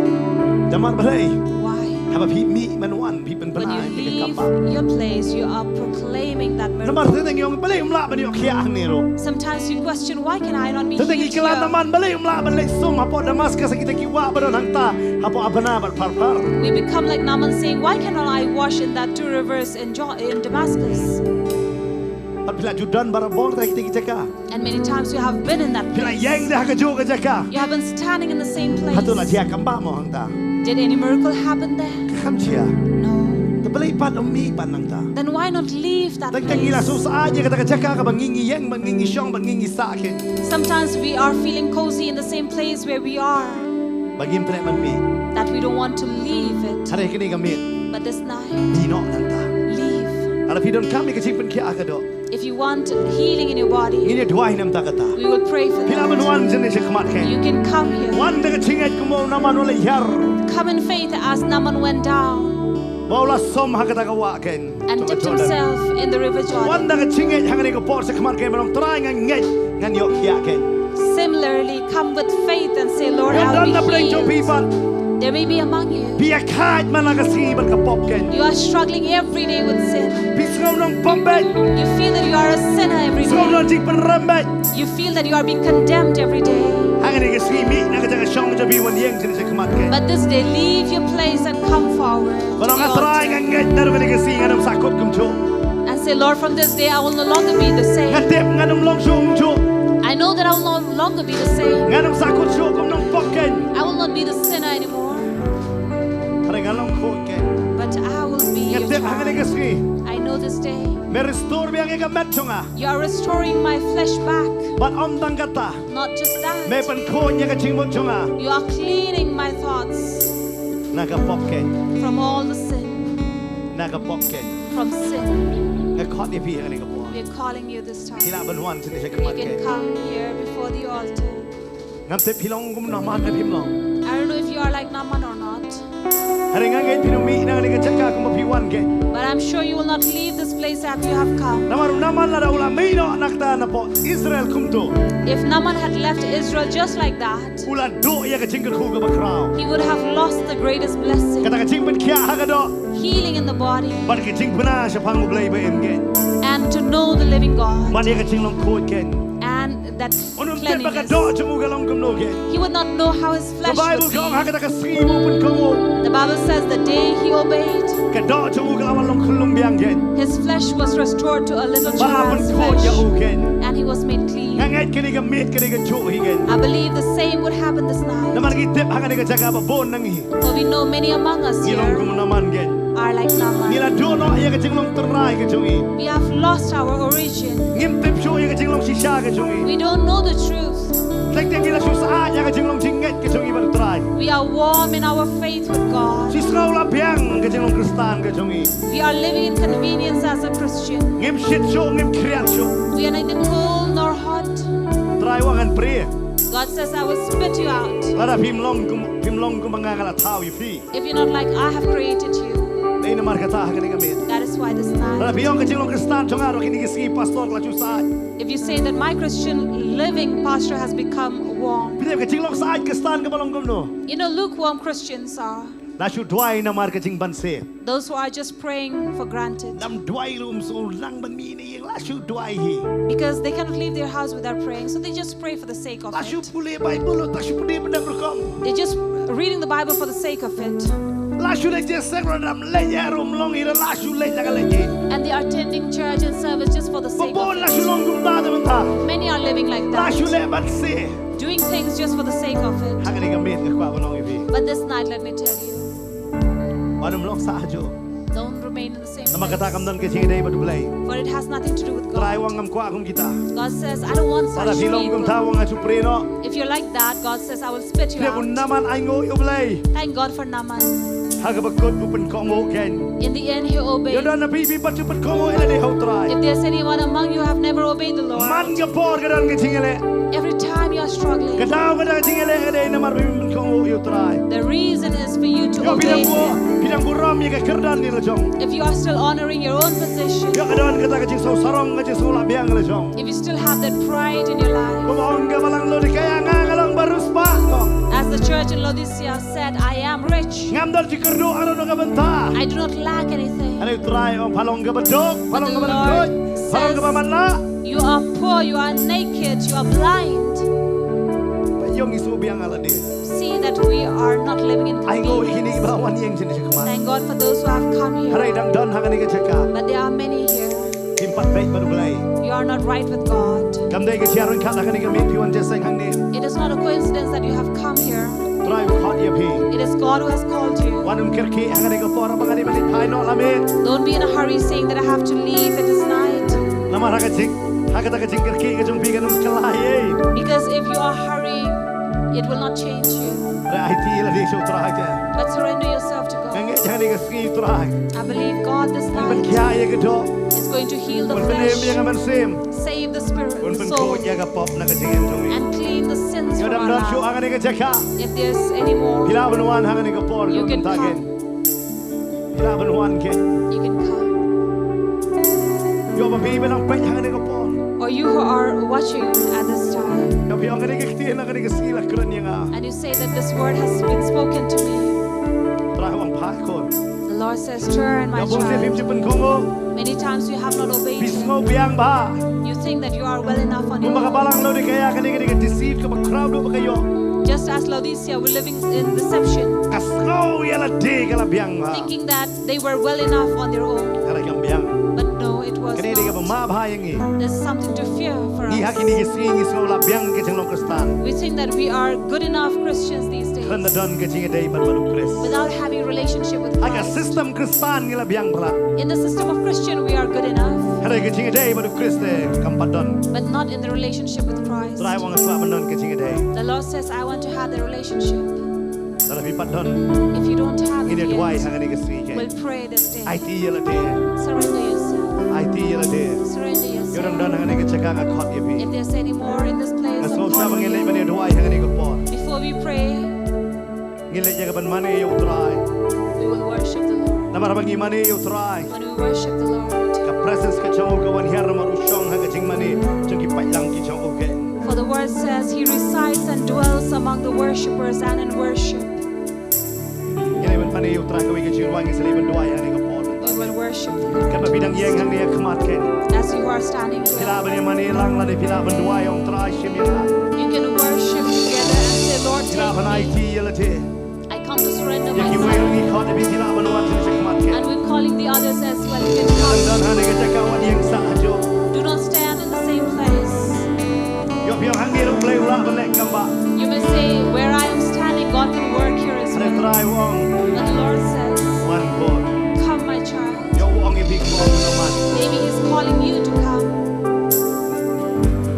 Namar balei? Why? Haba phi mih ban wan phi pynbna When you ïa ka leave kam ba. Your place, you are proclaiming that Namar miracle. te dang ïong balei um lah ban ïoh khiah hangne ruh. Sometimes you question, why can I not be Te dang ngi healed kylla na here? man balei um lah ban leit sum hapoh Damascus ha kita ki wah ba don hangta, hapoh Abner bad Pharpar. We become like Naaman saying, why cannot I wash in that two rivers in, Jo- in Damascus? Bad phi la ju don barabor ha kita ki jaka. And many times you have been in that Phi la place. ïeng da ha kajuh ka jaka. You have been standing in the same place. Hato la jia kam ba mo hangta? Did any miracle happen there? Kam jia. No. Te balei pat um mih pat nangta? Then why not leave that Tang tang ngi la place? sngewsih ïa kata ka jaka kaba ngi ngi ïeng, ba ngi ngi shong, ba ngi ngi sah kein. Sometimes we are feeling cozy in the same place where we are, Ba ngim treh ban mih. that we don't want to leave it. Hynrei kane ka miet, But this night, mih noh nangta. Leave. Haba phi donkam ïa ka jingpynkhiah ha ka doh, If you want healing in your body, ngin ïa duwai namar kata. We will pray for that. Phi lah ban wan sha khmat kein. You can come here. Wan da ka jingngeit kumba u Naaman u la hiar. Come in faith as Naaman went down. Ba u la sum ha kata ka wah kein. And dipped himself in the river Jordan. Wan da ka jingngeit hangne ka por sha khmat kein, ban ong, Trai nga ngeit ngan ïoh khiah kein. Similarly, come with faith and say, Lord, Ïoh I'll don be na pdeng jong phi healed. pat. There may be among you. Phi ïakhaid man la ka sngi bad ka pop kein. You are struggling every day with sin. Phi sngew nongpop beit. You feel that you are a sinner every Sngew day. nong jingpynrem beit. You feel that you are being condemned every day. Hangne ka sngi mih na ka jaka shong jong phi, wan ïeng sha khmat kein. But this day, leave your place and come forward to Ban ong, the Trai nga altar. ngeit naduh kane ka sngi ngan ym sah kut kumjuh. And say, Lord, from this day, I will no longer be the Nga same. tip ngan ym long shuh kumjuh. I know that I will no longer be the same. Ngan ym sah kut shuh kum nongpop kein. I will not be the sinner anymore. Hynrei Nga long khuid kein. But I will be your child. Nga tip hangne ka sngi. I know this day. Me restore biang ïa ka met jong nga. You are restoring my flesh back. Bad ym tang kata. Not just that. Me pynkhuid ïa ka jingmut jong nga. You are cleaning my thoughts. Na ka pop kein. From all the sin. Na ka pop kein. From sin. Nga khot ïa phi hangne ka por. We are calling you this time. Phi lah ban wan sha khmat kein. You can come here before the altar. Ngam tip phi long kum Naaman ne phim long. I don't know if you are like Naaman or not. Hynrei nga ngeit phin ym mih na kane ka jaka kumba phi wan kein. But I'm sure you will not leave this place after you have come. Namar u Naaman lada u la mih noh na kata napoh Israel kumto. If Naaman had left Israel just like that, u la duh ïa ka jingkyrkhu kaba khraw. He would have lost the greatest blessing. Kata ka jingpynkhiah ha ka doh. Healing in the body. Bad ka jingpynah shaphang U Blei ba im kein. And to know the living God. Bad ïa ka jinglong khuid kein. And that cleanliness. Un ym tip ba ka doh jong u ka long kumno kein. He would not know how his flesh would be. Ka Bible ka ong ha kata ka sngi ba u pynkohnguh. The Bible says the day he obeyed, ka doh jong u ka la wan long khyllung biang kein. His flesh was restored to a little child's flesh. Bad la pynkhuid ïa u kein. And he was made clean. Nga ngeit kane ka miet kane ka juh hi kein. I believe the same would happen this night. Namar ngi tip ha kane ka jaka ba bun na ngi. For we know many among us here are like Naaman. Ngi long kum Naaman kein. Ngi la duh noh ïa ka jinglong trai ka jong ngi. We have lost our origin. Ngim tip shuh ïa ka jinglong shisha ka jong ngi. We don't know the truth. Teng teng ngi la shu syaid ïa ka jinglong jingngeit ka jong ngi bad U Trai. We are warm in our faith with God. Shisngew la biang ka jinglong Khristan ka jong ngi. We are living in convenience as a Christian. Ngim shit shuh, ngim khriat shuh. We are neither cold nor hot. Trai u ong ngan prie. God says, "I will spit you out." Lada phim long kum, phim long kumba nga nga la thaw ïa phi. If you're not like I have created you. Dei namar kata ha kane ka miet. That is why this night. Lada phi ong ka jinglong Khristan jong nga ruh kine ki sngi pastor ka la shu syaid. If you say that my Christian living, pastor, has become warm. Phi tip ka jinglong syaid Khristan kaba long kumno? You know, lukewarm Christians are. La shu duwai namar ka jingbanse. Those who are just praying for granted. Ym duwai ruh ym sngewlang ban mih na ïing, la shu duwai hi. Because they cannot leave their house without praying, so they just pray for the sake of it. La shu pule Bible, la shu pule bynta rukom. They're just reading the Bible for the sake of it. La shu leit jingïaseng ruh, ym leit ïa ruh ym long hi, la shu leit la ka leit hi. And they are attending church and service just for the sake of it. Ba bun la shu long kumta te mynta. Many are living like that. La shu leh ban se. Doing things just for the sake of it. Ha kane ka miet nga kwah ban ong ïa phi. But this night, let me tell you. Wat nym long sah juh. Don't remain in the same place. Namar kata kam don ka jingïadei bad U Blei. For it has nothing to do with God. Trai u ong ngam kwah kum kita. God says, "I don't want such people." Lada phi long kumta u ong nga shu prie noh. If you're like that, God says, "I will spit you out." Phi tip u Naaman ainguh ïa U Blei. Thank God for Naaman. Ha kaba kut u pynkohnguh kein. In the end, he obeyed. Ïoh don na phi phi pat shu pynkohnguh ïa lade ha U Trai. If there's anyone among you who have never obeyed the Lord, man ka por ka don ka jingïaleh. Every time you are struggling, ka daw ka don ka jingïaleh ka dei namar phi pynkohnguh ïa U Trai. The reason is for you to obey Him. Ïoh phi dang bu-, phi dang burom ïa ka kyrdan ne la jong. If you are still honoring your own position, ïoh ka don kata ka jingsngew sarong ka jingsngew lah biang la jong. If you still have that pride in your life, kumba ong ka balang Laodikaia, nga nga long ba riewspah, ko. As the church in Laodicea said, "I am rich." Ngam don jingkyrduh haduh na ka bynta. I do not lack anything. Hynrei U Trai u ong pha long kaba duk, pha long kaba ryngkhuid, pha long kaba matlah. But the Lord says, "You are poor, you are naked, you are blind." Ba ïoh ngi sngewbiang ha lade. See that we are not living in convenience. Ainguh ïa kine kiba wan ïeng sha khmat. Thank God for those who have come here. Hynrei dang don ha kane ka jaka. But there are many here. Phim pat beit bad U Blei. You are not right with God. Kam dei ka jia ryngkat ha kane ka miet phi wan jingïaseng hangne. It is not a coincidence that you have come here. Trai u khot ïa phi. It is God who has called you. Wat nym kyrkieh ha kane ka por ba nga dei ban leit phai noh la miet. Don't be in a hurry saying that I have to leave, it is night. Namar ha ka jing, ha kata ka jingkyrkieh ka jong phi kan ym kylla ei. Because if you are hurrying, it will not change you. Hynrei aiti ïa lade sha U Trai te. But surrender yourself to God. Nga ngeit ha kane ka sngi U Trai. I believe God this night. Un pynkhiah ïa ka doh. Is going to heal the flesh. Un pynim ïa ka mynsiem. Save the spirit, the soul. Un pynkhuid ïa ka pop na ka jingim jong ngi. And clean the sins from our life. Ïoh dang don shuh ha kane ka jaka. If there's any more, phi lah ban wan ha kane ka por, you can come. Phi lah ban wan kein. You can come. Ïoh ba phi ba nang peit ha kane ka por. Or you who are watching at this time. Ïoh phi ong kane ka ktien ha kane ka sngi la kren ïa nga. And you say that this word has been spoken to me. Trai u ong phai khun. The Lord says, "Turn, my child." Ïoh bun sien phim ju pynkohnguh. Many times you have not obeyed Him. Phi sngew biang bha. You think that you are well enough on your own. Kumba ka balang Laodikaia kane ka dei ka deceit kaba khraw duh ba ka ïoh. Just as Laodicea were living in deception. Ka sngew ïa lade ka la biang bha. Thinking that they were well enough on their own. Hynrei kam biang. But no, it was not. Kane ka dei kaba Bha ïa ngi. There's something to fear for us. Ngi ha kine ki sngi ngi sngew la biang ka jinglong Khristan. We think that we are good enough Christians these days. Khlem da don ka jingïadei bad u Khrist. Without having a relationship with Christ. Ha ka system Khristan ngi la biang palat. In the system of Christian, we are good enough. Hynrei ka jingïadei bad u Khrist te kam pat don. But not in the relationship with Christ. Trai u ong, haba ym don ka jingïadei. The Lord says, "I want to have the relationship." Lada phi pat don. If you don't have it yet, ngin ïa duwai ha kane ka sngi. We'll pray this day. Aiti ïa lade. Surrender yourself. Aiti ïa lade. Surrender yourself. Ïoh dang don ha kane ka jaka, nga khot ïa phi. If there's any more in this place, I'm calling you. Nga sngewsih ba ngin leit ban ïa duwai ha kane ka por. Before we pray, ngin leit ïa ka ban mane ïa u Trai. We will worship the Lord. Namar haba ngi mane ïa u Trai, when we worship the Lord, ka presence ka jong u ka wan hiar namar u shong ha ka jingmane jong ki paidlang ki jong u. For the word says, "He resides and dwells among the worshippers and in worship." Ngi leit ban mane ïa u Trai, kawei ka jingduwai ngi sa leit ban duwai ha kane ka por. We will worship the Lord. Katba phi dang ïeng hangne ha khmat kein, as you are standing here, phi lah ban ïa mane lang lane phi lah ban duwai, ong Trai, shim ïa nga. You can worship together and say, "Lord, take me." Phi lah ban aiti ïa lade. I come to surrender myself. Ïa kiwei ruh ngi khot ïa phi, phi lah ban wan sha khmat kein. And we're calling the others as well. You can come. Ym don hangne ka jaka, wat ïeng sah hajuh. Do not stand in the same place. Ïoh phi ong hangne ruh Blei u lah ban leh kam bah. You may say, "Where I am standing, God can work here as well." Hynrei Trai u ong, but the Lord says, "Wan khun." Come, my child. Ïoh u ong ïa phi, khun, wan. Maybe he's calling you to come.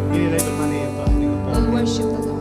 Ngin ïa leit ban mane ïa u Trai ha kane ka por. We'll worship the Lord.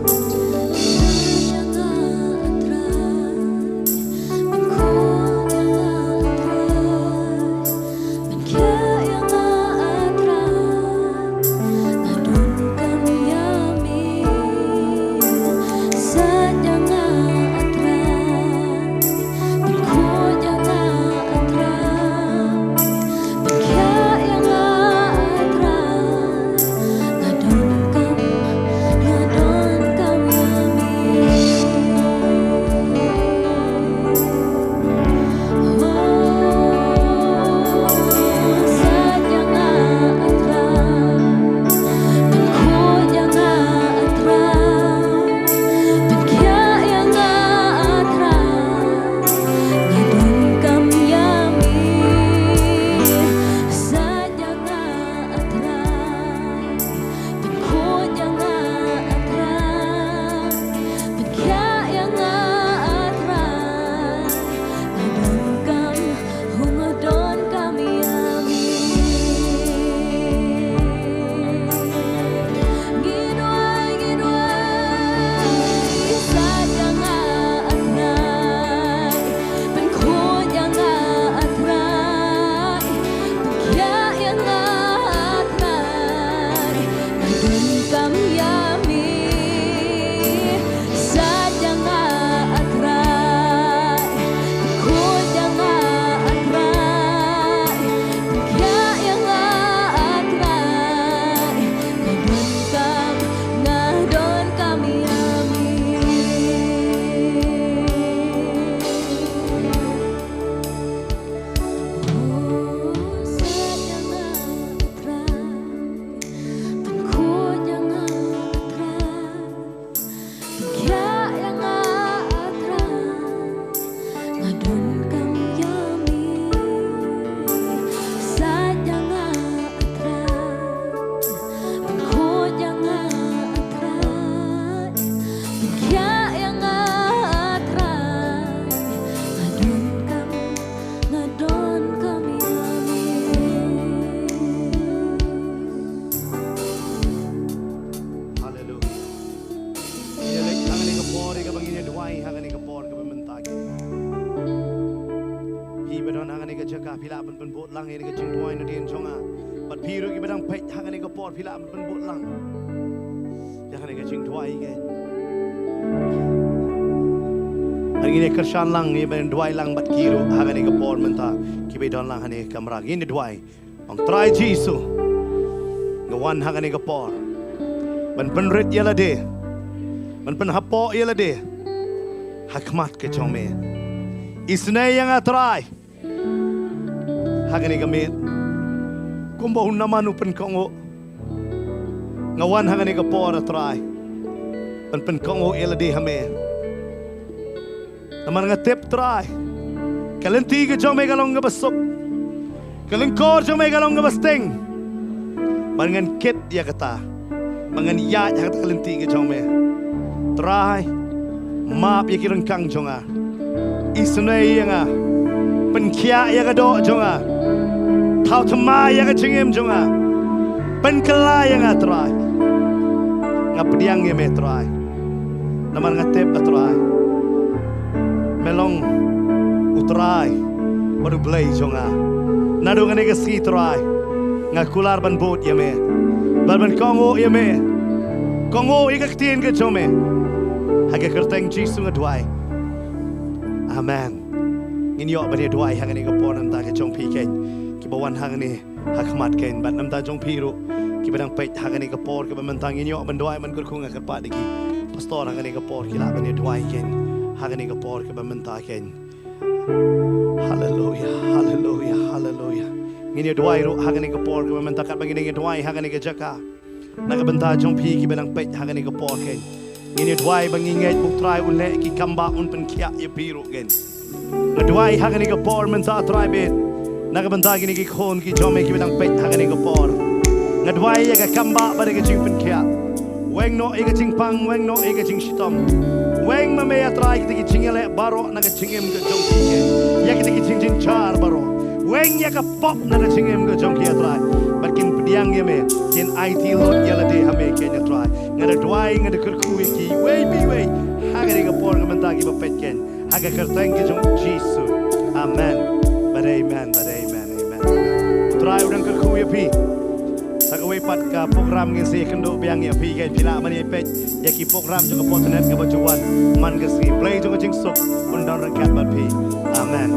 Haleluya. Ngin ïa leit ha kane ka por, ïa kaba ngin ïa duwai ha kane ka por kaba mynta. Phi ba don ha kane ka jaka, phi lah ban pynbud lang ïa kane ka jingduwai nadien jong nga. Bad phi ruh kiba dang peit ha kane ka por, phi lah ban pynbud lang ïa kane ka jingduwai. Ngin ïa kyrshan lang, ngin ïa duwai lang bad ki ruh ha kane ka por mynta, kiba don lang ha kane ka kamra. Ngin ïa duwai. Ong Trai Jisu, nga wan ha kane ka por ban pynrit ïa lade, ban pynhapoh ïa lade ha khmat ka jong me. Isynei ïa nga Trai ha kane ka miet kumba u Naman u pynkohnguh. Nga wan ha kane ka por, a Trai, ban pynkohnguh ïa lade ha me. Namar nga tip, Trai, ka lynti ka jong me ka long kaba suk, ka lyngkor jong me ka long kaba sting. Ba ngan kit ïa kata, ba ngan ïaid ha kata ka lynti ka jong me. Trai, map ïa ki ryngkang jong nga. Isynei ïa nga. Pynkhiah ïa ka doh jong nga. Thaw thymmai ïa ka jingim jong nga. Pynkylla ïa nga Trai. Nga pdiang ïa me Trai. Namar nga tip ba Trai, me long U Trai bad U Blei jong nga. Naduh kane ka sngi Trai, nga kular ban bud ïa me bad ban kohnguh ïa me. Kohnguh ïa ka ktien ka jong me. Ha ka kyrteng Jisu nga duwai. Amen. Ngin ïoh ban ïa duwai ha kane ka por namar ka jong phi keiñ kiba wan ha kane ha khmat keiñ bad namar jong phi ruh kiba dang peit ha kane ka por kaba mynta ngin ïoh ban duwai ban kyrkhu. Nga kyrpad ïa ki pastor ha kane ka por ki lah ban ïa duwai keiñ ha kane ka por kaba mynta keiñ. Haleluya, haleluya, haleluya. Ngin ïa duwai ruh ha kane ka por kaba mynta katba ngin ïa duwai ha kane ka jaka. Na ka bynta jong phi kiba dang peit ha kane ka por keiñ. Ngin ïa duwai ba ngin ngeit ba U Trai un leh ki kam ba un pynkhiah ïa phi ruh keiñ. Nga duwai ha kane ka por mynta Trai bad na ka bynta kine ki khun ki jong me kiba dang peit ha kane ka por. Nga duwai ïa ka kam ba bad ka jingpynkhiah. Weng noh ïa ka jingpang, weng noh ïa ka jingshitom. Weng ma me ïa Trai kita ki jingïaleh baroh na ka jingim ka jong ki keiñ. Ïa kita ki jingjynjar baroh. Weng ïa ka pop na ka jingim ka jong ki ïa Trai. Bad kin pdiang ïa me, kin aiti lut ïa lade ha me keiñ ïa Trai. Nga da duwai, nga da kyrkhu ïa kiwei pa iwei ha kane ka por ka mynta kiba peit keiñ. Ha ka kyrteng ka jong U Jisu. Amen. Bad amen, bad amen, amen. Trai u dang kyrkhu ïa phi. Sa kawei pat ka program ngin sa ïakynduh biang ïa phi keiñ, phi lah ban ïa peit ïa ki program jong ka Potternet kaba ju wan man ka sngi. Blei jong ka jingsuk un don ryngkat bad phi. Amen.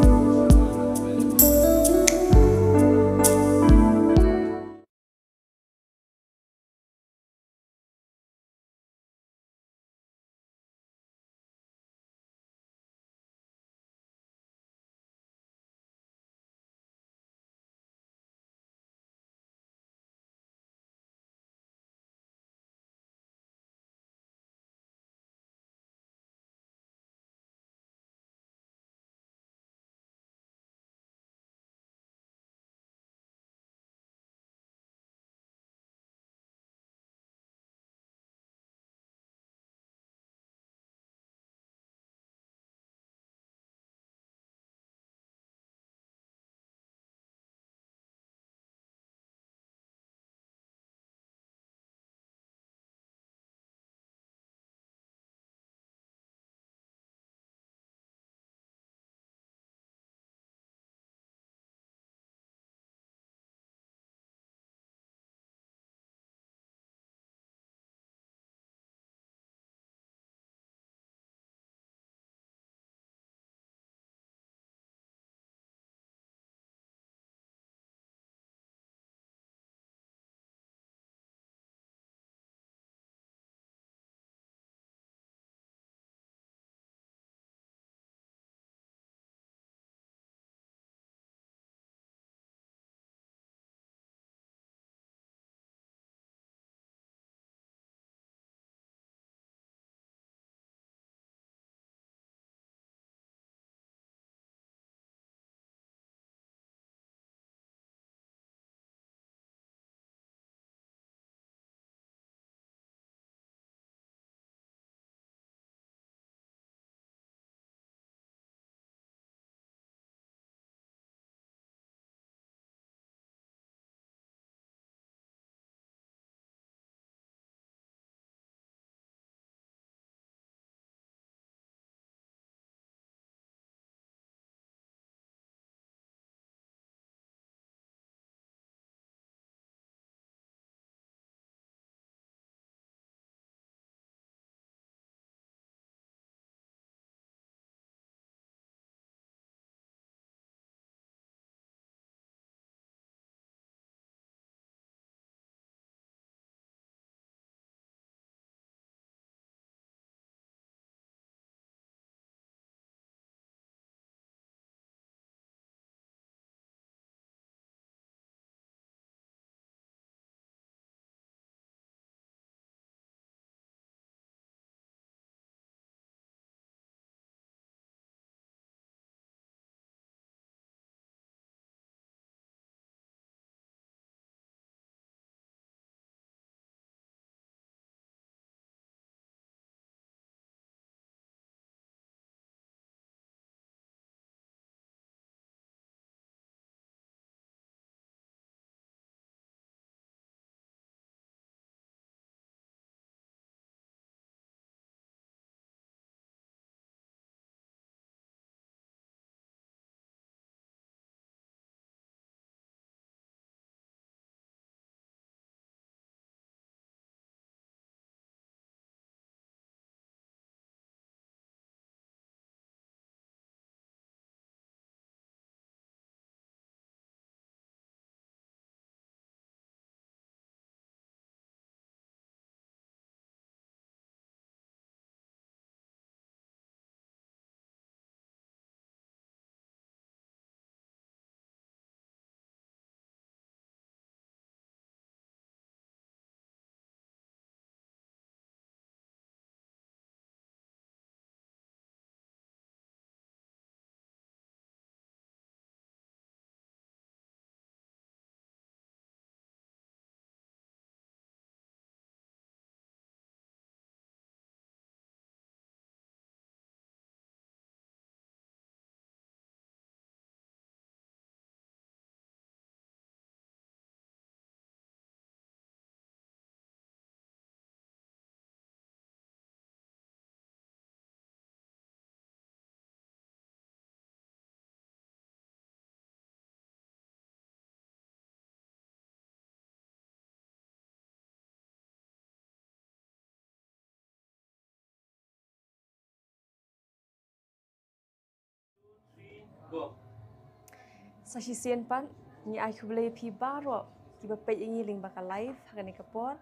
Sa shisien pat ngi ai khublei phi baroh kiba peit ïa ngi lyngba ka live ha kane ka por.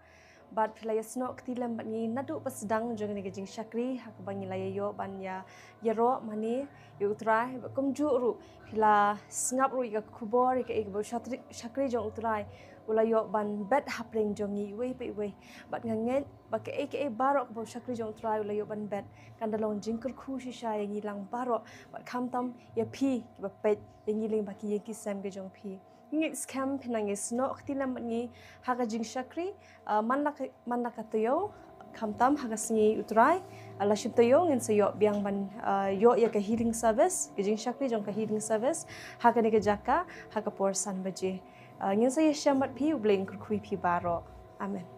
Bad phi la ïasnoh kti lem bad ngi naduh ba sdang jong kane ka jingshakri ha kaba ngi la ïa ïoh ban ïa ïaroh mane ïa U Trai. Bad kumjuh ruh phi la sngap ruh ïa ka khubor ïa kaei kaba u shakri, shakri jong U Trai u la ïoh ban bet hapdeng jong ngi iwei pa iwei. Bad nga ngeit ba kaei kaei baroh kaba u shakri jong U Trai u la ïoh ban bet kan da long jingkyrkhu shisha ïa ngi lang baroh bad khamtam ïa phi kiba peit ïa ngi lyngba ki ïing ki sem ki jong phi. Ngi skhem phi nang ïasnoh kti lem bad ngi ha ka jingshakri, ah, man la ka, man la ka taïew khamtam ha ka sngi U Trai, ah, la shim taïew ngin sa ïoh biang ban, ah, ïoh ïa ka healing service, ka jingshakri jong ka healing service ha kane ka jaka ha ka por san baje. Ah, ngin sa ïashem bad phi, U Blei un kyrkhu ïa phi baroh. Amen.